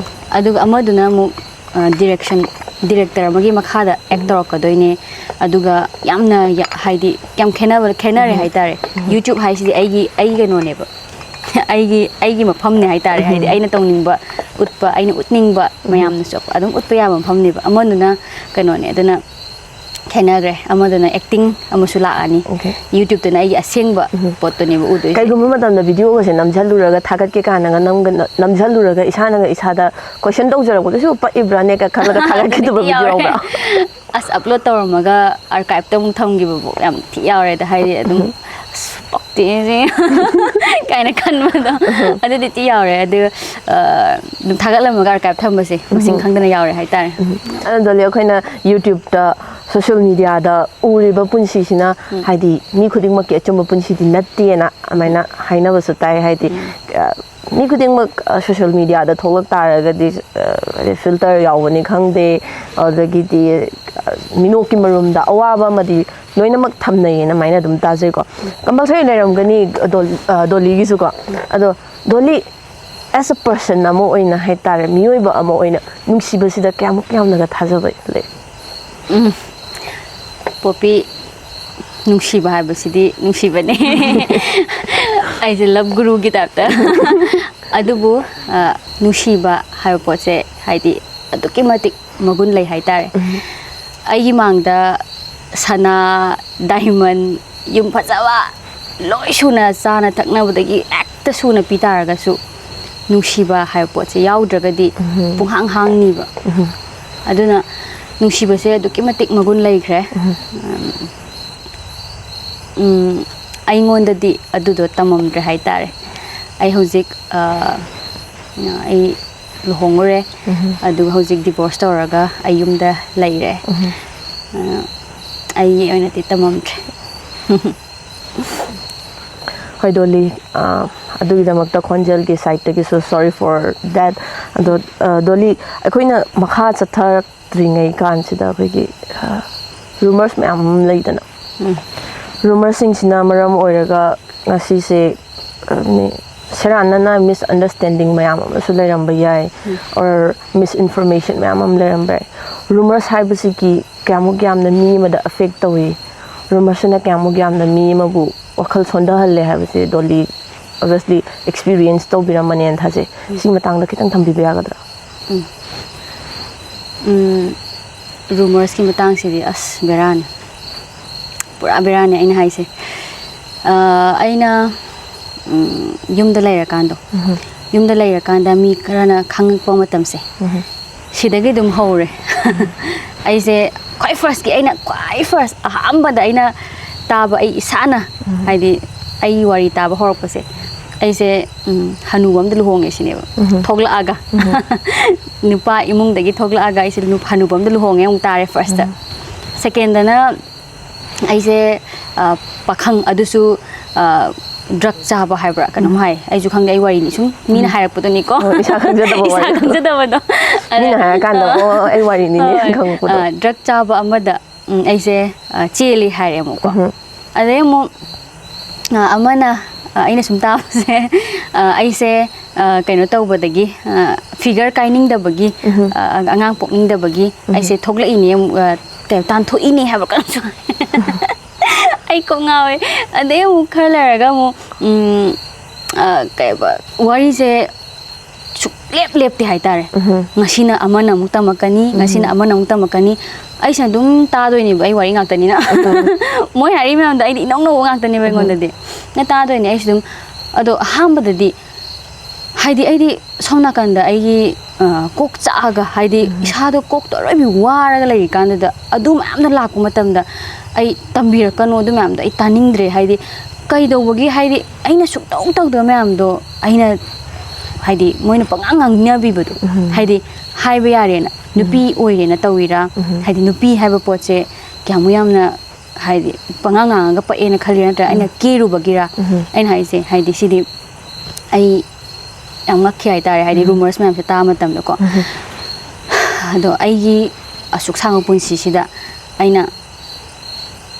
ꯑꯗꯨꯒ ꯑꯃꯗꯨꯅ ꯑꯃꯨꯛ, ꯑ, ꯗꯤꯔꯦꯛꯁꯟ, ꯗꯤꯔꯦꯛꯇꯔ ꯑꯃꯒꯤ ꯃꯈꯥꯗ ꯑꯦꯛ ꯇꯧꯔꯛꯀꯗꯣꯏꯅꯦ꯫ ꯑꯗꯨꯒ ꯌꯥꯝꯅ ꯌꯥ-, ꯍꯥꯏꯗꯤ, ꯌꯥꯝ ꯈꯦꯠꯅꯕ, ꯈꯦꯠꯅꯔꯦ ꯍꯥꯏꯇꯥꯔꯦ꯫ ꯌꯨꯇ꯭ꯌꯨꯕ ꯍꯥꯏꯁꯤꯗꯤ ꯑꯩꯒꯤ, ꯑꯩꯒꯤ ꯀꯩꯅꯣꯅꯦꯕ꯫ ꯑꯩꯒꯤ, ꯑꯩꯒꯤ ꯃꯐꯝꯅꯦ ꯍꯥꯏꯇꯥꯔꯦ꯫ ꯍꯥꯏꯗꯤ, ꯑꯩꯅ ꯇꯧꯅꯤꯡꯕ ꯎꯠꯄ, ꯑꯩꯅ ꯎꯠꯅꯤꯡꯕ ꯃꯌꯥꯝꯅꯁꯨ ꯑꯗꯨꯝ ꯎꯠꯄ ꯌꯥꯕ ꯃꯐꯝꯅꯦꯕ꯫ ꯑꯃꯗꯨꯅ ꯀꯩꯅꯣꯅꯦ, ꯑꯗꯨꯅ ꯈꯦꯠꯅꯈ꯭ꯔꯦ꯫ ꯑꯃꯗꯨꯅ ꯑꯦꯛꯇꯤꯡ ꯑꯃꯁꯨ ꯂꯥꯛꯑꯅꯤ꯫ Okay. ꯌꯨꯇ꯭ꯌꯨꯕꯇꯅ ꯑꯩꯒꯤ ꯑꯁꯦꯡꯕ ꯄꯣꯠꯇꯨꯅꯦꯕ ꯎꯗꯣꯏꯁꯦ꯫ ꯀꯩꯒꯨꯝꯕ ꯃꯇꯝꯗ ꯚꯤꯗꯤꯑꯣꯒꯁꯦ ꯅꯝꯁꯤꯜꯂꯨꯔꯒ ꯊꯥꯒꯠꯀꯦ ꯀꯥꯏꯅꯒ ꯅꯝꯒ-, ꯅꯝꯁꯤꯜꯂꯨꯔꯒ ꯏꯁꯥꯅꯒ ꯏꯁꯥꯗ ꯀꯣꯏꯁꯟ ꯇꯧꯖꯔꯛꯄꯗꯨꯁꯨ ꯄꯛꯏꯕ꯭ꯔꯥꯅꯦ ꯀ ꯈꯜꯂꯒ ꯊꯥꯒꯠꯈꯤꯗꯕ ꯚꯤꯗꯤꯑꯣ ꯌꯥꯎꯕ꯭ꯔꯥ? ꯑꯁ, ꯑꯞꯂꯣꯗ ꯇꯧꯔꯝꯃꯒ ꯑꯥꯔꯀꯥꯏꯞꯇ ꯑꯃꯨꯛ ꯊꯝꯈꯤꯕꯕꯨ ꯌꯥꯝ ꯊꯤ ꯌꯥꯎꯔꯦꯗ꯫ ꯍꯥꯏꯗꯤ, ꯑꯗꯨꯝ, "ꯑꯁ, ꯄꯛꯇꯦꯁꯦ" ꯀꯥꯏꯅ ꯈꯟꯕꯗꯣ, ꯑꯗꯨꯗꯤ ꯊꯤ ꯌꯥꯎꯔꯦ꯫ ꯑꯗꯨꯒ, ꯑ, ꯑꯗꯨꯝ ꯊꯥꯒꯠꯂꯝꯃꯒ ꯑꯥꯔꯀꯥꯏꯞ ꯊꯝꯕꯁꯦ ꯃꯁꯤꯡ ꯈꯪꯗꯅ ꯌꯥꯎꯔꯦ ꯍꯥꯏꯇꯥꯔꯦ꯫ ꯑꯗꯣ ꯗꯣꯂꯤ, ꯑꯩꯈꯣꯏꯅ ꯌꯨꯇ꯭ꯌꯨꯕꯇ, ꯁꯣꯁꯤꯌꯦꯜ ꯃꯤꯗꯤꯌꯥꯗ ꯎꯔꯤꯕ ꯄꯨꯟꯁꯤꯁꯤꯅ, ꯍꯥꯏꯗꯤ, ꯃꯤ ꯈꯨꯗꯤꯡꯃꯛꯀꯤ ꯑꯆꯨꯝꯕ ꯄꯨꯟꯁꯤꯗꯤ ꯅꯠꯇꯦꯅ ꯑꯗꯨꯃꯥꯏꯅ ꯍꯥꯏꯅꯕꯁꯨ ꯇꯥꯏ꯫ ꯍꯥꯏꯗꯤ, ꯑ, ꯃꯤ ꯈꯨꯗꯤꯡꯃꯛ, ꯑ, ꯁꯣꯁꯤꯌꯦꯜ ꯃꯤꯗꯤꯌꯥꯗ ꯊꯣꯛꯂꯛ ꯇꯥꯔꯒꯗꯤ, ꯑ, ꯍꯥꯏꯗꯤ, ꯐꯤꯜꯇꯔ ꯌꯥꯎꯕꯅꯤ ꯈꯪꯗꯦ, ꯑꯗꯒꯤꯗꯤ, ꯑ, ꯃꯤꯅꯣꯛꯀꯤ ꯃꯔꯨꯝꯗ ꯑꯋꯥꯕ ꯑꯃꯗꯤ ꯂꯣꯏꯅꯃꯛ ꯊꯝꯅꯩꯌꯦꯅ ꯑꯗꯨꯃꯥꯏꯅ ꯑꯗꯨꯝ ꯇꯥꯖꯩꯀꯣ꯫ ꯀꯝꯄꯜꯁꯔꯤ ꯂꯩꯔꯝꯒꯅꯤ ꯗꯣꯜ-, ꯑ, ꯗꯣꯂꯤꯒꯤꯁꯨꯀꯣ꯫ ꯑꯗꯣ ꯗꯣꯂꯤ, ꯑꯦꯁ ꯑ ꯄꯔꯁꯟ ꯑꯃ ꯑꯣꯏꯅ ꯍꯥꯏꯇꯥꯔꯦ, ꯃꯤꯑꯣꯏꯕ ꯑꯃ ꯑꯣꯏꯅ ꯅꯨꯡꯁꯤꯕꯁꯤꯗ ꯀꯌꯥꯃꯨꯛ ꯌꯥꯝꯅꯒ ꯊꯥꯖꯕ ꯂꯩ? ꯎꯝ꯫ ꯄꯣꯄꯤ, ꯅꯨꯡꯁꯤꯕ ꯍꯥꯏꯕꯁꯤꯗꯤ ꯅꯨꯡꯁꯤꯕꯅꯦ꯫ ꯑꯩꯁꯦ ꯂꯕ ꯒꯨꯔꯨꯒꯤ ꯇꯥꯏꯞꯇ꯫ ꯑꯗꯨꯕꯨ, ꯑ, ꯅꯨꯡꯁꯤꯕ ꯍꯥꯏꯕ ꯄꯣꯠꯁꯦ, ꯍꯥꯏꯗꯤ, ꯑꯗꯨꯛꯀꯤ ꯃꯇꯤꯛ ꯃꯒꯨꯟ ꯂꯩ ꯍꯥꯏꯇꯥꯔꯦ꯫ ꯑꯩꯒꯤ ꯃꯥꯡꯗ ꯁꯅꯥ, ꯗꯥꯏꯃꯟ, ꯌꯨꯝ ꯐꯖꯕ, ꯂꯣꯏ ꯁꯨꯅ ꯆꯥꯅ ꯊꯛꯅꯕꯗꯒꯤ ꯍꯦꯛꯇ ꯁꯨꯅ ꯄꯤ ꯇꯥꯔꯒꯁꯨ, ꯅꯨꯡꯁꯤꯕ ꯍꯥꯏꯕ ꯄꯣꯠꯁꯦ ꯌꯥꯎꯗ꯭ꯔꯒꯗꯤ ꯄꯨꯡꯍꯥꯡ ꯍꯥꯡꯅꯤꯕ꯫ ꯑꯗꯨꯅ ꯅꯨꯡꯁꯤꯕꯁꯦ ꯑꯗꯨꯛꯀꯤ ꯃꯇꯤꯛ ꯃꯒꯨꯟ ꯂꯩꯈ꯭ꯔꯦ꯫ ꯎꯝ, ꯑꯩꯉꯣꯟꯗꯗꯤ ꯑꯗꯨꯗꯣ ꯇꯝꯃꯝꯗ꯭ꯔꯦ ꯍꯥꯏꯇꯥꯔꯦ꯫ ꯑꯩ ꯍꯧꯖꯤꯛ ꯑ, ꯑꯩ ꯂꯨꯍꯣꯡꯉꯨꯔꯦ꯫ ꯑꯗꯨꯒ ꯍꯧꯖꯤꯛ ꯗꯤꯚꯣꯔꯁ ꯇꯧꯔꯒ ꯑꯩ ꯌꯨꯝꯗ ꯂꯩꯔꯦ꯫ ꯑ, ꯑꯩꯒꯤ ꯑꯣꯏꯅꯗꯤ ꯇꯝꯃꯝꯗ꯭ꯔꯦ꯫ ꯍꯣꯏ ꯗꯣꯂꯤ, ꯑ, ꯑꯗꯨꯒꯤꯗꯃꯛꯇ ꯈꯣꯟꯖꯦꯜꯒꯤ ꯁꯥꯏꯠꯇꯒꯤꯁꯨ sorry for that꯫ ꯑꯗꯣ ꯑ, ꯗꯣꯂꯤ, ꯑꯩꯈꯣꯏꯅ ꯃꯈꯥ ꯆꯠꯊꯔꯛꯇ꯭ꯔꯤꯉꯩ ꯀꯥꯟꯁꯤꯗ ꯑꯩꯈꯣꯏꯒꯤ ꯔꯨꯃꯔꯁ ꯃꯌꯥꯝ ꯑꯃ ꯂꯩꯗꯅ, ꯔꯨꯃꯔꯁꯤꯡꯁꯤꯅ ꯃꯔꯝ ꯑꯣꯏꯔꯒ ꯉꯁꯤꯁꯦ ꯑ, ꯃꯤ ꯁꯦꯔꯥꯟꯅꯅ ꯃꯤꯁꯑꯟꯗꯔꯁꯇꯦꯟꯗꯤꯡ ꯃꯌꯥꯝ ꯑꯃꯁꯨ ꯂꯩꯔꯝꯕ ꯌꯥꯏ꯫ ꯑꯣꯔ ꯃꯤꯁꯏꯟꯐꯣꯔꯃꯦꯁꯟ ꯃꯌꯥꯝ ꯑꯃ ꯂꯩꯔꯝꯕ ꯌꯥꯏ꯫ ꯔꯨꯃꯔꯁ ꯍꯥꯏꯕꯁꯤꯒꯤ ꯀꯌꯥꯃꯨꯛ ꯌꯥꯝꯅ ꯃꯤ ꯑꯃꯗ ꯑꯦꯐꯦꯛ ꯇꯧꯏ? ꯔꯨꯃꯔꯁꯤꯅ ꯀꯌꯥꯃꯨꯛ ꯌꯥꯝꯅ ꯃꯤ ꯑꯃꯕꯨ ꯋꯥꯈꯜ ꯁꯣꯟꯊꯍꯜꯂꯦ ꯍꯥꯏꯕꯁꯦ ꯗꯣꯂꯤ ꯑꯣꯕꯤꯌꯁꯂꯤ ꯑꯦꯛꯁꯄꯤꯔꯤꯌꯦꯟꯁ ꯇꯧꯕꯤꯔꯝꯕꯅꯦꯅ ꯊꯥꯖꯩ꯫ ꯁꯤꯒꯤ ꯃꯇꯥꯡꯗ ꯈꯤꯇꯪ ꯊꯝꯕꯤꯕ ꯌꯥꯒꯗ꯭ꯔꯥ? ꯎꯝ, ꯔꯨꯃꯔꯁꯀꯤ ꯃꯇꯥꯡꯁꯤꯗꯤ ꯑꯁ ꯕꯦꯔꯥꯅꯤ, ꯄꯨꯔꯥ ꯕꯦꯔꯥꯅꯤ ꯑꯩꯅ ꯍꯥꯏꯁꯦ꯫ ꯑ, ꯑꯩꯅ ꯎꯝ, ꯌꯨꯝꯗ ꯂꯩꯔꯀꯥꯟꯗꯣ, ꯌꯨꯝꯗ ꯂꯩꯔꯀꯥꯟꯗ ꯃꯤ ꯈꯔꯅ ꯈꯪꯉꯛꯄ ꯃꯇꯝꯁꯦ, ꯁꯤꯗꯒꯤ ꯑꯗꯨꯝ ꯍꯧꯔꯦ꯫ ꯑꯩꯁꯦ ꯈ꯭ꯋꯥꯏ ꯐꯥꯔꯁꯀꯤ, ꯑꯩꯅ ꯈ꯭ꯋꯥꯏ ꯐꯥꯔꯁ ꯑꯍꯥꯟꯕꯗ ꯑꯩꯅ ꯇꯥꯕ, ꯑꯩ ꯏꯁꯥꯅ, ꯍꯥꯏꯗꯤ ꯑꯩ ꯋꯥꯔꯤ ꯇꯥꯕ ꯍꯧꯔꯛꯄꯁꯦ, ꯑꯩꯁꯦ ꯎꯝ, ꯍꯅꯨꯕ ꯑꯝꯗ ꯂꯨꯍꯣꯡꯉꯦ ꯁꯤꯅꯦꯕ꯫ ꯊꯣꯛꯂꯛꯑꯒ ꯅꯨꯄꯥ ꯏꯃꯨꯡꯗꯒꯤ ꯊꯣꯛꯂꯛꯑꯒ ꯑꯩꯁꯦ ꯅꯨ- ꯍꯅꯨꯕ ꯑꯝꯗ ꯂꯨꯍꯣꯡꯉꯦ ꯑꯃꯨꯛ ꯇꯥꯔꯦ ꯐꯥꯔꯁꯇ꯫ ꯁꯦꯀꯦꯟꯗꯅ ꯑꯩꯁꯦ ꯑ, ꯄꯥꯈꯪ, ꯑꯗꯨꯁꯨ ꯗ꯭ꯔꯛ ꯆꯥꯕ ꯍꯥꯏꯕ꯭ꯔꯥ ꯀꯩꯅꯣꯝ ꯍꯥꯏ, ꯑꯩꯁꯨ ꯈꯪꯗꯦ, ꯑꯩ ꯋꯥꯔꯤꯅꯤ ꯁꯨꯝ ꯃꯤꯅ ꯍꯥꯏꯔꯛꯄꯗꯨꯅꯤꯀꯣ꯫ ꯑꯣ, ꯏꯁꯥ ꯈꯪꯖꯗꯕ ꯏꯁꯥ ꯋꯥꯔꯤ꯫ ꯈꯪꯖꯗꯕꯗꯣ꯫ ꯑꯗ, ꯃꯤꯅ ꯍꯥꯏꯔꯀꯥꯟꯗ, ꯑ, "ꯑꯣ, ꯑꯩ ꯋꯥꯔꯤꯅꯤꯅꯦ" ꯍꯣꯏ, ꯈꯪꯉꯛꯄꯗꯣ꯫ ꯑ, ꯗ꯭ꯔꯛ ꯆꯥꯕ ꯑꯃꯗ ꯎꯝ, ꯑꯩꯁꯦ ꯑ, ꯆꯦꯜꯂꯤ ꯍꯥꯏꯔꯦ ꯑꯃꯨꯛꯀꯣ꯫ ꯑꯗꯩ ꯑꯃꯨꯛ ꯑ, ꯑꯃꯅ, ꯑ, ꯑꯩꯅ ꯁꯨꯝ ꯇꯥꯕꯁꯦ, ꯑ, ꯑꯩꯁꯦ ꯑ, ꯀꯩꯅꯣ ꯇꯧꯕꯗꯒꯤ, ꯑ, ꯐꯤꯒꯔ ꯀꯥꯏꯅꯤꯡꯗꯕꯒꯤ, ꯑ, ꯑꯉꯥꯡ ꯄꯣꯛꯅꯤꯡꯗꯕꯒꯤ ꯑꯩꯁꯦ ꯊꯣꯛꯂꯛꯏꯅꯦ ꯑꯃꯨꯛ, ꯑ, ꯀꯩ, ꯇꯥꯟꯊꯣꯛꯏꯅꯦ ꯍꯥꯏꯕ꯭ꯔꯥ ꯀꯩꯅꯣꯝꯁꯨ ꯍꯥꯏ꯫ ꯑꯩ ꯀꯣꯛ ꯉꯥꯎꯋꯦ꯫ ꯑꯗꯩ ꯑꯃꯨꯛ ꯈꯔ ꯂꯩꯔꯒ ꯑꯃꯨꯛ ꯎꯝ, ꯑ, ꯀꯩꯕ, ꯋꯥꯔꯤꯁꯦ ꯁꯨꯛꯂꯦꯞ ꯂꯦꯞꯇꯦ ꯍꯥꯏꯇꯥꯔꯦ꯫ ꯉꯁꯤꯅ ꯑꯃꯅ ꯑꯃꯨꯛ ꯇꯝꯃꯛꯀꯅꯤ, ꯉꯁꯤꯅ ꯑꯃꯅ ꯑꯃꯨꯛ ꯇꯝꯃꯛꯀꯅꯤ꯫ ꯑꯩꯁꯦ ꯑꯗꯨꯝ ꯇꯥꯗꯣꯏꯅꯦꯕ, ꯑꯩ ꯋꯥꯔꯤ ꯉꯥꯛꯇꯅꯤꯅ꯫ ꯃꯣꯏ ꯍꯥꯏꯔꯤ ꯃꯌꯥꯝꯗꯣ ꯑꯩꯗꯤ ꯏꯅꯧ ꯅꯧꯕ ꯉꯥꯛꯇꯅꯦꯕ ꯑꯩꯉꯣꯟꯗꯗꯤ꯫ ꯅ ꯇꯥꯗꯣꯏꯅꯦ ꯑꯩꯁꯨ ꯑꯗꯨꯝ꯫ ꯑꯗꯣ ꯑꯍꯥꯟꯕꯗꯗꯤ ꯍꯥꯏꯗꯤ ꯑꯩꯗꯤ ꯁꯣꯝ ꯅꯥꯀꯟꯗ ꯑꯩꯒꯤ ꯑ, ꯀꯣꯛ ꯆꯥꯛꯑꯒ, ꯍꯥꯏꯗꯤ ꯏꯁꯥꯗꯣ ꯀꯣꯛꯇꯣ ꯑꯔꯣꯏꯕꯤ ꯋꯥꯔꯒ ꯂꯩꯔꯤꯀꯥꯟꯗꯨꯗ ꯑꯗꯨ ꯃꯌꯥꯝꯗꯣ ꯂꯥꯛꯄ ꯃꯇꯝꯗ ꯑꯩ ꯇꯝꯕꯤꯔꯛꯀꯅꯣ, ꯑꯗꯨ ꯃꯌꯥꯝꯗꯣ ꯑꯩ ꯇꯥꯅꯤꯡꯗ꯭ꯔꯦ꯫ ꯍꯥꯏꯗꯤ ꯀꯩꯗꯧꯕꯒꯤ, ꯍꯥꯏꯗꯤ ꯑꯩꯅ ꯁꯨꯡꯇꯧ ꯇꯧꯗꯕ ꯃꯌꯥꯝꯗꯣ ꯑꯩꯅ, ꯍꯥꯏꯗꯤ ꯃꯣꯏꯅ ꯄꯉꯥꯡ ꯉꯥꯡꯅꯕꯤꯕꯗꯣ, ꯍꯥꯏꯗꯤ ꯍꯥꯏꯕ ꯌꯥꯔꯦꯅ, ꯅꯨꯄꯤ ꯑꯣꯏꯔꯦꯅ ꯇꯧꯔꯤꯔꯥ? ꯍꯥꯏꯗꯤ ꯅꯨꯄꯤ ꯍꯥꯏꯕ ꯄꯣꯠꯁꯦ ꯀꯌꯥꯃꯨꯛ ꯌꯥꯝꯅ, ꯍꯥꯏꯗꯤ ꯄꯉꯥꯡ ꯉꯥꯡꯉꯒ ꯄꯛꯑꯦꯅ ꯈꯜꯂꯤꯔꯥ, ꯅꯠꯇ꯭ꯔꯒ ꯑꯩꯅ ꯀꯦꯔꯨꯕꯒꯤꯔꯥ? ꯑꯩꯅ ꯍꯥꯏꯁꯦ, ꯍꯥꯏꯗꯤ ꯁꯤꯗꯤ ꯑꯩ ꯌꯥꯝ ꯉꯛꯈꯤ ꯍꯥꯏꯇꯥꯔꯦ, ꯍꯥꯏꯗꯤ ꯔꯨꯃꯔꯁ ꯃꯌꯥꯝꯁꯦ ꯇꯥꯕ ꯃꯇꯝꯗꯀꯣ꯫ ꯑꯗꯣ ꯑꯩꯒꯤ ꯑꯁꯨꯛ ꯁꯥꯡꯕ ꯄꯨꯟꯁꯤꯁꯤꯗ ꯑꯩꯅ,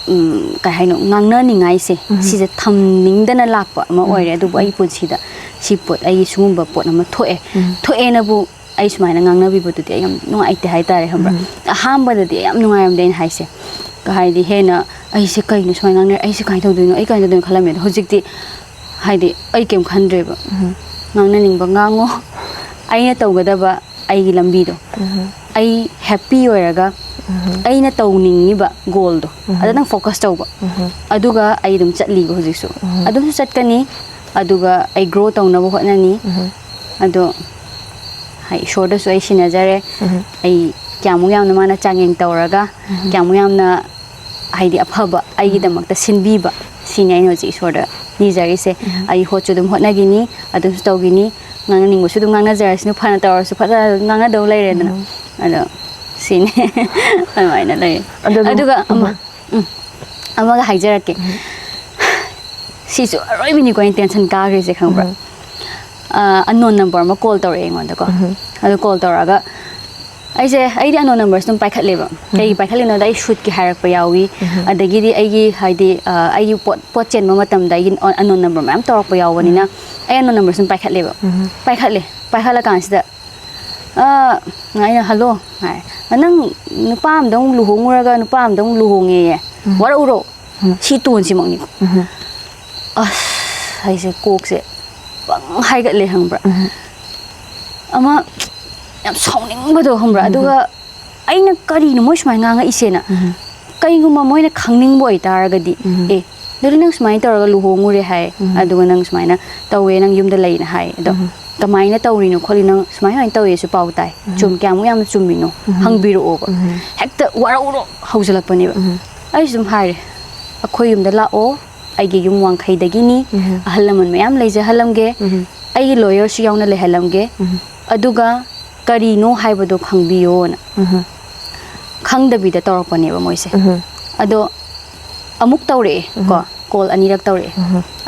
ꯎꯝ, ꯀꯩ ꯍꯥꯏꯅꯣ, ꯉꯥꯡꯅꯅꯤꯡꯉꯥꯏꯁꯦ, ꯁꯤꯁꯦ ꯊꯝꯅꯤꯡꯗꯅ ꯂꯥꯛꯄ ꯑꯃ ꯑꯣꯏꯔꯦ꯫ ꯑꯗꯨꯕꯨ ꯑꯩ ꯄꯨꯟꯁꯤꯗ ꯁꯤ ꯄꯣꯠ, ꯑꯩꯒꯤ ꯁꯤꯒꯨꯝꯕ ꯄꯣꯠ ꯑꯃ ꯊꯣꯛꯑꯦ꯫ ꯊꯣꯛꯑꯦꯅꯕꯨ ꯑꯩ ꯁꯨꯃꯥꯏꯅ ꯉꯥꯡꯅꯕꯤꯕꯗꯨꯗꯤ ꯑꯩ ꯌꯥꯝ ꯅꯨꯡꯉꯥꯏꯇꯦ ꯍꯥꯏꯇꯥꯔꯦ, ꯈꯪꯕ꯭ꯔꯥ? ꯑꯍꯥꯟꯕꯗꯗꯤ ꯑꯩ ꯌꯥꯝ ꯅꯨꯡꯉꯥꯏꯔꯝꯗꯦ꯫ ꯑꯩꯅ ꯍꯥꯏꯁꯦ, ꯀ-, ꯍꯥꯏꯗꯤ ꯍꯦꯟꯅ ꯑꯩꯁꯦ ꯀꯩꯅꯣ ꯁꯨꯃꯥꯏꯅ ꯉꯥꯡꯅꯔꯦ, ꯑꯩꯁꯦ ꯀꯃꯥꯏꯅ ꯇꯧꯗꯣꯏꯅꯣ, ꯑꯩ ꯀꯃꯥꯏꯅ ꯇꯧꯗꯣꯏꯅꯣ ꯈꯜꯂꯝꯃꯦ꯫ ꯑꯗꯣ ꯍꯧꯖꯤꯛꯇꯤ ꯍꯥꯏꯗꯤ ꯑꯩ ꯀꯩꯝ ꯈꯟꯗ꯭ꯔꯦꯕ꯫ ꯉꯥꯡꯅꯅꯤꯡꯕ ꯉꯥꯡꯉꯣ, ꯑꯩꯅ ꯇꯧꯒꯗꯕ ꯑꯩꯒꯤ ꯂꯝꯕꯤꯗꯣ, ꯑꯩ ꯍꯦꯞꯄꯤ ꯑꯣꯏꯔꯒ ꯑꯩꯅ ꯇꯧꯅꯤꯡꯉꯤꯕ ꯒꯣꯜꯗꯣ ꯑꯗꯨꯗꯪ ꯐꯣꯀꯁ ꯇꯧꯕ, ꯑꯗꯨꯒ ꯑꯩ ꯑꯗꯨꯝ ꯆꯠꯂꯤꯕ ꯍꯧꯖꯤꯛꯁꯨ꯫ ꯑꯗꯨꯝꯁꯨ ꯆꯠꯀꯅꯤ, ꯑꯗꯨꯒ ꯑꯩ ꯒ꯭ꯔꯣ ꯇꯧꯅꯕ ꯍꯣꯠꯅꯅꯤ꯫ ꯑꯗꯣ ꯍꯥꯏ, ꯏꯁꯣꯔꯗꯁꯨ ꯑꯩ ꯁꯤꯟꯅꯖꯔꯦ꯫ ꯑꯩ ꯀꯌꯥꯃꯨꯛ ꯌꯥꯝꯅ ꯃꯥꯅ ꯆꯥꯡꯌꯦꯡ ꯇꯧꯔꯒ, ꯀꯌꯥꯃꯨꯛ ꯌꯥꯝꯅ, ꯍꯥꯏꯗꯤ, ꯑꯐꯕ ꯑꯩꯒꯤꯗꯃꯛꯇ ꯁꯤꯟꯕꯤꯕ, ꯁꯤꯅꯤ ꯑꯩꯅ ꯍꯧꯖꯤꯛ ꯏꯁꯣꯔꯗ ꯅꯤꯖꯔꯤꯁꯦ꯫ ꯑꯩ ꯍꯣꯠꯁꯨ ꯑꯗꯨꯝ ꯍꯣꯠꯅꯈꯤꯅꯤ, ꯑꯗꯨꯝꯁꯨ ꯇꯧꯈꯤꯅꯤ, ꯉꯥꯡꯅꯅꯤꯡꯕꯁꯨ ꯑꯗꯨꯝ ꯉꯥꯡꯅꯖꯔꯁꯅꯨ, ꯐꯅ ꯇꯧꯔꯁꯨ ꯐꯠꯇꯅ ꯑꯗꯨꯝ ꯉꯥꯡꯅꯗꯧ ꯂꯩꯔꯦꯗꯅ꯫ ꯑꯗꯣ ꯁꯤꯅꯤ꯫ ꯑꯗꯨꯃꯥꯏꯅ ꯂꯩ꯫ ꯑꯗꯨꯒ ꯑꯃ, ꯎꯝ, ꯑꯃꯒ ꯍꯥꯏꯖꯔꯛꯀꯦ꯫ ꯁꯤꯁꯨ ꯑꯔꯣꯏꯕꯤꯅꯤꯀꯣ ꯑꯩꯅ ꯇꯦꯟꯁꯟ ꯀꯥꯈ꯭ꯔꯤꯁꯦ, ꯈꯪꯕ꯭ꯔꯥ? ꯑꯟꯅꯣꯟ ꯅꯝꯕꯔ ꯑꯃ ꯀꯣꯜ ꯇꯧꯔꯛꯑꯦ ꯑꯩꯉꯣꯟꯗꯀꯣ꯫ ꯑꯗꯨ ꯀꯣꯜ ꯇꯧꯔꯛꯑꯒ, ꯑꯩꯁꯦ, ꯑꯩꯗꯤ ꯑꯟꯅꯣꯟ ꯅꯝꯕꯔꯁꯦ ꯑꯗꯨꯝ ꯄꯥꯏꯈꯠꯂꯦꯕ꯫ ꯀꯩꯒꯤ ꯄꯥꯏꯈꯠꯂꯤꯅꯣꯗ, ꯑꯩ ꯁꯨꯠꯀꯤ ꯍꯥꯏꯔꯛꯄ ꯌꯥꯎꯏ, ꯑꯗꯒꯤꯗꯤ ꯑꯩꯒꯤ, ꯍꯥꯏꯗꯤ, ꯑ, ꯑꯩꯒꯤ ꯄꯣꯠ, ꯄꯣꯠ ꯆꯦꯟꯕ ꯃꯇꯝꯗ ꯑꯩꯒꯤ ꯑꯟꯅꯣꯟ ꯅꯝꯕꯔ ꯃꯌꯥꯝ ꯇꯧꯔꯛꯄ ꯌꯥꯎꯕꯅꯤꯅ, ꯑꯩ ꯑꯟꯅꯣꯟ ꯅꯝꯕꯔꯁꯦ ꯑꯗꯨꯝ ꯄꯥꯏꯈꯠꯂꯦꯕ꯫ ꯄꯥꯏꯈꯠꯂꯦ꯫ ꯄꯥꯏꯈꯠꯂꯀꯥꯟꯁꯤꯗ, ꯑ, ꯑꯩꯅ, "ꯍꯜꯂꯣ," ꯍꯥꯏ, "ꯅꯪ ꯅꯨꯄꯥ ꯑꯝꯗ ꯑꯃꯨꯛ ꯂꯨꯍꯣꯡꯉꯨꯔꯒ ꯅꯨꯄꯥ ꯑꯝꯗ ꯑꯃꯨꯛ ꯂꯨꯍꯣꯡꯉꯦꯌꯦ꯫ ꯋꯥꯔꯧꯔꯣ?" ꯁꯤ ꯇꯣꯟꯁꯤꯃꯛꯅꯤꯀꯣ꯫ ꯑꯁ, ꯑꯩꯁꯦ ꯀꯣꯛꯁꯦ ꯄꯪ ꯍꯥꯏꯒꯠꯂꯦ, ꯈꯪꯕ꯭ꯔꯥ? ꯑꯃ ꯌꯥꯝ ꯁꯥꯎꯅꯤꯡꯕꯗꯣ, ꯈꯪꯕ꯭ꯔꯥ? ꯑꯗꯨꯒ ꯑꯩꯅ, "ꯀꯔꯤꯅꯣ ꯃꯣꯏ ꯁꯨꯃꯥꯏꯅ ꯉꯥꯡꯉꯛꯏꯁꯦꯅ?" ꯀꯩꯒꯨꯝꯕ ꯃꯣꯏꯅ ꯈꯪꯅꯤꯡꯕ ꯑꯣꯏꯇꯥꯔꯒꯗꯤ, "ꯑꯦ, ꯑꯗꯨꯗꯤ ꯅꯪ ꯁꯨꯃꯥꯏꯅ ꯇꯧꯔꯒ ꯂꯨꯍꯣꯡꯉꯨꯔꯦ ꯍꯥꯏ, ꯑꯗꯨꯒ ꯅꯪ ꯁꯨꯃꯥꯏꯅ ꯇꯧꯋꯦ, ꯅꯪ ꯌꯨꯝꯗ ꯂꯩꯅ ꯍꯥꯏ, ꯑꯗꯣ ꯀꯃꯥꯏꯅ ꯇꯧꯔꯤꯅꯣ ꯈꯣꯠꯂꯤꯅꯣ, ꯁꯨꯃꯥꯏ ꯁꯨꯃꯥꯏꯅ ꯇꯧꯔꯤꯁꯨ ꯄꯥꯎ ꯇꯥꯏ, ꯆꯨꯝ ꯀꯌꯥꯃꯨꯛ ꯌꯥꯝꯅ ꯆꯨꯝꯃꯤꯅꯣ ꯍꯪꯕꯤꯔꯛꯑꯣꯕ꯫ ꯍꯦꯛꯇ ꯋꯥꯔꯧꯔꯣ ꯍꯧꯖꯤꯜꯂꯛꯄꯅꯦꯕ꯫ ꯑꯩꯁꯨ ꯑꯗꯨꯝ ꯍꯥꯏꯔꯦ, ꯑꯩꯈꯣꯏ ꯌꯨꯝꯗ ꯂꯥꯛꯑꯣ, ꯑꯩꯒꯤ ꯌꯨꯝ ꯋꯥꯡꯈꯩꯗꯒꯤꯅꯤ, ꯑꯍꯜ ꯂꯃꯟ ꯃꯌꯥꯝ ꯂꯩꯖꯍꯜꯂꯝꯒꯦ, ꯑꯩꯒꯤ ꯂꯣꯌꯔꯁꯨ ꯌꯥꯎꯅ ꯂꯩꯍꯜꯂꯝꯒꯦ, ꯑꯗꯨꯒ ꯀꯔꯤꯅꯣ ꯍꯥꯏꯕꯗꯣ ꯈꯪꯕꯤꯌꯣꯅ꯫ ꯈꯪꯗꯕꯤꯗ ꯇꯧꯔꯛꯄꯅꯦꯕ ꯃꯣꯏꯁꯦ꯫ ꯑꯗꯣ ꯑꯃꯨꯛ ꯇꯧꯔꯛꯑꯦ ꯀꯣ, ꯀꯣꯜ ꯑꯅꯤꯔꯛ ꯇꯧꯔꯛꯑꯦ꯫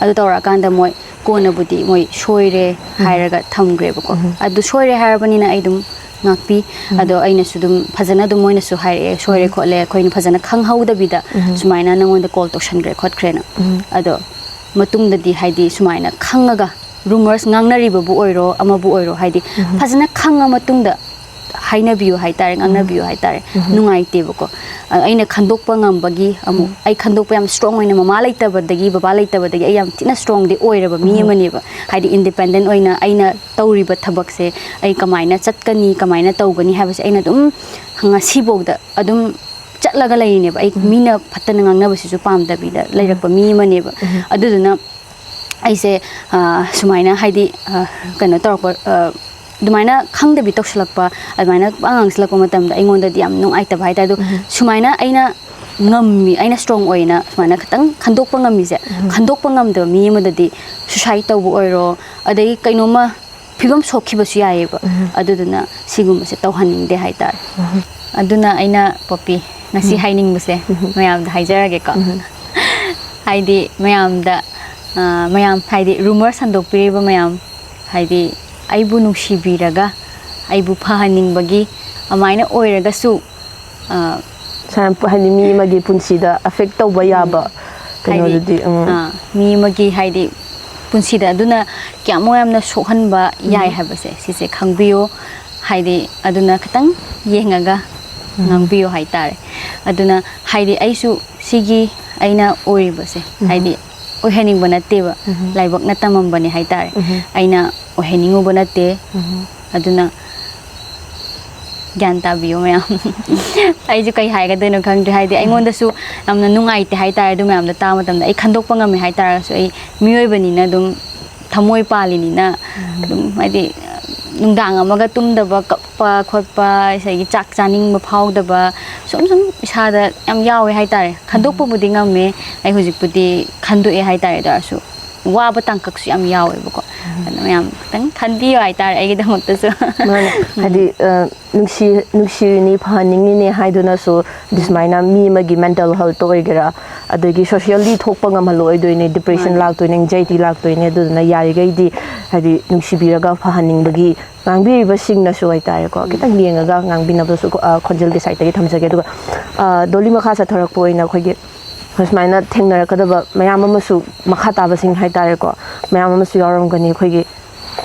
ꯑꯗꯨ ꯇꯧꯔꯛꯑꯀꯥꯟꯗ ꯃꯣꯏ ꯀꯣꯟꯅꯕꯨꯗꯤ ꯃꯣꯏ ꯁꯣꯏꯔꯦ ꯍꯥꯏꯔꯒ ꯊꯝꯈ꯭ꯔꯦꯕꯀꯣ꯫ ꯑꯗꯨ ꯁꯣꯏꯔꯦ ꯍꯥꯏꯔꯕꯅꯤꯅ ꯑꯩ ꯑꯗꯨꯝ ꯉꯥꯛꯄꯤ꯫ ꯑꯗꯣ ꯑꯩꯅꯁꯨ ꯑꯗꯨꯝ ꯐꯖꯅ ꯑꯗꯨꯝ ꯃꯣꯏꯅꯁꯨ ꯍꯥꯏꯔꯛꯑꯦ, "ꯁꯣꯏꯔꯦ ꯈꯣꯠꯂꯦ, ꯑꯩꯈꯣꯏꯅ ꯐꯖꯅ ꯈꯪꯍꯧꯗꯕꯤꯗ ꯁꯨꯃꯥꯏꯅ ꯅꯪꯉꯣꯟꯗ ꯀꯣꯜ ꯇꯧꯁꯟꯈ꯭ꯔꯦ ꯈꯣꯠꯈ꯭ꯔꯦꯅ"꯫ ꯑꯗꯣ ꯃꯇꯨꯡꯗꯗꯤ ꯍꯥꯏꯗꯤ ꯁꯨꯃꯥꯏꯅ ꯈꯪꯉꯒ ꯔꯨꯃꯔꯁ ꯉꯥꯡꯅꯔꯤꯕꯕꯨ ꯑꯣꯏꯔꯣ, ꯑꯃꯕꯨ ꯑꯣꯏꯔꯣ, ꯍꯥꯏꯗꯤ ꯐꯖꯅ ꯈꯪꯉ ꯃꯇꯨꯡꯗ ꯍꯥꯏꯅꯕꯤꯌꯨ ꯍꯥꯏꯇꯥꯔꯦ, ꯉꯥꯡꯅꯕꯤꯌꯨ ꯍꯥꯏꯇꯥꯔꯦ꯫ ꯅꯨꯡꯉꯥꯏꯇꯦꯕꯀꯣ꯫ ꯑ, ꯑꯩꯅ ꯈꯟꯗꯣꯛꯄ ꯉꯝꯕꯒꯤ ꯑꯃꯨꯛ, ꯑꯩ ꯈꯟꯗꯣꯛꯄ ꯌꯥꯝ ꯁ꯭ꯇꯔꯣꯡ ꯑꯣꯏꯅ, ꯃꯃꯥ ꯂꯩꯇꯕꯗꯒꯤ, ꯕꯕꯥ ꯂꯩꯇꯕꯗꯒꯤ ꯑꯩ ꯌꯥꯝ ꯊꯤꯅ ꯁ꯭ꯇꯔꯣꯡꯗꯤ ꯑꯣꯏꯔꯕ ꯃꯤ ꯑꯃꯅꯦꯕ꯫ ꯍꯥꯏꯗꯤ ꯏꯟꯗꯤꯄꯦꯟꯗꯦꯟ ꯑꯣꯏꯅ ꯑꯩꯅ ꯇꯧꯔꯤꯕ ꯊꯕꯛꯁꯦ ꯑꯩ ꯀꯃꯥꯏꯅ ꯆꯠꯀꯅꯤ, ꯀꯃꯥꯏꯅ ꯇꯧꯒꯅꯤ ꯍꯥꯏꯕꯁꯦ ꯑꯩꯅ ꯑꯗꯨꯝ ꯉꯁꯤꯐꯥꯎꯗ ꯑꯗꯨꯝ ꯆꯠꯂꯒ ꯂꯩꯔꯤꯅꯦꯕ꯫ ꯑꯩ ꯃꯤꯅ ꯐꯠꯇꯅ ꯉꯥꯡꯅꯕꯁꯤꯁꯨ ꯄꯥꯝꯗꯕꯤꯗ ꯂꯩꯔꯛꯄ ꯃꯤ ꯑꯃꯅꯦꯕ꯫ ꯑꯗꯨꯗꯨꯅ ꯑꯩꯁꯦ, ꯑ, ꯁꯨꯃꯥꯏꯅ ꯍꯥꯏꯗꯤ, ꯑ, ꯀꯩꯅꯣ ꯇꯧꯔꯛꯄ, ꯑ, ꯑꯗꯨꯃꯥꯏꯅ ꯈꯪꯗꯕꯤ ꯇꯧꯁꯜꯂꯛꯄ, ꯑꯗꯨꯃꯥꯏꯅ ꯄꯪꯉꯥꯡ ꯉꯥꯡꯁꯜꯂꯛꯄ ꯃꯇꯝꯗ ꯑꯩꯉꯣꯟꯗꯗꯤ ꯌꯥꯝ ꯅꯨꯡꯉꯥꯏꯇꯕ ꯍꯥꯏꯇꯥꯔꯦ꯫ ꯑꯗꯣ ꯁꯨꯃꯥꯏꯅ ꯑꯩꯅ ꯉꯝꯃꯤ, ꯑꯩꯅ ꯁ꯭ꯇꯔꯣꯡ ꯑꯣꯏꯅ ꯁꯨꯃꯥꯏꯅ ꯈꯤꯇꯪ ꯈꯟꯗꯣꯛꯄ ꯉꯝꯃꯤꯁꯦ, ꯈꯟꯗꯣꯛꯄ ꯉꯝꯗꯕ ꯃꯤ ꯑꯃꯗꯗꯤ ꯁꯨꯁꯥꯏꯠ ꯇꯧꯕ ꯑꯣꯏꯔꯣ, ꯑꯗꯒꯤ ꯀꯩꯅꯣꯝꯃ ꯐꯤꯕꯝ ꯁꯣꯛꯈꯤꯕꯁꯨ ꯌꯥꯏꯌꯦꯕ꯫ ꯑꯗꯨꯗꯨꯅ ꯁꯤꯒꯨꯝꯕꯁꯦ ꯇꯧꯍꯟꯅꯤꯡꯗꯦ ꯍꯥꯏꯇꯥꯔꯦ꯫ ꯑꯗꯨꯅ ꯑꯩꯅ, ꯄꯣꯄꯤ, ꯉꯁꯤ ꯍꯥꯏꯅꯤꯡꯕꯁꯦ ꯃꯌꯥꯝꯗ ꯍꯥꯏꯖꯔꯒꯦꯀꯣ꯫ ꯍꯥꯏꯗꯤ ꯃꯌꯥꯝꯗ, ꯑ, ꯃꯌꯥꯝ ꯍꯥꯏꯗꯤ ꯔꯨꯃꯔ ꯁꯟꯗꯣꯛꯄꯤꯔꯤꯕ ꯃꯌꯥꯝ, ꯍꯥꯏꯗꯤ ꯑꯩꯕꯨ ꯅꯨꯡꯁꯤꯕꯤꯔꯒ ꯑꯩꯕꯨ ꯐꯍꯟꯅꯤꯡꯕꯒꯤ ꯑꯗꯨꯃꯥꯏꯅ ꯑꯣꯏꯔꯒꯁꯨ, ꯑ, ꯁꯨꯃꯥꯏꯅ ꯍꯥꯏꯗꯤ ꯃꯤ ꯑꯃꯒꯤ ꯄꯨꯟꯁꯤꯗ ꯑꯦꯐꯦꯛ ꯇꯧꯕ ꯌꯥꯕ ꯍꯥꯏꯗꯤ, ꯀꯩꯅꯣꯗꯨꯗꯤ, ꯎꯝ꯫ ꯑ, ꯃꯤ ꯑꯃꯒꯤ ꯍꯥꯏꯗꯤ ꯄꯨꯟꯁꯤꯗ ꯑꯗꯨꯅ ꯀꯌꯥꯃꯨꯛ ꯌꯥꯝꯅ ꯁꯣꯛꯍꯟꯕ ꯌꯥꯏ ꯍꯥꯏꯕꯁꯦ ꯁꯤꯁꯦ ꯈꯪꯕꯤꯌꯨ꯫ ꯍꯥꯏꯗꯤ ꯑꯗꯨꯅ ꯈꯤꯇꯪ ꯌꯦꯡꯉꯒ ꯉꯥꯡꯕꯤꯌꯨ ꯍꯥꯏꯇꯥꯔꯦ꯫ ꯑꯗꯨꯅ ꯍꯥꯏꯗꯤ ꯑꯩꯁꯨ ꯁꯤꯒꯤ ꯑꯩꯅ ꯑꯣꯏꯔꯤꯕꯁꯦ ꯍꯥꯏꯗꯤ ꯑꯣꯏꯍꯟꯅꯤꯡꯕ ꯅꯠꯇꯦꯕ, ꯂꯥꯏꯕꯛꯅ ꯇꯝꯃꯝꯕꯅꯦ ꯍꯥꯏꯇꯥꯔꯦ꯫ ꯑꯩꯅ ꯑꯣꯏꯍꯟꯅꯤꯡꯉꯨꯕ ꯅꯠꯇꯦ꯫ ꯑꯗꯨꯅ ꯒ꯭ꯌꯥꯟ ꯇꯥꯕꯤꯌꯨ ꯃꯌꯥꯝ꯫ ꯑꯩꯁꯨ ꯀꯩ ꯍꯥꯏꯒꯗꯣꯏꯅꯣ ꯈꯪꯗ꯭ꯔꯦ꯫ ꯍꯥꯏꯗꯤ ꯑꯩꯉꯣꯟꯗꯁꯨ ꯌꯥꯝꯅ ꯅꯨꯡꯉꯥꯏꯇꯦ ꯍꯥꯏꯇꯥꯔꯦ꯫ ꯑꯗꯨ ꯃꯌꯥꯝꯗꯣ ꯇꯥꯕ ꯃꯇꯝꯗ ꯑꯩ ꯈꯟꯗꯣꯛꯄ ꯉꯝꯃꯦ ꯍꯥꯏꯇꯥꯔꯒꯁꯨ ꯑꯩ ꯃꯤꯑꯣꯏꯕꯅꯤꯅ ꯑꯗꯨꯝ ꯊꯃꯣꯏ ꯄꯥꯜꯂꯤꯅꯤꯅ ꯑꯗꯨꯝ ꯍꯥꯏꯗꯤ ꯅꯨꯡꯗꯥꯡ ꯑꯃꯒ ꯇꯨꯝꯗꯕ, ꯀꯞꯄ ꯈꯣꯠꯄ, ꯉꯁꯥꯏꯒꯤ ꯆꯥꯛ ꯆꯥꯅꯤꯡꯕ ꯐꯥꯎꯗꯕ, ꯁꯨꯝ ꯁꯨꯝ ꯏꯁꯥꯗ ꯌꯥꯝ ꯌꯥꯎꯋꯦ ꯍꯥꯏꯇꯥꯔꯦ꯫ ꯈꯟꯗꯣꯛꯄꯕꯨꯗꯤ ꯉꯝꯃꯦ, ꯑꯩ ꯍꯧꯖꯤꯛꯄꯨꯗꯤ ꯈꯟꯗꯣꯛꯑꯦ ꯍꯥꯏꯇꯥꯔꯦ꯫ ꯑꯗꯨ ꯑꯣꯏꯔꯁꯨ ꯋꯥꯕ ꯇꯥꯡꯀꯛꯁꯨ ꯌꯥꯝ ꯌꯥꯎꯋꯦꯕꯀꯣ꯫ ꯑꯗꯨꯅ ꯃꯌꯥꯝ ꯈꯤꯇꯪ ꯈꯟꯕꯤꯌꯨ ꯍꯥꯏꯇꯥꯔꯦ ꯑꯩꯒꯤꯗꯃꯛꯇꯁꯨ꯫ ꯃꯥꯅꯦ꯫ ꯍꯥꯏꯗꯤ ꯑ, ꯅꯨꯡꯁꯤ ꯅꯨꯡꯁꯤꯔꯤꯅꯤ, ꯐꯍꯟꯅꯤꯡꯉꯤꯅꯦ ꯍꯥꯏꯗꯨꯅꯁꯨ ꯑꯗꯨ ꯁꯨꯃꯥꯏꯅ ꯃꯤ ꯑꯃꯒꯤ ꯃꯦꯟꯇꯦꯜ ꯍꯦꯜꯠꯇ ꯑꯣꯏꯒꯦꯔꯥ, ꯑꯗꯒꯤ ꯁꯣꯁꯤꯌꯦꯜꯂꯤ ꯊꯣꯛꯄ ꯉꯝꯍꯜꯂꯣꯏꯗꯣꯏꯅꯦ, ꯗꯤꯄ꯭ꯔꯦꯁꯟ ꯃꯥꯅꯦ꯫ ꯂꯥꯛꯇꯣꯏꯅꯦ, ꯑꯦꯡꯖꯥꯏꯇꯤ ꯂꯥꯛꯇꯣꯏꯅꯦ꯫ ꯑꯗꯨꯗꯨꯅ ꯌꯥꯔꯤꯈꯩꯗꯤ ꯍꯥꯏꯗꯤ ꯅꯨꯡꯁꯤꯕꯤꯔꯒ ꯐꯍꯟꯅꯤꯡꯕꯒꯤ ꯉꯥꯡꯕꯤꯔꯤꯕꯁꯤꯡꯅꯁꯨ ꯍꯥꯏꯇꯥꯔꯦꯀꯣ, ꯈꯤꯇꯪ ꯌꯦꯡꯉꯒ ꯉꯥꯡꯕꯤꯅꯕꯁꯨ, ꯑ, ꯈꯣꯟꯖꯦꯜꯒꯤ ꯁꯥꯏꯠꯇꯒꯤ ꯊꯝꯖꯒꯦ꯫ ꯑꯗꯨꯒ ꯑ, ꯗꯣꯂꯤ, ꯃꯈꯥ ꯆꯠꯊꯔꯛꯄ ꯑꯣꯏꯅ ꯑꯩꯈꯣꯏꯒꯤ ꯁꯨꯃꯥꯏꯅ ꯊꯦꯡꯅꯔꯛꯀꯗꯕ ꯃꯌꯥꯝ ꯑꯃꯁꯨ, ꯃꯈꯥ ꯇꯥꯕꯁꯤꯡ ꯍꯥꯏꯇꯥꯔꯦꯀꯣ, ꯃꯌꯥꯝ ꯑꯃꯁꯨ ꯌꯥꯎꯔꯝꯒꯅꯤ꯫ ꯑꯩꯈꯣꯏꯒꯤ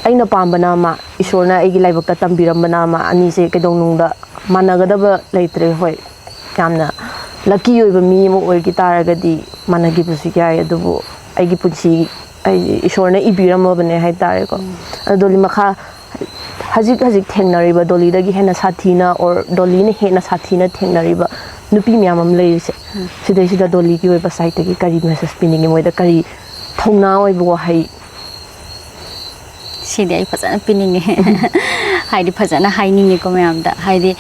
ꯑꯩꯅ ꯄꯥꯝꯕꯅ ꯑꯃ, ꯏꯁꯣꯔꯅ ꯑꯩꯒꯤ ꯂꯥꯏꯕꯛꯇ ꯇꯝꯕꯤꯔꯝꯕꯅ ꯑꯃ, ꯑꯅꯤꯁꯦ ꯀꯩꯗꯧꯅꯨꯡꯗ ꯃꯥꯟꯅꯒꯗꯕ ꯂꯩꯇ꯭ꯔꯦ꯫ ꯍꯣꯏ, ꯌꯥꯝꯅ ꯂꯛꯀꯤ ꯑꯣꯏꯕ ꯃꯤ ꯑꯃ ꯑꯣꯏꯈꯤ ꯇꯥꯔꯒꯗꯤ ꯃꯥꯟꯅꯈꯤꯕꯁꯨ ꯌꯥꯏ, ꯑꯗꯨꯕꯨ ꯑꯩꯒꯤ ꯄꯨꯟꯁꯤ ꯑꯩ ꯏꯁꯣꯔꯅ ꯏꯕꯤꯔꯝꯃꯕꯅꯦ ꯍꯥꯏꯇꯥꯔꯦꯀꯣ꯫ ꯑꯗꯣ ꯗꯣꯂꯤ, ꯃꯈꯥ ꯍꯧꯖꯤꯛ ꯍꯧꯖꯤꯛ ꯊꯦꯡꯅꯔꯤꯕ ꯗꯣꯂꯤꯗꯒꯤ ꯍꯦꯟꯅ ꯁꯥꯊꯤꯅ, or ꯗꯣꯂꯤꯅ ꯍꯦꯟꯅ ꯁꯥꯊꯤꯅ ꯊꯦꯡꯅꯔꯤꯕ ꯅꯨꯄꯤ ꯃꯌꯥꯝ ꯑꯃ ꯂꯩꯔꯤꯁꯦ, ꯁꯤꯗꯩꯁꯤꯗ ꯗꯣꯂꯤꯒꯤ ꯑꯣꯏꯕ ꯁꯥꯏꯠꯇꯒꯤ ꯀꯔꯤ ꯃꯦꯁꯦꯖ ꯄꯤꯅꯤꯡꯉꯤ ꯃꯣꯏꯗ? ꯀꯔꯤ ꯊꯧꯅꯥ ꯑꯣꯏꯕ ꯋꯥꯍꯩ? ꯁꯤꯗꯤ ꯑꯩ ꯐꯖꯅ ꯄꯤꯅꯤꯡꯉꯦ꯫ ꯍꯥꯏꯗꯤ ꯐꯖꯅ ꯍꯥꯏꯅꯤꯡꯉꯦꯀꯣ ꯃꯌꯥꯝꯗ꯫ ꯍꯥꯏꯗꯤ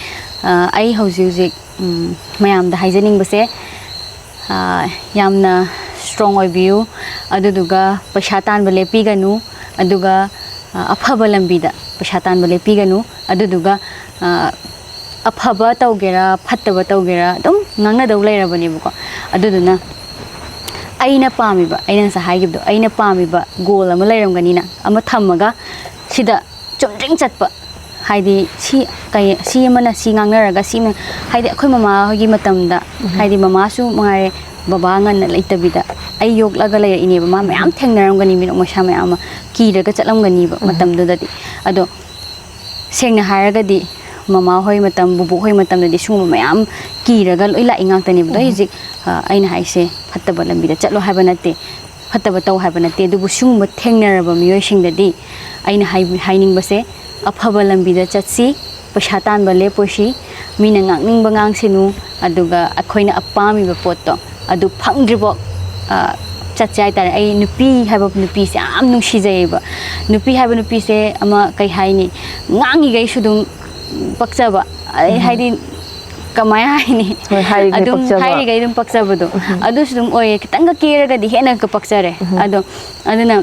ꯑ, ꯑꯩ ꯍꯧꯖꯤꯛ ꯍꯧꯖꯤꯛ ꯎꯝ, ꯃꯌꯥꯝꯗ ꯍꯥꯏꯖꯅꯤꯡꯕꯁꯦ, ꯑ, ꯌꯥꯝꯅ ꯁ꯭ꯇꯔꯣꯡ ꯑꯣꯏꯕꯤꯌꯨ, ꯑꯗꯨꯗꯨꯒ ꯄꯩꯁꯥ ꯇꯥꯟꯕ ꯂꯦꯞꯄꯤꯒꯅꯨ, ꯑꯗꯨꯒ ꯑ, ꯑꯐꯕ ꯂꯝꯕꯤꯗ ꯄꯩꯁꯥ ꯇꯥꯟꯕ ꯂꯦꯞꯄꯤꯒꯅꯨ꯫ ꯑꯗꯨꯗꯨꯒ ꯑ, ꯑꯐꯕ ꯇꯧꯒꯦꯔꯥ ꯐꯠꯇꯕ ꯇꯧꯒꯦꯔꯥ ꯑꯗꯨꯝ ꯉꯥꯡꯅꯗꯧ ꯂꯩꯔꯕꯅꯦꯕꯀꯣ꯫ ꯑꯗꯨꯗꯨꯅ ꯑꯩꯅ ꯄꯥꯝꯃꯤꯕ, ꯑꯩꯅ ꯉꯁꯥꯏ ꯍꯥꯏꯈꯤꯕꯗꯣ, ꯑꯩꯅ ꯄꯥꯝꯃꯤꯕ ꯒꯣꯜ ꯑꯃ ꯂꯩꯔꯝꯒꯅꯤꯅ, ꯑꯃ ꯊꯝꯃꯒ ꯁꯤꯗ ꯆꯨꯝꯗ꯭ꯔꯤꯡ ꯆꯠꯄ, ꯍꯥꯏꯗꯤ ꯁꯤ ꯀꯩ, ꯁꯤ ꯑꯃꯅ ꯁꯤ ꯉꯥꯡꯅꯔꯒ ꯁꯤ ꯑꯃ, ꯍꯥꯏꯗꯤ ꯑꯩꯈꯣꯏ ꯃꯃꯥ ꯍꯣꯏꯒꯤ ꯃꯇꯝꯗ, ꯍꯥꯏꯗꯤ ꯃꯃꯥꯁꯨ ꯃꯉꯥꯏꯔꯦ, ꯕꯕꯥ ꯉꯟꯅ ꯂꯩꯇꯕꯤꯗ ꯑꯩ ꯌꯣꯛꯂꯒ ꯂꯩꯔꯛꯏꯅꯦꯕ꯫ ꯃꯥ ꯃꯌꯥꯝ ꯊꯦꯡꯅꯔꯝꯒꯅꯤ, ꯃꯤꯅꯣꯛ ꯃꯩꯁꯥ ꯃꯌꯥꯝ ꯑꯃ ꯀꯤꯔꯒ ꯆꯠꯂꯝꯒꯅꯤꯕ ꯃꯇꯝꯗꯨꯗꯗꯤ꯫ ꯑꯗꯣ ꯁꯦꯡꯅ ꯍꯥꯏꯔꯒꯗꯤ ꯃꯃꯥ ꯍꯣꯏ ꯃꯇꯝ, ꯕꯨꯕꯣꯛ ꯍꯣꯏ ꯃꯇꯝꯗꯗꯤ ꯁꯤꯒꯨꯝꯕ ꯃꯌꯥꯝ ꯀꯤꯔꯒ ꯂꯣꯏ ꯂꯥꯛꯏ ꯉꯥꯛꯇꯅꯦꯕ꯫ ꯑꯗꯣ ꯑꯩ ꯍꯧꯖꯤꯛ ꯑ, ꯑꯩꯅ ꯍꯥꯏꯁꯦ ꯐꯠꯇꯕ ꯂꯝꯕꯤꯗ ꯆꯠꯂꯣ ꯍꯥꯏꯕ ꯅꯠꯇꯦ, ꯐꯠꯇꯕ ꯇꯧ ꯍꯥꯏꯕ ꯅꯠꯇꯦ꯫ ꯑꯗꯨꯕꯨ ꯁꯤꯒꯨꯝꯕ ꯊꯦꯡꯅꯔꯕ ꯃꯤꯑꯣꯏꯁꯤꯡꯗꯗꯤ ꯑꯩꯅ ꯍꯥꯏ-, ꯍꯥꯏꯅꯤꯡꯕꯁꯦ, ꯑꯐꯕ ꯂꯝꯕꯤꯗ ꯆꯠꯁꯤ, ꯄꯩꯁꯥ ꯇꯥꯟꯕ ꯂꯦꯞꯄꯣꯏꯁꯤ, ꯃꯤꯅ ꯉꯥꯡꯅꯤꯡꯕ ꯉꯥꯡꯁꯤꯅꯨ, ꯑꯗꯨꯒ ꯑꯩꯈꯣꯏꯅ ꯑꯄꯥꯝꯃꯤꯕ ꯄꯣꯠꯇꯣ ꯑꯗꯨ ꯐꯪꯗ꯭ꯔꯤꯐꯥꯎ, ꯑ, ꯆꯠꯁꯦ ꯍꯥꯏꯇꯥꯔꯦ꯫ ꯑꯩ ꯅꯨꯄꯤ ꯍꯥꯏꯕ ꯅꯨꯄꯤꯁꯦ ꯌꯥꯝ ꯅꯨꯡꯁꯤꯖꯩꯌꯦꯕ꯫ ꯅꯨꯄꯤ ꯍꯥꯏꯕ ꯅꯨꯄꯤꯁꯦ ꯑꯃ ꯀꯩ ꯍꯥꯏꯅꯤ, ꯉꯥꯡꯉꯤꯈꯩꯁꯨ ꯑꯗꯨꯝ ꯄꯛꯆꯕ꯫ ꯑꯩ ꯎꯝ꯫ ꯍꯥꯏꯗꯤ ꯀꯃꯥꯏ ꯍꯥꯏꯅꯤ? ꯍꯣꯏ, ꯍꯥꯏꯔꯤꯈꯩ ꯑꯗꯨꯝ ꯄꯛꯆꯕ꯫ ꯍꯥꯏꯔꯤꯈꯩ ꯑꯗꯨꯝ ꯄꯛꯆꯕꯗꯣ꯫ ꯎꯝ꯫ ꯑꯗꯨꯁꯨ ꯑꯗꯨꯝ ꯑꯣꯏꯌꯦ꯫ ꯈꯤꯇꯪꯒ ꯀꯦꯔꯒꯗꯤ ꯍꯦꯟꯅ ꯄꯛꯆꯔꯦ꯫ ꯎꯝ꯫ ꯑꯗꯣ ꯑꯗꯨꯅ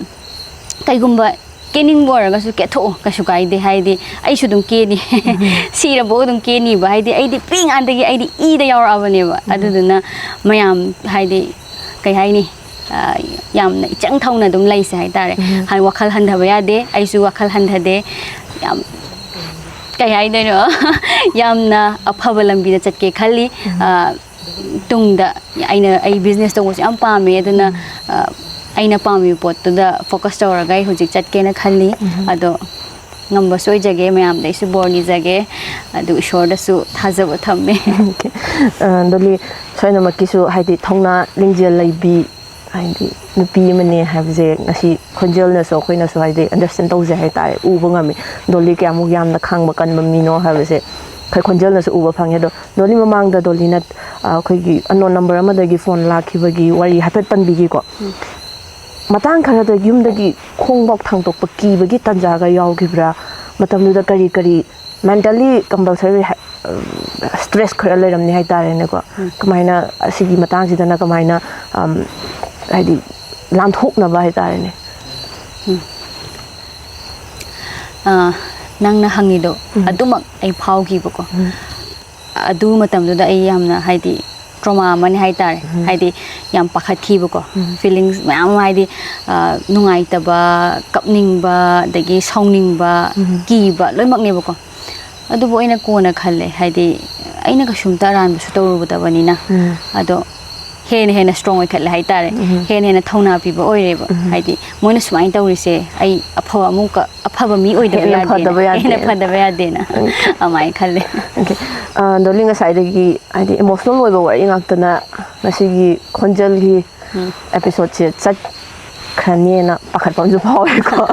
ꯀꯩꯒꯨꯝꯕ ꯀꯦꯅꯤꯡꯕ ꯑꯣꯏꯔꯒꯁꯨ ꯀꯦꯊꯣꯛꯑꯣ, ꯀꯩꯁꯨ ꯀꯥꯏꯗꯦ꯫ ꯍꯥꯏꯗꯤ ꯑꯩꯁꯨ ꯑꯗꯨꯝ ꯀꯦꯅꯤ꯫ ꯎꯝ꯫ ꯁꯤꯔꯕꯧ ꯑꯗꯨꯝ ꯀꯦꯅꯤꯕ꯫ ꯍꯥꯏꯗꯤ ꯑꯩꯗꯤ ꯄꯤꯛꯏꯉꯥꯟꯗꯒꯤ ꯑꯩꯗꯤ ꯏꯗ ꯌꯥꯎꯔꯛꯑꯕꯅꯦꯕ꯫ ꯎꯝ꯫ ꯑꯗꯨꯗꯨꯅ ꯃꯌꯥꯝ ꯍꯥꯏꯗꯤ ꯀꯩ ꯍꯥꯏꯅꯤ? ꯑ, ꯌꯥꯝꯅ ꯏꯆꯪ ꯊꯧꯅ ꯑꯗꯨꯝ ꯂꯩꯁꯦ ꯍꯥꯏꯇꯥꯔꯦ꯫ ꯎꯝ꯫ ꯍꯥꯏ, ꯋꯥꯈꯜ ꯍꯟꯊꯕ ꯌꯥꯗꯦ, ꯑꯩꯁꯨ ꯋꯥꯈꯜ ꯍꯟꯊꯗꯦ꯫ ꯌꯥꯝ, ꯀꯩ ꯍꯥꯏꯗꯣꯏꯅꯣ? ꯌꯥꯝꯅ ꯑꯐꯕ ꯂꯝꯕꯤꯗ ꯆꯠꯀꯦ ꯈꯜꯂꯤ꯫ ꯎꯝ꯫ ꯑ, ꯇꯨꯡꯗ ꯑꯩꯅ, ꯑꯩ business ꯇꯧꯕꯁꯨ ꯌꯥꯝ ꯄꯥꯝꯃꯦ, ꯑꯗꯨꯅ, ꯎꯝ꯫ ꯑ, ꯑꯩꯅ ꯄꯥꯝꯃꯤꯕ ꯄꯣꯠꯇꯨꯗ focus ꯇꯧꯔꯒ ꯑꯩ ꯍꯧꯖꯤꯛ ꯆꯠꯀꯦꯅ ꯈꯜꯂꯤ꯫ ꯎꯝ꯫ ꯑꯗꯣ ꯉꯝꯕꯁꯨ ꯑꯣꯏꯖꯒꯦ, ꯃꯌꯥꯝꯗꯩꯁꯨ ꯕꯣꯔ ꯅꯤꯖꯒꯦ, ꯑꯗꯨ ꯏꯁꯣꯔꯗꯁꯨ ꯊꯥꯖꯕ ꯊꯝꯃꯦ꯫ Okay꯫ ꯑ, ꯗꯣꯂꯤ, ꯁꯣꯏꯗꯅꯃꯛꯀꯤꯁꯨ ꯍꯥꯏꯗꯤ ꯊꯧꯅꯥ ꯂꯤꯡꯖꯦꯜ ꯂꯩꯕꯤ, ꯍꯥꯏꯗꯤ ꯅꯨꯄꯤ ꯑꯃꯅꯦ ꯍꯥꯏꯕꯁꯦ ꯉꯁꯤ ꯈꯣꯟꯖꯦꯜꯅꯁꯨ ꯑꯩꯈꯣꯏꯅꯁꯨ ꯍꯥꯏꯗꯤ understand ꯇꯧꯖꯩ ꯍꯥꯏꯇꯥꯔꯦ, ꯎꯕ ꯉꯝꯃꯤ꯫ ꯗꯣꯂꯤ ꯀꯌꯥꯃꯨꯛ ꯌꯥꯝꯅ ꯈꯥꯡꯕ ꯀꯟꯕ ꯃꯤꯅꯣ ꯍꯥꯏꯕꯁꯦ ꯑꯩꯈꯣꯏ ꯈꯣꯟꯖꯦꯜꯅꯁꯨ ꯎꯕ ꯐꯪꯉꯦ꯫ ꯑꯗꯣ ꯗꯣꯂꯤ, ꯃꯃꯥꯡꯗ ꯗꯣꯂꯤꯅ, ꯑ, ꯑꯩꯈꯣꯏꯒꯤ unknown number ꯑꯃꯗꯒꯤ phone ꯂꯥꯛꯈꯤꯕꯒꯤ ꯋꯥꯔꯤ ꯍꯥꯏꯐꯦꯠ ꯄꯟꯕꯤꯒꯦꯀꯣ꯫ ꯎꯝ꯫ ꯃꯇꯥꯡ ꯈꯔꯗ ꯌꯨꯝꯗꯒꯤ ꯈꯣꯡꯐꯥꯎ ꯊꯥꯡꯗꯣꯛꯄ ꯀꯤꯕꯒꯤ ꯇꯥꯟꯖꯥꯒ ꯌꯥꯎꯈꯤꯕ꯭ꯔꯥ? ꯃꯇꯝꯗꯨꯗ ꯀꯔꯤ ꯀꯔꯤ mentally compulsory ꯍꯥꯏ-, stress ꯈꯔ ꯂꯩꯔꯝꯅꯤ ꯍꯥꯏꯇꯥꯔꯦꯅꯦꯀꯣ꯫ ꯎꯝ꯫ ꯀꯃꯥꯏꯅ ꯑꯁꯤꯒꯤ ꯃꯇꯥꯡꯁꯤꯗꯅ ꯀꯃꯥꯏꯅ, ꯑꯝ, ꯍꯥꯏꯗꯤ ꯂꯥꯟꯊꯣꯛꯅꯕ ꯍꯥꯏꯇꯥꯔꯦꯅꯦ? ꯎꯝ꯫ ꯑ, ꯅꯪꯅ ꯍꯪꯉꯤꯗꯣ ꯎꯝ꯫ ꯑꯗꯨꯃꯛ ꯑꯩ ꯐꯥꯎꯈꯤꯕꯀꯣ꯫ ꯎꯝ꯫ ꯑꯗꯨ ꯃꯇꯝꯗꯨꯗ ꯑꯩ ꯌꯥꯝꯅ ꯍꯥꯏꯗꯤ trauma ꯑꯃꯅꯤ ꯍꯥꯏꯇꯥꯔꯦ꯫ ꯎꯝ꯫ ꯍꯥꯏꯗꯤ ꯌꯥꯝ ꯄꯥꯈꯠꯈꯤꯕꯀꯣ꯫ ꯎꯝ꯫ Feelings ꯃꯌꯥꯝ ꯑꯃ ꯍꯥꯏꯗꯤ, ꯑ, ꯅꯨꯡꯉꯥꯏꯇꯕ, ꯀꯞꯅꯤꯡꯕ, ꯑꯗꯒꯤ ꯁꯥꯎꯅꯤꯡꯕ, ꯎꯝ꯫ ꯀꯤꯕ ꯂꯣꯏꯅꯃꯛꯅꯦꯕꯀꯣ꯫ ꯑꯗꯨꯕꯨ ꯑꯩꯅ ꯀꯣꯟꯅ ꯈꯜꯂꯦ, ꯍꯥꯏꯗꯤ ꯑꯩꯅ ꯀꯩꯁꯨꯝꯇ ꯑꯔꯥꯟꯕꯁꯨ ꯇꯧꯔꯨꯗꯕꯅꯤꯅ꯫ ꯎꯝ꯫ ꯑꯗꯣ ꯍꯦꯟꯅ ꯍꯦꯟꯅ strong ꯑꯣꯏꯈꯠꯂꯦ ꯍꯥꯏꯇꯥꯔꯦ꯫ ꯎꯝ꯫ ꯍꯦꯟꯅ ꯍꯦꯟꯅ ꯊꯧꯅꯥ ꯄꯤꯕ ꯑꯣꯏꯔꯦꯕ꯫ ꯎꯝ꯫ ꯍꯥꯏꯗꯤ ꯃꯣꯏꯅ ꯁꯨꯃꯥꯏꯅ ꯇꯧꯔꯤꯁꯦ ꯑꯩ ꯑꯐꯕ ꯑꯃꯨꯛꯀ, ꯑꯐꯕ ꯃꯤ ꯑꯣꯏꯗꯕ ꯍꯦꯟꯅ ꯌꯥꯗꯦꯅ, ꯐꯗꯕ ꯌꯥꯗꯦ꯫ ꯍꯦꯟꯅ ꯐꯗꯕ ꯌꯥꯗꯦꯅ꯫ ꯎꯝ꯫ ꯑꯗꯨꯃꯥꯏꯅ ꯈꯜꯂꯦ꯫ Okay꯫ ꯑ, ꯗꯣꯂꯤ, ꯉꯁꯥꯏꯗꯒꯤ ꯍꯥꯏꯗꯤ emotional ꯑꯣꯏꯕ ꯋꯥꯔꯤ ꯉꯥꯛꯇꯅ ꯉꯁꯤꯒꯤ ꯈꯣꯟꯖꯦꯜꯒꯤ ꯎꯝ꯫ Episode ꯁꯦ ꯆꯠ-, ꯀꯞꯈ꯭ꯔꯅꯦꯅ ꯄꯥꯈꯠꯄ ꯑꯃꯁꯨ ꯐꯥꯎꯋꯦꯀꯣ꯫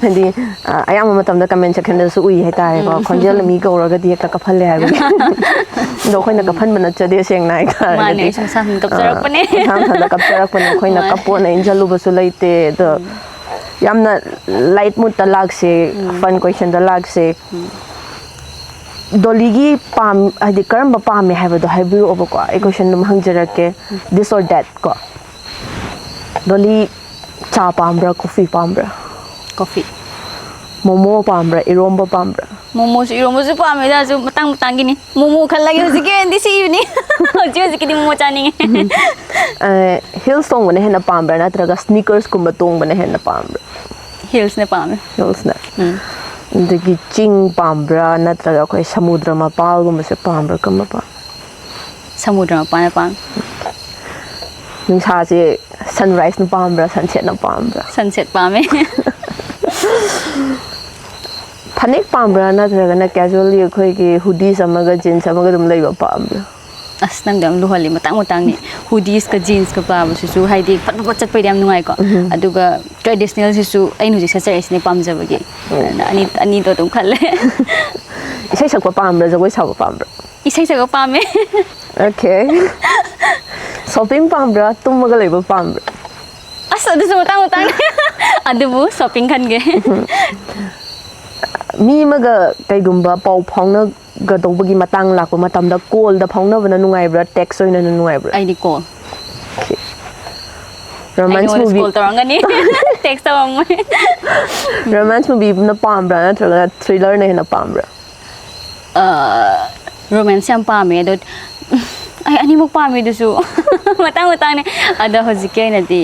ꯍꯥꯏꯗꯤ, ꯑ, ꯑꯌꯥꯝꯕ ꯃꯇꯝꯗ comment sectionꯗꯁꯨ ꯎꯏ ꯍꯥꯏꯇꯥꯔꯦꯀꯣ, ꯎꯝ꯫ "ꯈꯣꯟꯖꯦꯜꯅ ꯃꯤ ꯀꯧꯔꯒꯗꯤ ꯍꯦꯛꯇ ꯀꯞꯍꯜꯂꯦ" ꯍꯥꯏꯕꯒꯤ꯫ ꯑꯗꯣ ꯑꯩꯈꯣꯏꯅ ꯀꯞꯍꯟꯕ ꯅꯠꯆꯗꯦ, ꯁꯦꯡꯅ ꯍꯥꯏꯇꯥꯔꯒꯗꯤ꯫ ꯃꯥꯅꯦ, ꯑꯩꯁꯨ ꯃꯁꯥ ꯃꯊꯟꯇ ꯀꯞꯆꯔꯛꯄꯅꯦ꯫ ꯑ, ꯃꯁꯥ ꯃꯊꯟꯇ ꯀꯞꯆꯔꯛꯄꯅꯦ, ꯑꯩꯈꯣꯏꯅ ꯃꯥꯅꯦ꯫ ꯀꯞꯄꯣꯅ ꯏꯟꯁꯤꯜꯂꯨꯕꯁꯨ ꯂꯩꯇꯦ꯫ ꯑꯗꯣ ꯎꯝ꯫ ꯌꯥꯝꯅ light moodꯇ ꯂꯥꯛꯁꯦ, ꯎꯝ꯫ Fun questionꯗ ꯂꯥꯛꯁꯦ꯫ ꯎꯝ꯫ ꯗꯣꯂꯤꯒꯤ ꯄꯥꯝ-, ꯍꯥꯏꯗꯤ ꯀꯔꯝꯕ ꯄꯥꯝꯃꯦ ꯍꯥꯏꯕꯗꯣ ꯍꯥꯏꯕꯤꯔꯛꯑꯣꯕꯀꯣ꯫ ꯑꯩ question ꯑꯗꯨꯝ ꯍꯪꯖꯔꯛꯀꯦ꯫ ꯎꯝ꯫ This or that ꯀꯣ꯫ ꯗꯣꯂꯤ, ꯆꯥ ꯄꯥꯝꯕ꯭ꯔꯥ, coffee ꯄꯥꯝꯕ꯭ꯔꯥ? Coffee꯫ ꯃꯣꯃꯣ ꯄꯥꯝꯕ꯭ꯔꯥ, ꯏꯔꯣꯝꯕ ꯄꯥꯝꯕ꯭ꯔꯥ? ꯃꯣꯃꯣꯁꯨ ꯏꯔꯣꯝꯕꯁꯨ ꯄꯥꯝꯃꯦꯗ, ꯑꯗꯨ ꯃꯇꯥꯡ ꯃꯇꯥꯡꯒꯤꯅꯤ꯫ ꯃꯣꯃꯣ ꯈꯜꯂꯒꯦ ꯍꯧꯖꯤꯛꯀꯤ ꯑꯣꯏꯅꯗꯤ ꯁꯤ ꯏꯕꯅꯤ꯫ ꯍꯧꯖꯤꯛ ꯍꯧꯖꯤꯛꯀꯤꯗꯤ ꯃꯣꯃꯣ ꯆꯥꯅꯤꯡꯉꯦ꯫ ꯑ, heels ꯇꯣꯡꯕꯅ ꯍꯦꯟꯅ ꯄꯥꯝꯕ꯭ꯔꯥ ꯅꯠꯇ꯭ꯔꯒ sneakersꯀꯨꯝꯕ ꯇꯣꯡꯕꯅ ꯍꯦꯟꯅ ꯄꯥꯝꯕ꯭ꯔꯥ? Heelsꯅ ꯄꯥꯝꯃꯦ꯫ Heelsꯅ꯫ ꯎꯝ꯫ ꯑꯗꯒꯤ ꯆꯤꯡ ꯄꯥꯝꯕ꯭ꯔꯥ ꯅꯠꯇ꯭ꯔꯒ ꯑꯩꯈꯣꯏ ꯁꯃꯨꯗ꯭ꯔ ꯃꯄꯥꯜꯒꯨꯝꯕꯁꯦ ꯄꯥꯝꯕ꯭ꯔꯥ, ꯀꯔꯝꯕ ꯄꯥꯝ-? ꯁꯃꯨꯗ꯭ꯔ ꯃꯄꯥꯟꯅ ꯄꯥꯝꯃꯦ꯫ ꯅꯨꯡꯁꯥꯁꯦ sunriseꯅ ꯄꯥꯝꯕ꯭ꯔꯥ, sunsetꯅ ꯄꯥꯝꯕ꯭ꯔꯥ? Sunset ꯄꯥꯝꯃꯦ꯫ ꯐꯅꯦꯛ ꯄꯥꯝꯕ꯭ꯔꯥ ꯅꯠꯇ꯭ꯔꯒꯅ casually ꯑꯩꯈꯣꯏꯒꯤ hoodies ꯑꯃꯒ jeans ꯑꯃꯒ ꯑꯗꯨꯝ ꯂꯩꯕ ꯄꯥꯝꯕ꯭ꯔꯥ? ꯑꯁ, ꯅꯪꯗꯤ ꯌꯥꯝ ꯂꯨꯍꯜꯂꯤ, ꯃꯇꯥꯡ ꯃꯇꯥꯡꯅꯤ꯫ Hoodiesꯀ jeansꯀ ꯄꯥꯕꯁꯤꯁꯨ, ꯍꯥꯏꯗꯤ, ꯐꯠ ꯐꯠ ꯐꯠ ꯆꯠꯄꯩꯗꯤ ꯌꯥꯝ ꯅꯨꯡꯉꯥꯏꯀꯣ꯫ ꯎꯝ꯫ ꯑꯗꯨꯒ traditionalꯁꯤꯁꯨ ꯑꯩꯅ ꯍꯧꯖꯤꯛ ꯁꯦꯠꯆꯔꯛꯏꯁꯤꯅꯦ ꯄꯥꯝꯖꯕꯒꯤ꯫ ꯎꯝ꯫ ꯑꯗꯨꯅ ꯑꯅꯤ, ꯑꯅꯤꯗꯣ ꯑꯗꯨꯝ ꯈꯜꯂꯦ꯫ ꯏꯁꯩ ꯁꯛꯄ ꯄꯥꯝꯕ꯭ꯔꯥ, ꯖꯒꯣꯏ ꯁꯥꯕ ꯄꯥꯝꯕ꯭ꯔꯥ? ꯏꯁꯩ ꯁꯛꯄ ꯄꯥꯝꯃꯦ꯫ Okay꯫ Shopping ꯄꯥꯝꯕ꯭ꯔꯥ, ꯇꯨꯝꯃꯒ ꯂꯩꯕ ꯄꯥꯝꯕ꯭ꯔꯥ? ꯑꯁ, ꯑꯗꯨꯁꯨ ꯃꯇꯥꯡ ꯃꯇꯥꯡꯅꯤ꯫ ꯑꯗꯨꯕꯨ shopping ꯈꯟꯒꯦ꯫ ꯎꯝ꯫ ꯃꯤ ꯑꯃꯒ ꯀꯩꯒꯨꯝꯕ ꯄꯥꯎ ꯐꯥꯎꯅꯒꯗꯧꯕꯒꯤ ꯃꯇꯥꯡ ꯂꯥꯛꯄ ꯃꯇꯝꯗ callꯗ ꯐꯥꯎꯅꯕꯅ ꯅꯨꯡꯉꯥꯏꯕ꯭ꯔꯥ, text ꯑꯣꯏꯅ ꯅꯨꯡꯉꯥꯏꯕ꯭ꯔꯥ? ꯑꯩꯗꯤ call꯫ Okay꯫ ꯑꯩ Romance ꯅꯉꯣꯟꯗ movie꯫ Call ꯇꯧꯔꯝꯒꯅꯤ꯫ Text ꯇꯧꯔꯝꯃꯣꯏ꯫ Romance movieꯅ ꯄꯥꯝꯕ꯭ꯔꯥ ꯅꯠꯇ꯭ꯔꯒꯅ thrillerꯅ ꯍꯦꯟꯅ ꯄꯥꯝꯕ꯭ꯔꯥ? ꯑ, romance ꯌꯥꯝ ꯄꯥꯝꯃꯦ, ꯑꯗꯣ ꯑꯩ ꯑꯅꯤꯃꯛ ꯄꯥꯝꯃꯦ ꯑꯗꯨꯁꯨ꯫ ꯃꯇꯥꯡ ꯃꯇꯥꯡꯅꯦ꯫ ꯑꯗꯣ ꯍꯧꯖꯤꯛꯀꯤ ꯑꯣꯏꯅꯗꯤ,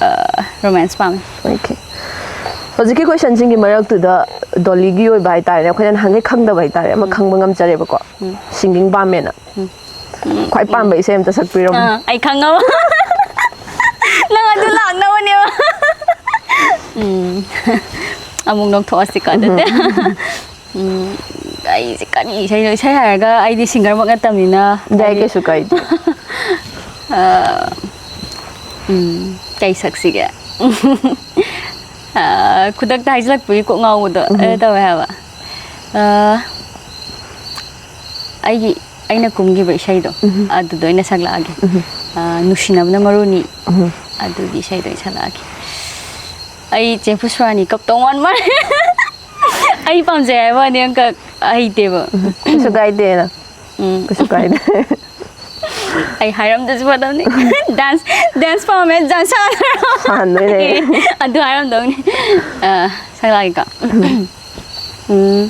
ꯑ, romance ꯄꯥꯝꯃꯦ꯫ Okay꯫ ꯍꯧꯖꯤꯛꯀꯤ questionꯁꯤꯡꯒꯤ ꯃꯔꯛꯇꯨꯗ ꯗꯣꯂꯤꯒꯤ ꯑꯣꯏꯕ ꯍꯥꯏꯇꯥꯔꯦꯅꯦ, ꯑꯩꯈꯣꯏꯅ ꯅꯍꯥꯟꯒꯩ ꯈꯪꯗꯕ ꯍꯥꯏꯇꯥꯔꯦ, ꯑꯃ ꯎꯝ꯫ ꯈꯪꯕ ꯉꯝꯖꯔꯦꯕꯀꯣ꯫ ꯎꯝ꯫ Singing ꯄꯥꯝꯃꯦꯅ꯫ ꯎꯝ꯫ ꯈ꯭ꯋꯥꯏ ꯄꯥꯝꯕ ꯏꯁꯩ ꯑꯝꯇ ꯁꯛꯄꯤꯔꯝꯃꯣ꯫ ꯑꯥ, ꯑꯩ ꯈꯪꯉꯕ꯫ ꯅꯪ ꯑꯗꯨ ꯂꯥꯛꯅꯕꯅꯦꯕ꯫ ꯎꯝ꯫ ꯑꯃꯨꯛ ꯅꯣꯛꯊꯣꯛꯑꯁꯤꯀꯣ ꯑꯗꯨꯗꯤ꯫ ꯎꯝ꯫ ꯎꯝ, ꯑꯩꯁꯦ ꯀꯔꯤ ꯏꯁꯩꯅꯣ? ꯏꯁꯩ ꯍꯥꯏꯔꯒ ꯑꯩꯗꯤ singerꯃꯛ ꯅꯠꯇꯕꯅꯤꯅ ꯌꯥꯏ, ꯍꯥꯏꯗꯤ ꯀꯩꯁꯨ ꯀꯥꯏꯗꯦ꯫ ꯑ, ꯎꯝ꯫ ꯀꯩ ꯁꯛꯁꯤꯒꯦ? ꯑꯥ, ꯈꯨꯗꯛꯇ ꯍꯥꯏꯖꯤꯜꯂꯛꯄꯒꯤ ꯀꯣꯛ ꯉꯥꯎꯕꯗꯣ, ꯎꯝ꯫ ꯑꯗꯨ ꯇꯧꯋꯦ ꯍꯥꯏꯕ꯫ ꯑꯥ, ꯑꯩꯒꯤ, ꯑꯩꯅ ꯀꯨꯝꯈꯤꯕ ꯏꯁꯩꯗꯣ, ꯎꯝ꯫ ꯑꯗꯨꯗꯣ ꯑꯩꯅ ꯁꯛꯂꯛꯑꯒꯦ꯫ ꯎꯝ꯫ ꯑꯥ, ꯅꯨꯡꯁꯤꯅꯕꯅ ꯃꯔꯨꯅꯤ꯫ ꯎꯝ꯫ ꯑꯗꯨꯒꯤ ꯏꯁꯩꯗꯣ ꯑꯩ ꯁꯛꯂꯛꯑꯒꯦ꯫ ꯑꯩ ꯆꯦ ꯄꯨꯁꯄꯥꯔꯥꯅꯤ ꯀꯞꯇꯧ ꯃꯥꯟ ꯃꯥꯜꯂꯦ꯫ ꯑꯩ ꯄꯥꯝꯖꯩ ꯍꯥꯏꯕ ꯋꯥꯅꯤ, ꯑꯪꯀ ꯍꯩꯇꯦꯕ꯫ ꯎꯝ꯫ ꯀꯩꯁꯨ ꯀꯥꯏꯗꯦꯅ꯫ ꯎꯝ꯫ ꯀꯩꯁꯨ ꯀꯥꯏꯗꯦ꯫ ꯑꯩ ꯍꯥꯏꯔꯝꯗꯁꯨ ꯐꯗꯕꯅꯤ꯫ Dance, dance ꯄꯥꯝꯃꯦ, dance ꯁꯥꯟꯅꯔꯣ꯫ ꯁꯥꯟꯗꯣꯏꯅꯦ꯫ ꯑꯗꯨ ꯍꯥꯏꯔꯝꯗꯧꯅꯤ꯫ ꯑ, ꯁꯛꯂꯛꯑꯒꯦꯀꯣ꯫ ꯎꯝ꯫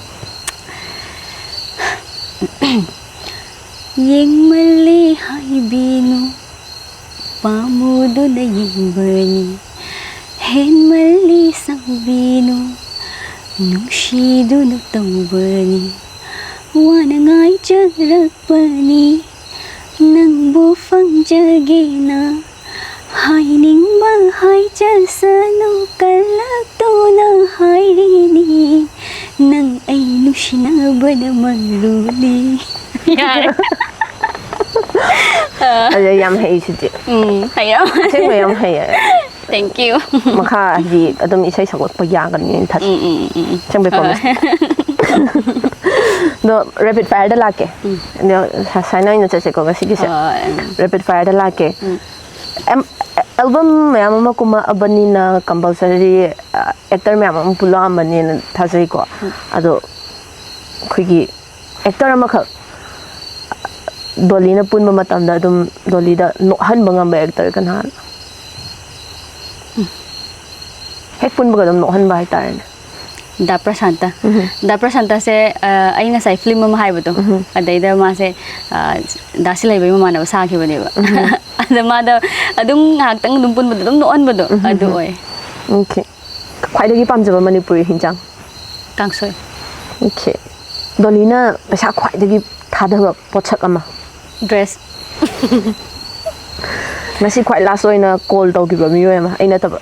ꯌꯦꯡꯃꯜꯂꯤ ꯍꯥꯏꯕꯤꯅꯨ, ꯄꯥꯝꯃꯨꯗꯨꯅ ꯌꯦꯡꯕꯅꯤ꯫ ꯍꯦꯟꯃꯜꯂꯤ ꯁꯥꯎꯕꯤꯅꯨ, ꯅꯨꯡꯁꯤꯗꯨꯅ ꯇꯧꯕꯅꯤ꯫ ꯋꯥꯅ ꯉꯥꯏꯖꯔꯛꯄꯅꯤ, ꯅꯪꯕꯨ ꯐꯪꯖꯒꯦꯅ꯫ ꯍꯥꯏꯅꯤꯡꯕ ꯍꯥꯏꯖꯁꯅꯨ, ꯀꯜꯂꯛꯇꯨꯅ ꯍꯥꯏꯔꯤꯅꯤ, ꯅꯪ ꯑꯩ ꯅꯨꯡꯁꯤꯅꯕꯅ ꯃꯔꯨꯅꯤ꯫ ꯌꯥꯔꯦ꯫ ꯑꯗ ꯌꯥꯝ ꯍꯩꯁꯤꯗꯤ꯫ ꯎꯝ, ꯍꯩꯔꯝꯃꯅꯤ꯫ ꯑꯁꯦꯡꯕ ꯌꯥꯝ ꯍꯩꯌꯦ꯫ Thank you꯫ ꯃꯈꯥ ꯍꯥꯏꯗꯤ ꯑꯗꯨꯝ ꯏꯁꯩ ꯁꯛꯂꯛꯄ ꯌꯥꯒꯅꯤ ꯊꯥꯖꯩ꯫ ꯎꯝ, ꯎꯝ, ꯎꯝ, ꯎꯝ꯫ ꯑꯁꯦꯡꯕꯩ ꯍꯣꯏ꯫ Promise꯫ ꯑꯗꯣ rapid fireꯗ ꯂꯥꯛꯀꯦ꯫ ꯎꯝ꯫ ꯑꯗꯣ ꯁ-, ꯁꯨꯃꯥꯏꯅ ꯑꯣꯏꯅ ꯆꯠꯁꯦꯀꯣ ꯉꯁꯤꯒꯤꯁꯦ꯫ ꯍꯣꯏ, ꯎꯝ꯫ Rapid fireꯗ ꯂꯥꯛꯀꯦ꯫ ꯎꯝ꯫ ꯑꯦꯝ-, album ꯃꯌꯥꯝ ꯑꯃ ꯀꯨꯝꯃꯛꯑꯕꯅꯤꯅ compulsory, ꯑ, actor ꯃꯌꯥꯝ ꯑꯃ ꯄꯨꯜꯂꯛꯑꯝꯕꯅꯤꯅ ꯊꯥꯖꯩꯀꯣ꯫ ꯎꯝ꯫ ꯑꯗꯣ ꯑꯩꯈꯣꯏꯒꯤ actor ꯑꯃꯈꯛ ꯗꯣꯂꯤꯅ ꯄꯨꯟꯕ ꯃꯇꯝꯗ ꯑꯗꯨꯝ ꯗꯣꯂꯤꯗ ꯅꯣꯛꯍꯟꯕ ꯉꯝꯕ actor ꯀꯅꯥꯅꯣ? ꯎꯝ꯫ ꯍꯦꯛ ꯄꯨꯟꯕꯒ ꯑꯗꯨꯝ ꯅꯣꯛꯍꯟꯕ ꯍꯥꯏꯇꯥꯔꯦꯅꯦ꯫ ꯗꯥ ꯄ꯭ꯔꯁꯥꯟꯇ꯫ ꯎꯝ꯫ ꯗꯥ ꯄ꯭ꯔꯁꯥꯟꯇꯁꯦ, ꯑ, ꯑꯩ ꯉꯁꯥꯏ film ꯑꯃ ꯍꯥꯏꯕꯗꯣ, ꯎꯝ꯫ ꯑꯗꯩꯗ ꯃꯥꯁꯦ, ꯑ, ꯗꯥ ꯁꯤꯂꯩꯕꯒꯤ ꯃꯃꯥꯟꯅꯕ ꯁꯥꯈꯤꯕꯅꯦꯕ꯫ ꯎꯝ꯫ ꯑꯗ ꯃꯥꯗꯣ ꯑꯗꯨꯝ ꯉꯥꯏꯍꯥꯛꯇꯪ ꯑꯗꯨꯝ ꯄꯨꯟꯕꯗꯣ ꯑꯗꯨꯝ ꯅꯣꯛꯍꯟꯕꯗꯣ ꯎꯝ꯫ ꯑꯗꯨ ꯑꯣꯏ꯫ Okay꯫ ꯈ꯭ꯋꯥꯏꯗꯒꯤ ꯄꯥꯝꯖꯕ ꯃꯅꯤꯄꯨꯔꯤ ꯍꯤꯟꯖꯥꯡ? ꯀꯥꯡꯁꯣꯏ꯫ Okay꯫ ꯗꯣꯂꯤꯅ ꯄꯩꯁꯥ ꯈ꯭ꯋꯥꯏꯗꯒꯤ ꯊꯥꯗꯕ ꯄꯣꯠꯁꯛ ꯑꯃ? Dress꯫ ꯉꯁꯤ ꯈ꯭ꯋꯥꯏ last ꯑꯣꯏꯅ call ꯇꯧꯈꯤꯕ ꯃꯤꯑꯣꯏ ꯑꯃ, ꯑꯩ ꯅꯠꯇꯕ꯫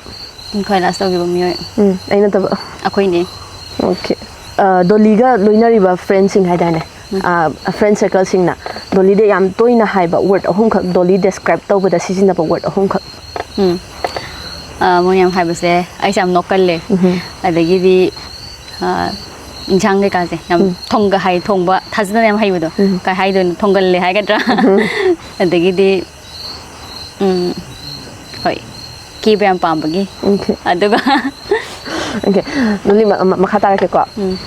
ꯎꯝ, ꯈ꯭ꯋꯥꯏ last ꯇꯧꯈꯤꯕ ꯃꯤꯑꯣꯏ꯫ ꯎꯝ, ꯑꯩ ꯅꯠꯇꯕ꯫ ꯑꯩꯈꯣꯏꯅꯦ꯫ Okay꯫ ꯑ, ꯗꯣꯂꯤꯒ ꯂꯣꯏꯅꯔꯤꯕ friendꯁꯤꯡ ꯍꯥꯏꯇꯥꯔꯦꯅꯦ꯫ ꯎꯝ꯫ ꯑ, friend circleꯁꯤꯡꯅ ꯗꯣꯂꯤꯗ ꯌꯥꯝ ꯇꯣꯏꯅ ꯍꯥꯏꯕ word ꯑꯍꯨꯝꯈꯛ, ꯗꯣꯂꯤ describe ꯇꯧꯕꯗ ꯁꯤꯖꯤꯟꯅꯕ word ꯑꯍꯨꯝꯈꯛ꯫ ꯎꯝ꯫ ꯑ, ꯃꯣꯏꯅ ꯌꯥꯝ ꯍꯥꯏꯕꯁꯦ, ꯑꯩꯁꯦ ꯌꯥꯝ ꯅꯣꯛꯀꯜꯂꯦ꯫ ꯑꯗꯒꯤꯗꯤ, ꯑ, ꯏꯟꯁꯥꯡ ꯀꯩꯀꯥꯁꯦ ꯌꯥꯝ ꯎꯝ꯫ ꯊꯣꯡꯒ ꯍꯩ, ꯊꯣꯡꯕ ꯊꯥꯖꯗꯅ ꯌꯥꯝ ꯍꯩꯕꯗꯣ꯫ ꯎꯝ꯫ ꯀꯩ ꯍꯥꯏꯗꯣꯏꯅꯣ? ꯊꯣꯡꯒꯜꯂꯦ ꯍꯥꯏꯒꯗ꯭ꯔꯥ? ꯑꯗꯒꯤꯗꯤ, ꯎꯝ, ꯍꯣꯏ, ꯀꯦꯕ ꯌꯥꯝ ꯄꯥꯝꯕꯒꯤ꯫ ꯑꯣꯀꯦ꯫ ꯑꯗꯨꯒ ꯑꯣꯀꯦ꯫ ꯅꯪꯗꯤ ꯃ-, ꯃ-, ꯃꯈꯥ ꯇꯥꯔꯛꯀꯦꯀꯣ꯫ ꯎꯝ꯫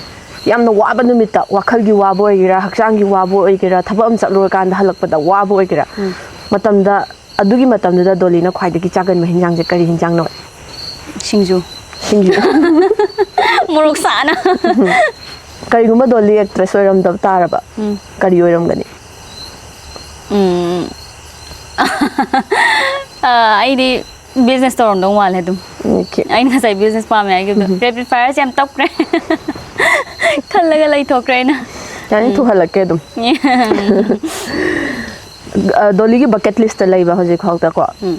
ꯌꯥꯝꯅ ꯋꯥꯕ ꯅꯨꯃꯤꯠꯇ, ꯋꯥꯈꯜꯒꯤ ꯋꯥꯕ ꯑꯣꯏꯒꯦꯔꯥ, ꯍꯛꯆꯥꯡꯒꯤ ꯋꯥꯕ ꯑꯣꯏꯒꯦꯔꯥ, ꯊꯕꯛ ꯑꯃ ꯆꯠꯂꯨꯔꯀꯥꯟꯗ ꯍꯜꯂꯛꯄꯗ ꯋꯥꯕ ꯑꯣꯏꯒꯦꯔꯥ, ꯎꯝ꯫ ꯃꯇꯝꯗ, ꯑꯗꯨꯒꯤ ꯃꯇꯝꯗꯨꯗ ꯗꯣꯂꯤꯅ ꯈ꯭ꯋꯥꯏꯗꯒꯤ ꯆꯥꯒꯟꯕ ꯍꯤꯟꯖꯥꯡꯁꯦ ꯀꯔꯤ ꯍꯤꯟꯖꯥꯡꯅꯣ? ꯁꯤꯡꯖꯨ꯫ ꯁꯤꯡꯖꯨ꯫ ꯃꯣꯔꯣꯛ ꯁꯥꯅ꯫ ꯀꯔꯤꯒꯨꯝꯕ ꯗꯣꯂꯤ ꯑꯦꯛꯇ꯭ꯔꯦꯁ ꯑꯣꯏꯔꯝꯗꯕ ꯇꯥꯔꯕ, ꯎꯝ꯫ ꯀꯔꯤ ꯑꯣꯏꯔꯝꯒꯅꯤ? ꯎꯝ꯫ ꯑ, ꯑꯩꯗꯤ ꯕꯤꯖꯤꯅꯦꯁ ꯇꯧꯔꯝꯗꯧ ꯃꯥꯜꯂꯦ ꯑꯗꯨꯝ꯫ ꯑꯣꯀꯦ꯫ ꯑꯩꯅ ꯉꯁꯥꯏ ꯕꯤꯖꯤꯅꯦꯁ ꯄꯥꯝꯃꯦ ꯍꯥꯏꯈꯤꯕꯗꯣ꯫ ꯎꯝ꯫ ꯔꯦꯄꯤꯗ ꯐꯥꯌꯔꯁꯦ ꯌꯥꯝ ꯇꯞꯈ꯭ꯔꯦ꯫ ꯈꯜꯂꯒ ꯂꯩꯊꯣꯛꯈ꯭ꯔꯦ ꯑꯩꯅ꯫ ꯌꯥꯅꯤ, ꯎꯝ꯫ ꯊꯨꯍꯜꯂꯛꯀꯦ ꯑꯗꯨꯝ꯫ ꯑ, ꯗꯣꯂꯤꯒꯤ ꯕꯀꯦꯠ ꯂꯤꯁꯇ ꯂꯩꯕ ꯍꯧꯖꯤꯛ ꯐꯥꯎꯗꯀꯣ ꯎꯝ꯫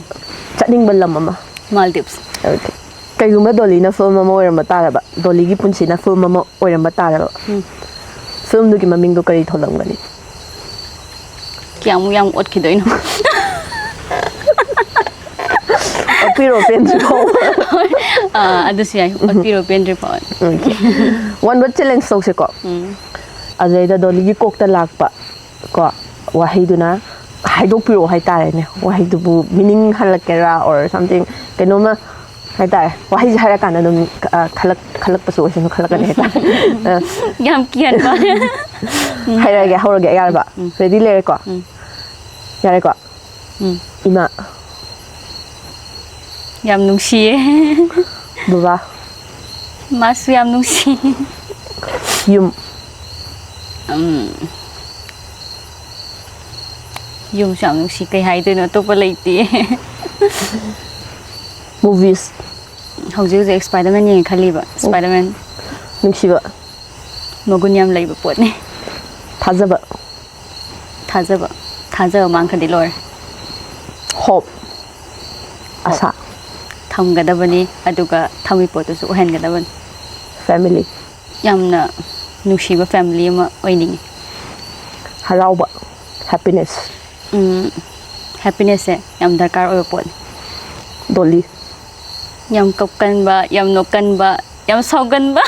ꯆꯠꯅꯤꯡꯕ ꯂꯝ ꯑꯃ? ꯃꯥꯜꯗꯤꯞꯁ꯫ ꯑꯣꯀꯦ꯫ ꯀꯩꯒꯨꯝꯕ ꯗꯣꯂꯤꯅ ꯐꯤꯂꯝ ꯑꯃ ꯑꯣꯏꯔꯝꯕ ꯇꯥꯔꯕ, ꯗꯣꯂꯤꯒꯤ ꯄꯨꯟꯁꯤꯅ ꯐꯤꯂꯝ ꯑꯃ ꯑꯣꯏꯔꯝꯕ ꯇꯥꯔꯕ, ꯎꯝ꯫ ꯐꯤꯂꯝꯗꯨꯒꯤ ꯃꯃꯤꯡꯗꯣ ꯀꯔꯤ ꯊꯣꯜꯂꯝꯒꯅꯤ? ꯀꯌꯥꯃꯨꯛ ꯌꯥꯝ ꯑꯣꯠꯈꯤꯗꯣꯏꯅꯣ? ꯑꯣꯠꯄꯤꯔꯣ ꯄꯦꯟꯗ꯭ꯔꯤ ꯐꯥꯎꯕ꯫ ꯍꯣꯏ꯫ ꯑꯥ, ꯑꯗꯨꯁꯨ ꯌꯥꯏ꯫ ꯑꯣꯠꯄꯤꯔꯣ ꯄꯦꯟꯗ꯭ꯔꯤ ꯐꯥꯎ꯫ ꯑꯣꯀꯦ꯫ ꯋꯥꯟ ꯋꯔꯗ ꯆꯦꯂꯦꯟꯖ ꯇꯧꯁꯦꯀꯣ꯫ ꯎꯝ꯫ ꯑꯗꯨꯗꯩꯗ ꯗꯣꯂꯤꯒꯤ ꯀꯣꯛꯇ ꯂꯥꯛꯄ ꯀꯣ ꯋꯥꯍꯩꯗꯨꯅ ꯍꯥꯏꯗꯣꯛꯄꯤꯔꯛꯑꯣ ꯍꯥꯏꯇꯥꯔꯦꯅꯦ꯫ ꯋꯥꯍꯩꯗꯨꯕꯨ ꯃꯤꯅꯤꯡ ꯍꯜꯂꯛꯀꯦꯔꯥ or something ꯀꯩꯅꯣꯝꯃ ꯍꯥꯏꯇꯥꯔꯦ꯫ ꯋꯥꯍꯩꯁꯦ ꯍꯥꯏꯔꯀꯥꯟꯗ ꯑꯗꯨꯝ, ꯑ, ꯈꯜꯂꯛ-, ꯈꯜꯂꯛꯄꯁꯨ ꯑꯣꯏꯁꯅꯨ, ꯈꯜꯂꯛꯀꯅꯤ ꯍꯥꯏꯇꯥꯔꯦ꯫ ꯑ, ꯌꯥꯝ ꯀꯤꯍꯟꯕ꯫ ꯍꯥꯏꯔꯛꯑꯒꯦ, ꯍꯧꯔꯒꯦ, ꯌꯥꯔꯕ? ꯎꯝ꯫ ꯔꯦꯗꯤ ꯂꯩꯔꯦꯀꯣ? ꯎꯝ꯫ ꯌꯥꯔꯦꯀꯣ? ꯎꯝ꯫ ꯏꯃꯥ꯫ ꯌꯥꯝ ꯅꯨꯡꯁꯤꯌꯦ꯫ ꯕꯕꯥ꯫ ꯃꯥꯁꯨ ꯌꯥꯝ ꯅꯨꯡꯁꯤ꯫ ꯌꯨꯝ꯫ ꯎꯝ꯫ ꯌꯨꯝꯁꯨ ꯌꯥꯝ ꯅꯨꯡꯁꯤ, ꯀꯩ ꯍꯥꯏꯗꯣꯏꯅꯣ, ꯑꯇꯣꯞꯄ ꯂꯩꯇꯦ꯫ ꯃꯨꯚꯤꯁ꯫ ꯍꯧꯖꯤꯛ ꯍꯧꯖꯤꯛ ꯁ꯭ꯄꯥꯏꯗꯔꯃꯦꯟ ꯌꯦꯡꯉꯦ ꯈꯜꯂꯤꯕ꯫ ꯁ꯭ꯄꯥꯏꯗꯔꯃꯦꯟ꯫ ꯅꯨꯡꯁꯤꯕ꯫ ꯃꯒꯨꯟ ꯌꯥꯝ ꯂꯩꯕ ꯄꯣꯠꯅꯤ꯫ ꯊꯥꯖꯕ꯫ ꯊꯥꯖꯕ꯫ ꯊꯥꯖꯕ ꯃꯥꯡꯈ꯭ꯔꯗꯤ ꯂꯣꯏꯔꯦ꯫ ꯍꯣꯞ꯫ ꯍꯣꯞ꯫ ꯑꯁꯥ꯫ ꯊꯝꯒꯗꯕꯅꯤ, ꯑꯗꯨꯒ ꯊꯝꯃꯤ ꯄꯣꯠꯇꯨꯁꯨ ꯑꯣꯏꯍꯟꯒꯗꯕꯅꯤ꯫ ꯐꯦꯃꯤꯂꯤ꯫ ꯌꯥꯝꯅ ꯅꯨꯡꯁꯤꯕ ꯐꯦꯃꯤꯂꯤ ꯑꯃ ꯑꯣꯏꯅꯤꯡꯉꯤ꯫ ꯍꯔꯥꯎꯕ꯫ ꯍꯦꯄꯤꯅꯦꯁ꯫ ꯎꯝ, ꯍꯦꯄꯤꯅꯦꯁꯁꯦ ꯌꯥꯝ ꯗꯔꯀꯥꯔ ꯑꯣꯏꯕ ꯄꯣꯠꯅꯤ꯫ ꯗꯣꯂꯤ꯫ ꯌꯥꯝ ꯀꯞꯀꯟꯕ, ꯌꯥꯝ ꯅꯣꯛꯀꯟꯕ, ꯌꯥꯝ ꯁꯥꯎꯒꯟꯕ,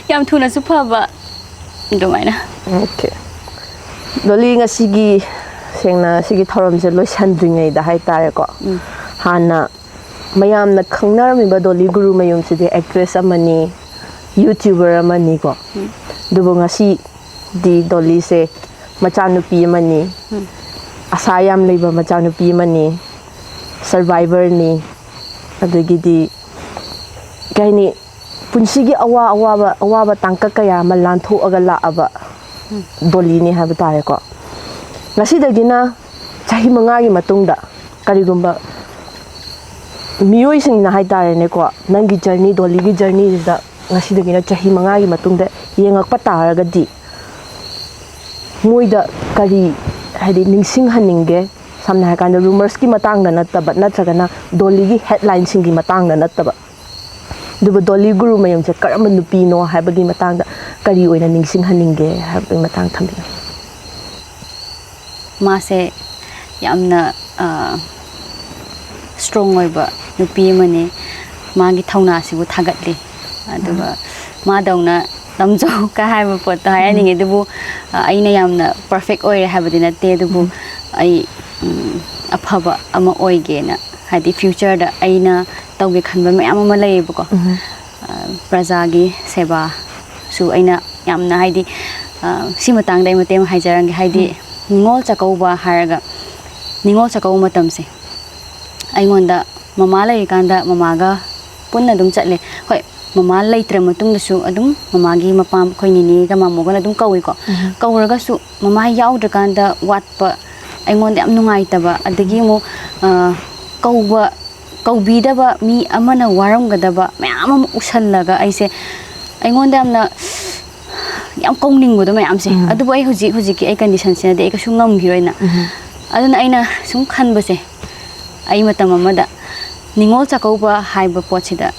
ꯌꯥꯝ ꯊꯨꯅꯁꯨ ꯐꯕ, ꯑꯗꯨꯃꯥꯏꯅ꯫ Okay. ꯗꯣꯂꯤ, ꯉꯁꯤꯒꯤ, ꯁꯦꯡꯅ ꯁꯤꯒꯤ ꯊꯧꯔꯝꯁꯦ ꯂꯣꯏꯁꯟꯗ꯭ꯔꯤꯉꯩꯗ ꯍꯥꯏꯇꯥꯔꯦꯀꯣ, ꯎꯝ. ꯍꯥꯟꯅ ꯃꯌꯥꯝꯅ ꯈꯪꯅꯔꯝꯃꯤꯕ ꯗꯣꯂꯤ ꯒꯨꯔꯨꯃꯌꯨꯝꯁꯤꯗꯤ actress ꯑꯃꯅꯤ, YouTuber ꯑꯃꯅꯤꯀꯣ꯫ ꯎꯝ. ꯑꯗꯨꯕꯨ ꯉꯁꯤꯗꯤ ꯗꯣꯂꯤꯁꯦ ꯃꯆꯥꯅꯨꯄꯤ ꯑꯃꯅꯤ, ꯎꯝ. ꯑꯁꯥ ꯌꯥꯝ ꯂꯩꯕ ꯃꯆꯥꯅꯨꯄꯤ ꯑꯃꯅꯤ, survivorꯅꯤ, ꯑꯗꯒꯤꯗꯤ ꯀꯩ ꯍꯥꯏꯅꯤ, ꯄꯨꯟꯁꯤꯒꯤ ꯑꯋꯥ ꯑꯋꯥꯕ ꯑꯋꯥꯕ ꯇꯥꯡꯀꯛ ꯀꯌꯥ ꯑꯃ ꯂꯥꯟꯊꯣꯛꯑꯒ ꯂꯥꯛꯑꯕ ꯗꯣꯂꯤꯅꯤ ꯍꯥꯏꯕ ꯇꯥꯔꯦꯀꯣ꯫ ꯉꯁꯤꯗꯒꯤꯅ ꯆꯍꯤ ꯃꯉꯥꯒꯤ ꯃꯇꯨꯡꯗ ꯀꯔꯤꯒꯨꯝꯕ ꯃꯤꯑꯣꯏꯁꯤꯡꯅ ꯍꯥꯏꯇꯥꯔꯦꯅꯦꯀꯣ, ꯅꯪꯒꯤ journey, ꯗꯣꯂꯤꯒꯤ journeyꯁꯤꯗ ꯉꯁꯤꯗꯒꯤꯅ ꯆꯍꯤ ꯃꯉꯥꯒꯤ ꯃꯇꯨꯡꯗ ꯌꯦꯡꯉꯛꯄ ꯇꯥꯔꯒꯗꯤ, ꯃꯣꯏꯗ ꯀꯔꯤ, ꯍꯥꯏꯗꯤ, ꯅꯤꯡꯁꯤꯡꯍꯟꯅꯤꯡꯒꯦ? ꯁꯝꯅ ꯍꯥꯏꯔꯀꯥꯟꯗ rumorsꯀꯤ ꯃꯇꯥꯡꯗ ꯅꯠꯇꯕ, ꯅꯠꯇ꯭ꯔꯒꯅ ꯗꯣꯂꯤꯒꯤ headlineꯁꯤꯡꯒꯤ ꯃꯇꯥꯡꯗ ꯅꯠꯇꯕ, ꯑꯗꯨꯕꯨ ꯗꯣꯂꯤ ꯒꯨꯔꯨꯃꯌꯨꯝꯁꯦ ꯀꯔꯝꯕ ꯅꯨꯄꯤꯅꯣ ꯍꯥꯏꯕꯒꯤ ꯃꯇꯥꯡꯗ ꯀꯔꯤ ꯑꯣꯏꯅ ꯅꯤꯡꯁꯤꯡꯍꯟꯅꯤꯡꯒꯦ ꯍꯥꯏꯕꯒꯤ ꯃꯇꯥꯡ ꯊꯝꯕꯤꯌꯨ꯫ ꯃꯥꯁꯦ ꯌꯥꯝꯅ, ꯑ, strong ꯑꯣꯏꯕ ꯅꯨꯄꯤ ꯑꯃꯅꯤ꯫ ꯃꯥꯒꯤ ꯊꯧꯅꯥꯁꯤꯕꯨ ꯊꯥꯒꯠꯂꯤ꯫ ꯑꯗꯨꯒ ꯃꯥꯗꯧꯅ ꯂꯝꯖꯧ ꯀ ꯍꯥꯏꯕ ꯄꯣꯠꯇꯣ ꯍꯥꯏꯍꯟꯅꯤꯡꯉꯤ꯫ ꯑꯗꯨꯕꯨ, ꯑ, ꯑꯩꯅ ꯌꯥꯝꯅ perfect ꯑꯣꯏꯔꯦ ꯍꯥꯏꯕꯗꯤ ꯅꯠꯇꯦ꯫ ꯑꯗꯨꯕꯨ ꯑꯩ, ꯎꯝ, ꯑꯐꯕ ꯑꯃ ꯑꯣꯏꯒꯦꯅ, ꯍꯥꯏꯗꯤ futureꯗ ꯑꯩꯅ ꯇꯧꯒꯦ ꯈꯟꯕ ꯃꯌꯥꯝ ꯑꯃ ꯂꯩꯌꯦꯕꯀꯣ꯫ ꯑ, ꯄ꯭ꯔꯖꯥꯒꯤ ꯁꯦꯕꯥꯁꯨ ꯑꯩꯅ ꯌꯥꯝꯅ, ꯍꯥꯏꯗꯤ, ꯑ, ꯁꯤ ꯃꯇꯥꯡꯗ ꯑꯩ ꯃꯇꯦꯛ ꯑꯃ ꯍꯥꯏꯖꯔꯝꯒꯦ꯫ ꯍꯥꯏꯗꯤ, ꯅꯤꯉꯣꯜ ꯆꯥꯛꯀꯧꯕ ꯍꯥꯏꯔꯒ, ꯅꯤꯉꯣꯜ ꯆꯥꯛꯀꯧꯕ ꯃꯇꯝꯁꯦ ꯑꯩꯉꯣꯟꯗ ꯃꯃꯥ ꯂꯩꯔꯤꯀꯥꯟꯗ ꯃꯃꯥꯒ ꯄꯨꯟꯅ ꯑꯗꯨꯝ ꯆꯠꯂꯦ꯫ ꯍꯣꯏ, ꯃꯃꯥ ꯂꯩꯇ꯭ꯔ ꯃꯇꯨꯡꯗꯁꯨ ꯑꯗꯨꯝ ꯃꯃꯥꯒꯤ ꯃꯄꯥꯝ, ꯑꯩꯈꯣꯏ ꯅꯤꯅꯦꯒ ꯃꯥꯃꯣꯒꯅ ꯑꯗꯨꯝ ꯀꯧꯏꯀꯣ꯫ ꯀꯧꯔꯒꯁꯨ ꯃꯃꯥ ꯌꯥꯎꯗ꯭ꯔꯀꯥꯟꯗ ꯋꯥꯠꯄ, ꯑꯩꯉꯣꯟꯗ ꯌꯥꯝ ꯅꯨꯡꯉꯥꯏꯇꯕ, ꯑꯗꯒꯤ ꯑꯃꯨꯛ, ꯑ, ꯀꯧꯕ, ꯀꯧꯕꯤꯗꯕ ꯃꯤ ꯑꯃꯅ ꯋꯥꯔꯝꯒꯗꯕ ꯃꯌꯥꯝ ꯑꯃ ꯎꯁꯜꯂꯒ ꯑꯩꯁꯦ, ꯑꯩꯉꯣꯟꯗ ꯌꯥꯝꯅ, ꯌꯥꯝ ꯀꯧꯅꯤꯡꯕꯗꯣ ꯃꯌꯥꯝꯁꯦ꯫ ꯑꯗꯨꯕꯨ ꯑꯩ ꯍꯧꯖꯤꯛ, ꯍꯧꯖꯤꯛꯀꯤ ꯑꯩ conditionꯁꯤꯅꯗꯤ ꯑꯩ ꯀꯩꯁꯨ ꯉꯝꯈꯤꯔꯣꯏꯅ꯫ ꯑꯗꯨꯅ ꯑꯩꯅ ꯁꯨꯝ ꯈꯟꯕꯁꯦ, ꯑꯩ ꯃꯇꯝ ꯑꯃꯗ ꯅꯤꯉꯣꯜ ꯆꯥꯛꯀꯧꯕ ꯍꯥꯏꯕ ꯄꯣꯠꯁꯤꯗ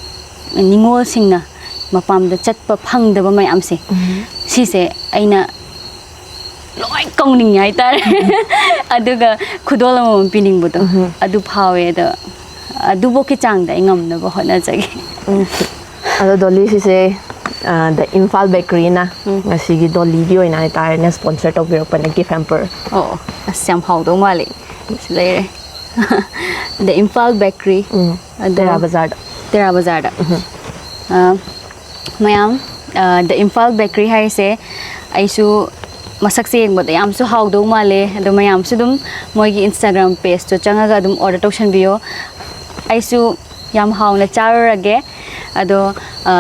ꯅꯤꯉꯣꯜꯁꯤꯡꯅ ꯃꯄꯥꯝꯗ ꯆꯠꯄ ꯐꯪꯗꯕ ꯃꯌꯥꯝꯁꯦ, ꯁꯤꯁꯦ ꯑꯩꯅ ꯂꯣꯏ ꯀꯧꯅꯤꯡꯉꯦ ꯍꯥꯏꯇꯥꯔꯦ꯫ ꯑꯗꯨꯒ ꯈꯨꯗꯣꯜ ꯑꯃꯃꯝ ꯄꯤꯅꯤꯡꯕꯗꯣ ꯑꯗꯨ ꯐꯥꯎꯋꯦ꯫ ꯑꯗꯣ, ꯑ, ꯑꯗꯨꯐꯥꯎꯒꯤ ꯆꯥꯡꯗ ꯑꯩ ꯉꯝꯅꯕ ꯍꯣꯠꯅꯖꯒꯦ꯫ ꯑꯗꯣ ꯗꯣꯂꯤ, ꯁꯤꯁꯦ ꯗ ꯏꯝꯐꯥꯜ ꯕꯦꯀꯔꯤꯅ ꯉꯁꯤꯒꯤ ꯗꯣꯂꯤꯒꯤ ꯑꯣꯏꯅ ꯍꯥꯏꯇꯥꯔꯦꯅꯦ, ꯁ꯭ꯄꯣꯟꯁꯔ ꯇꯧꯕꯤꯔꯛꯄꯅꯦ, ꯒꯤꯐ ꯍꯦꯝꯄꯔ꯫ ꯑꯣ, ꯑꯁ, ꯌꯥꯝ ꯍꯥꯎꯗꯧ ꯃꯥꯜꯂꯦ꯫ ꯁꯤ ꯂꯩꯔꯦ꯫ ꯗ ꯏꯝꯐꯥꯜ ꯕꯦꯀꯔꯤ꯫ ꯎꯝ, ꯑꯗꯣ ꯇꯦꯔꯥ ꯕꯖꯥꯔꯗ꯫ ꯇꯦꯔꯥ ꯕꯖꯥꯔꯗ꯫ ꯑ, ꯃꯌꯥꯝ, ꯗ ꯏꯝꯐꯥꯜ ꯕꯦꯀꯔꯤ ꯍꯥꯏꯔꯤꯁꯦ ꯑꯩꯁꯨ ꯃꯁꯛꯁꯦ ꯌꯦꯡꯕꯗ ꯌꯥꯝꯁꯨ ꯍꯥꯎꯗꯧ ꯃꯥꯜꯂꯦ꯫ ꯑꯗꯣ ꯃꯌꯥꯝꯁꯨ ꯑꯗꯨꯝ ꯃꯣꯏꯒꯤ ꯏꯟꯁꯇꯥꯒ꯭ꯔꯥꯝ ꯄꯦꯖꯇꯣ ꯆꯪꯉꯒ ꯑꯗꯨꯝ ꯑꯣꯔꯗꯔ ꯇꯧꯁꯟꯕꯤꯌꯣ꯫ ꯑꯩꯁꯨ ꯌꯥꯝ ꯍꯥꯎꯅ ꯆꯥꯔꯨꯔꯒꯦ꯫ ꯑꯗꯣ, ꯑ,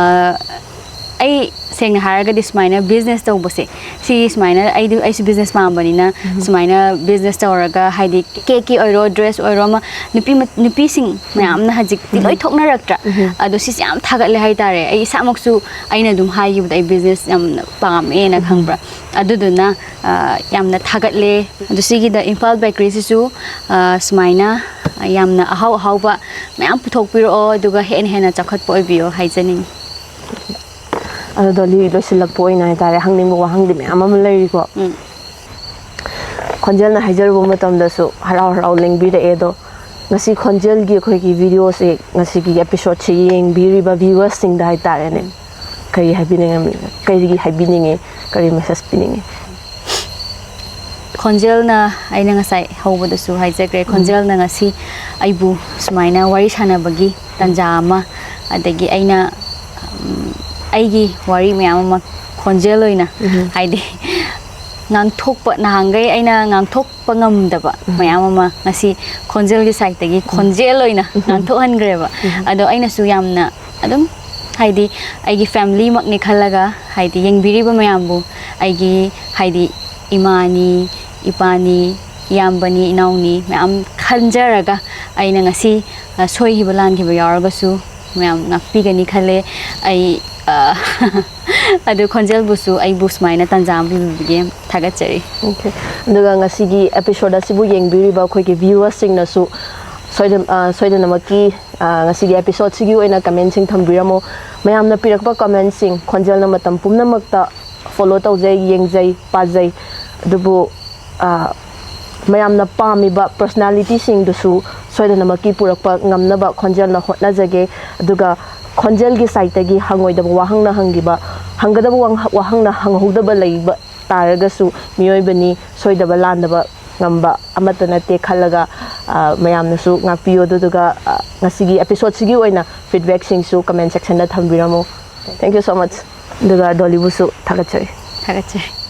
ꯑꯩ ꯁꯦꯡꯅ ꯍꯥꯏꯔꯒꯗꯤ ꯁꯨꯃꯥꯏꯅ ꯕꯤꯖꯤꯅꯦꯁ ꯇꯧꯕꯁꯦ, ꯁꯤ ꯁꯨꯃꯥꯏꯅ ꯑꯩꯗꯤ, ꯑꯩꯁꯨ ꯕꯤꯖꯤꯅꯦꯁ ꯄꯥꯝꯕꯅꯤꯅ, ꯁꯨꯃꯥꯏꯅ ꯕꯤꯖꯤꯅꯦꯁ ꯇꯧꯔꯒ, ꯍꯥꯏꯗꯤ ꯀꯦꯛꯀꯤ ꯑꯣꯏꯔꯣ, ꯗ꯭ꯔꯦꯁ ꯑꯣꯏꯔꯣ, ꯑꯃ ꯅꯨꯄꯤ ꯃ-, ꯅꯨꯄꯤꯁꯤꯡ ꯃꯌꯥꯝꯅ ꯍꯧꯖꯤꯛꯇꯤ ꯂꯣꯏ ꯊꯣꯛꯅꯔꯛꯇ꯭ꯔꯥ? ꯑꯗꯣ ꯁꯤꯁꯦ ꯌꯥꯝ ꯊꯥꯒꯠꯂꯦ ꯍꯥꯏꯇꯥꯔꯦ꯫ ꯑꯩ ꯏꯁꯥꯃꯛꯁꯨ ꯑꯩꯅ ꯑꯗꯨꯝ ꯍꯥꯏꯈꯤꯕꯗ ꯑꯩ ꯕꯤꯖꯤꯅꯦꯁ ꯌꯥꯝꯅ ꯄꯥꯝꯃꯦꯅ ꯈꯪꯕ꯭ꯔꯥ? ꯑꯗꯨꯗꯨꯅ, ꯑ, ꯌꯥꯝꯅ ꯊꯥꯒꯠꯂꯦ꯫ ꯑꯗꯨ ꯁꯤꯒꯤꯗ ꯏꯝꯐꯥꯜ ꯕꯦꯀꯔꯤꯁꯤꯁꯨ, ꯑ, ꯁꯨꯃꯥꯏꯅ, ꯑ, ꯌꯥꯝꯅ ꯑꯍꯥꯎ ꯑꯍꯥꯎꯕ ꯃꯌꯥꯝ ꯄꯨꯊꯣꯛꯄꯤꯔꯛꯑꯣ, ꯑꯗꯨꯒ ꯍꯦꯟꯅ ꯍꯦꯟꯅ ꯆꯥꯎꯈꯠꯄ ꯑꯣꯏꯕꯤꯌꯣ ꯍꯥꯏꯖꯅꯤꯡꯉꯤ꯫ ꯑꯗꯣ ꯗꯣꯂꯤ, ꯂꯣꯏꯁꯤꯜꯂꯛꯄ ꯑꯣꯏꯅ ꯍꯥꯏꯇꯥꯔꯦ, ꯍꯪꯅꯤꯡꯕ ꯋꯥꯍꯪꯗꯤ ꯃꯌꯥꯝ ꯑꯃ ꯂꯩꯔꯤꯀꯣ꯫ ꯎꯝ꯫ ꯈꯣꯟꯖꯦꯜꯅ ꯍꯥꯏꯖꯔꯨꯕ ꯃꯇꯝꯗꯁꯨ ꯍꯔꯥꯎ ꯍꯔꯥꯎ ꯂꯦꯡꯕꯤꯔꯛꯑꯦ꯫ ꯑꯗꯣ ꯉꯁꯤ ꯈꯣꯟꯖꯦꯜꯒꯤ ꯑꯩꯈꯣꯏꯒꯤ ꯚꯤꯗꯤꯑꯣꯁꯦ, ꯉꯁꯤꯒꯤ ꯑꯦꯄꯤꯁꯣꯗꯁꯤ ꯌꯦꯡꯕꯤꯔꯤꯕ ꯚ꯭ꯌꯨꯋꯔꯁꯁꯤꯡꯗ ꯍꯥꯏꯇꯥꯔꯦꯅꯦ, ꯀꯔꯤ ꯍꯥꯏꯕꯤꯅꯤꯡꯉꯤ, ꯀꯔꯤꯒꯤ ꯍꯥꯏꯕꯤꯅꯤꯡꯉꯤ, ꯀꯔꯤ ꯃꯦꯁꯦꯖ ꯄꯤꯅꯤꯡꯉꯤ? ꯈꯣꯟꯖꯦꯜꯅ, ꯑꯩꯅ ꯉꯁꯥꯏ ꯍꯧꯕꯗꯁꯨ ꯍꯥꯏꯖꯈ꯭ꯔꯦ, ꯈꯣꯟꯖꯦꯜꯅ ꯉꯁꯤ ꯑꯩꯕꯨ ꯁꯨꯃꯥꯏꯅ ꯋꯥꯔꯤ ꯁꯥꯟꯅꯕꯒꯤ ꯇꯥꯟꯖꯥ ꯑꯃ, ꯑꯗꯒꯤ ꯑꯩꯅ, ꯎꯝ, ꯑꯩꯒꯤ ꯋꯥꯔꯤ ꯃꯌꯥꯝ ꯑꯃ ꯈꯣꯟꯖꯦꯜ ꯑꯣꯏꯅ, ꯍꯥꯏꯗꯤ, ꯉꯥꯡꯊꯣꯛꯄ, ꯅꯍꯥꯟꯈꯩ ꯑꯩꯅ ꯉꯥꯡꯊꯣꯛꯄ ꯉꯝꯗꯕ ꯃꯌꯥꯝ ꯑꯃ ꯉꯁꯤ ꯈꯣꯟꯖꯦꯜꯒꯤ ꯁꯥꯏꯠꯇꯒꯤ ꯈꯣꯟꯖꯦꯜ ꯑꯣꯏꯅ ꯉꯥꯡꯊꯣꯛꯍꯟꯈ꯭ꯔꯦꯕ꯫ ꯑꯗꯣ ꯑꯩꯅꯁꯨ ꯌꯥꯝꯅ ꯑꯗꯨꯝ, ꯍꯥꯏꯗꯤ, ꯑꯩꯒꯤ ꯐꯦꯃꯤꯂꯤꯃꯛꯅꯤ ꯈꯜꯂꯒ, ꯍꯥꯏꯗꯤ, ꯌꯦꯡꯕꯤꯔꯤꯕ ꯃꯌꯥꯝꯕꯨ, ꯑꯩꯒꯤ, ꯍꯥꯏꯗꯤ, ꯏꯃꯥꯅꯤ, ꯏꯄꯥꯅꯤ, ꯏꯌꯥꯝꯕꯅꯤ, ꯏꯅꯥꯎꯅꯤ ꯃꯌꯥꯝ ꯈꯟꯖꯔꯒ ꯑꯩꯅ ꯉꯁꯤ, ꯑ, ꯁꯣꯏꯈꯤꯕ ꯂꯥꯟꯈꯤꯕ ꯌꯥꯎꯔꯒꯁꯨ ꯃꯌꯥꯝ ꯉꯥꯛꯄꯤꯒꯅꯤ ꯈꯜꯂꯦ꯫ ꯑꯩ, ꯑ, ꯑꯗꯨ ꯈꯣꯟꯖꯦꯜꯕꯨꯁꯨ ꯑꯩꯕꯨ ꯁꯨꯃꯥꯏꯅ ꯇꯥꯟꯖꯥ ꯑꯃ ꯄꯤꯕꯤꯕꯒꯤ ꯌꯥꯝ ꯊꯥꯒꯠꯆꯔꯤ꯫ ꯑꯣꯀꯦ꯫ ꯑꯗꯨꯒ ꯉꯁꯤꯒꯤ ꯑꯦꯄꯤꯁꯣꯗ ꯑꯁꯤꯕꯨ ꯌꯦꯡꯕꯤꯔꯤꯕ ꯑꯩꯈꯣꯏꯒꯤ ꯚ꯭ꯌꯨꯋꯔꯁꯁꯤꯡꯅꯁꯨ ꯁꯣꯏꯗ-, ꯑ, ꯁꯣꯏꯗꯅꯃꯛꯀꯤ, ꯑ, ꯉꯁꯤꯒꯤ ꯑꯦꯄꯤꯁꯣꯗꯁꯤꯒꯤ ꯑꯣꯏꯅ ꯀꯃꯦꯟꯁꯤꯡ ꯊꯝꯕꯤꯔꯝꯃꯨ꯫ ꯃꯌꯥꯝꯅ ꯄꯤꯔꯛꯄ ꯀꯃꯦꯟꯁꯤꯡ, ꯈꯣꯟꯖꯦꯜꯅ ꯃꯇꯝ ꯄꯨꯝꯅꯃꯛꯇ ꯐꯣꯂꯣ ꯇꯧꯖꯩ, ꯌꯦꯡꯖꯩ, ꯄꯥꯖꯩ꯫ ꯑꯗꯨꯕꯨ, ꯑ, ꯃꯌꯥꯝꯅ ꯄꯥꯝꯃꯤꯕ ꯄꯔꯁꯅꯥꯂꯤꯇꯤꯁꯤꯡꯗꯨꯁꯨ ꯁꯣꯏꯗꯅꯃꯛꯀꯤ ꯄꯨꯔꯛꯄ ꯉꯝꯅꯕ ꯈꯣꯟꯖꯦꯜꯅ ꯍꯣꯠꯅꯖꯒꯦ꯫ ꯑꯗꯨꯒ ꯈꯣꯟꯖꯦꯜꯒꯤ ꯁꯥꯏꯠꯇꯒꯤ ꯍꯪꯉꯣꯏꯗꯕ ꯋꯥꯍꯪꯅ ꯍꯪꯈꯤꯕ, ꯍꯪꯒꯗꯕ ꯋꯥꯍ- ꯋꯥꯍꯪꯅ ꯍꯪꯍꯧꯗꯕ ꯂꯩꯕ ꯇꯥꯔꯒꯁꯨ, ꯃꯤꯑꯣꯏꯕꯅꯤ, ꯁꯣꯏꯗꯕ ꯂꯥꯟꯗꯕ ꯉꯝꯕ ꯑꯃꯠꯇ ꯅꯠꯇꯦ ꯈꯜꯂꯒ, ꯑ, ꯃꯌꯥꯝꯅꯁꯨ ꯉꯥꯛꯄꯤꯌꯨ꯫ ꯑꯗꯨꯗꯨꯒ, ꯑ, ꯉꯁꯤꯒꯤ ꯑꯦꯄꯤꯁꯣꯗꯁꯤꯒꯤ ꯑꯣꯏꯅ ꯐꯤꯗꯕꯦꯛꯁꯤꯡꯁꯨ ꯀꯃꯦꯟ ꯁꯦꯛꯁꯟꯗ ꯊꯝꯕꯤꯔꯝꯃꯨ꯫ Thank you so much. ꯑꯗꯨꯒ ꯗꯣꯂꯤꯕꯨꯁꯨ ꯊꯥꯒꯠꯆꯔꯤ꯫ ꯊꯥꯒꯠꯆꯔꯤ꯫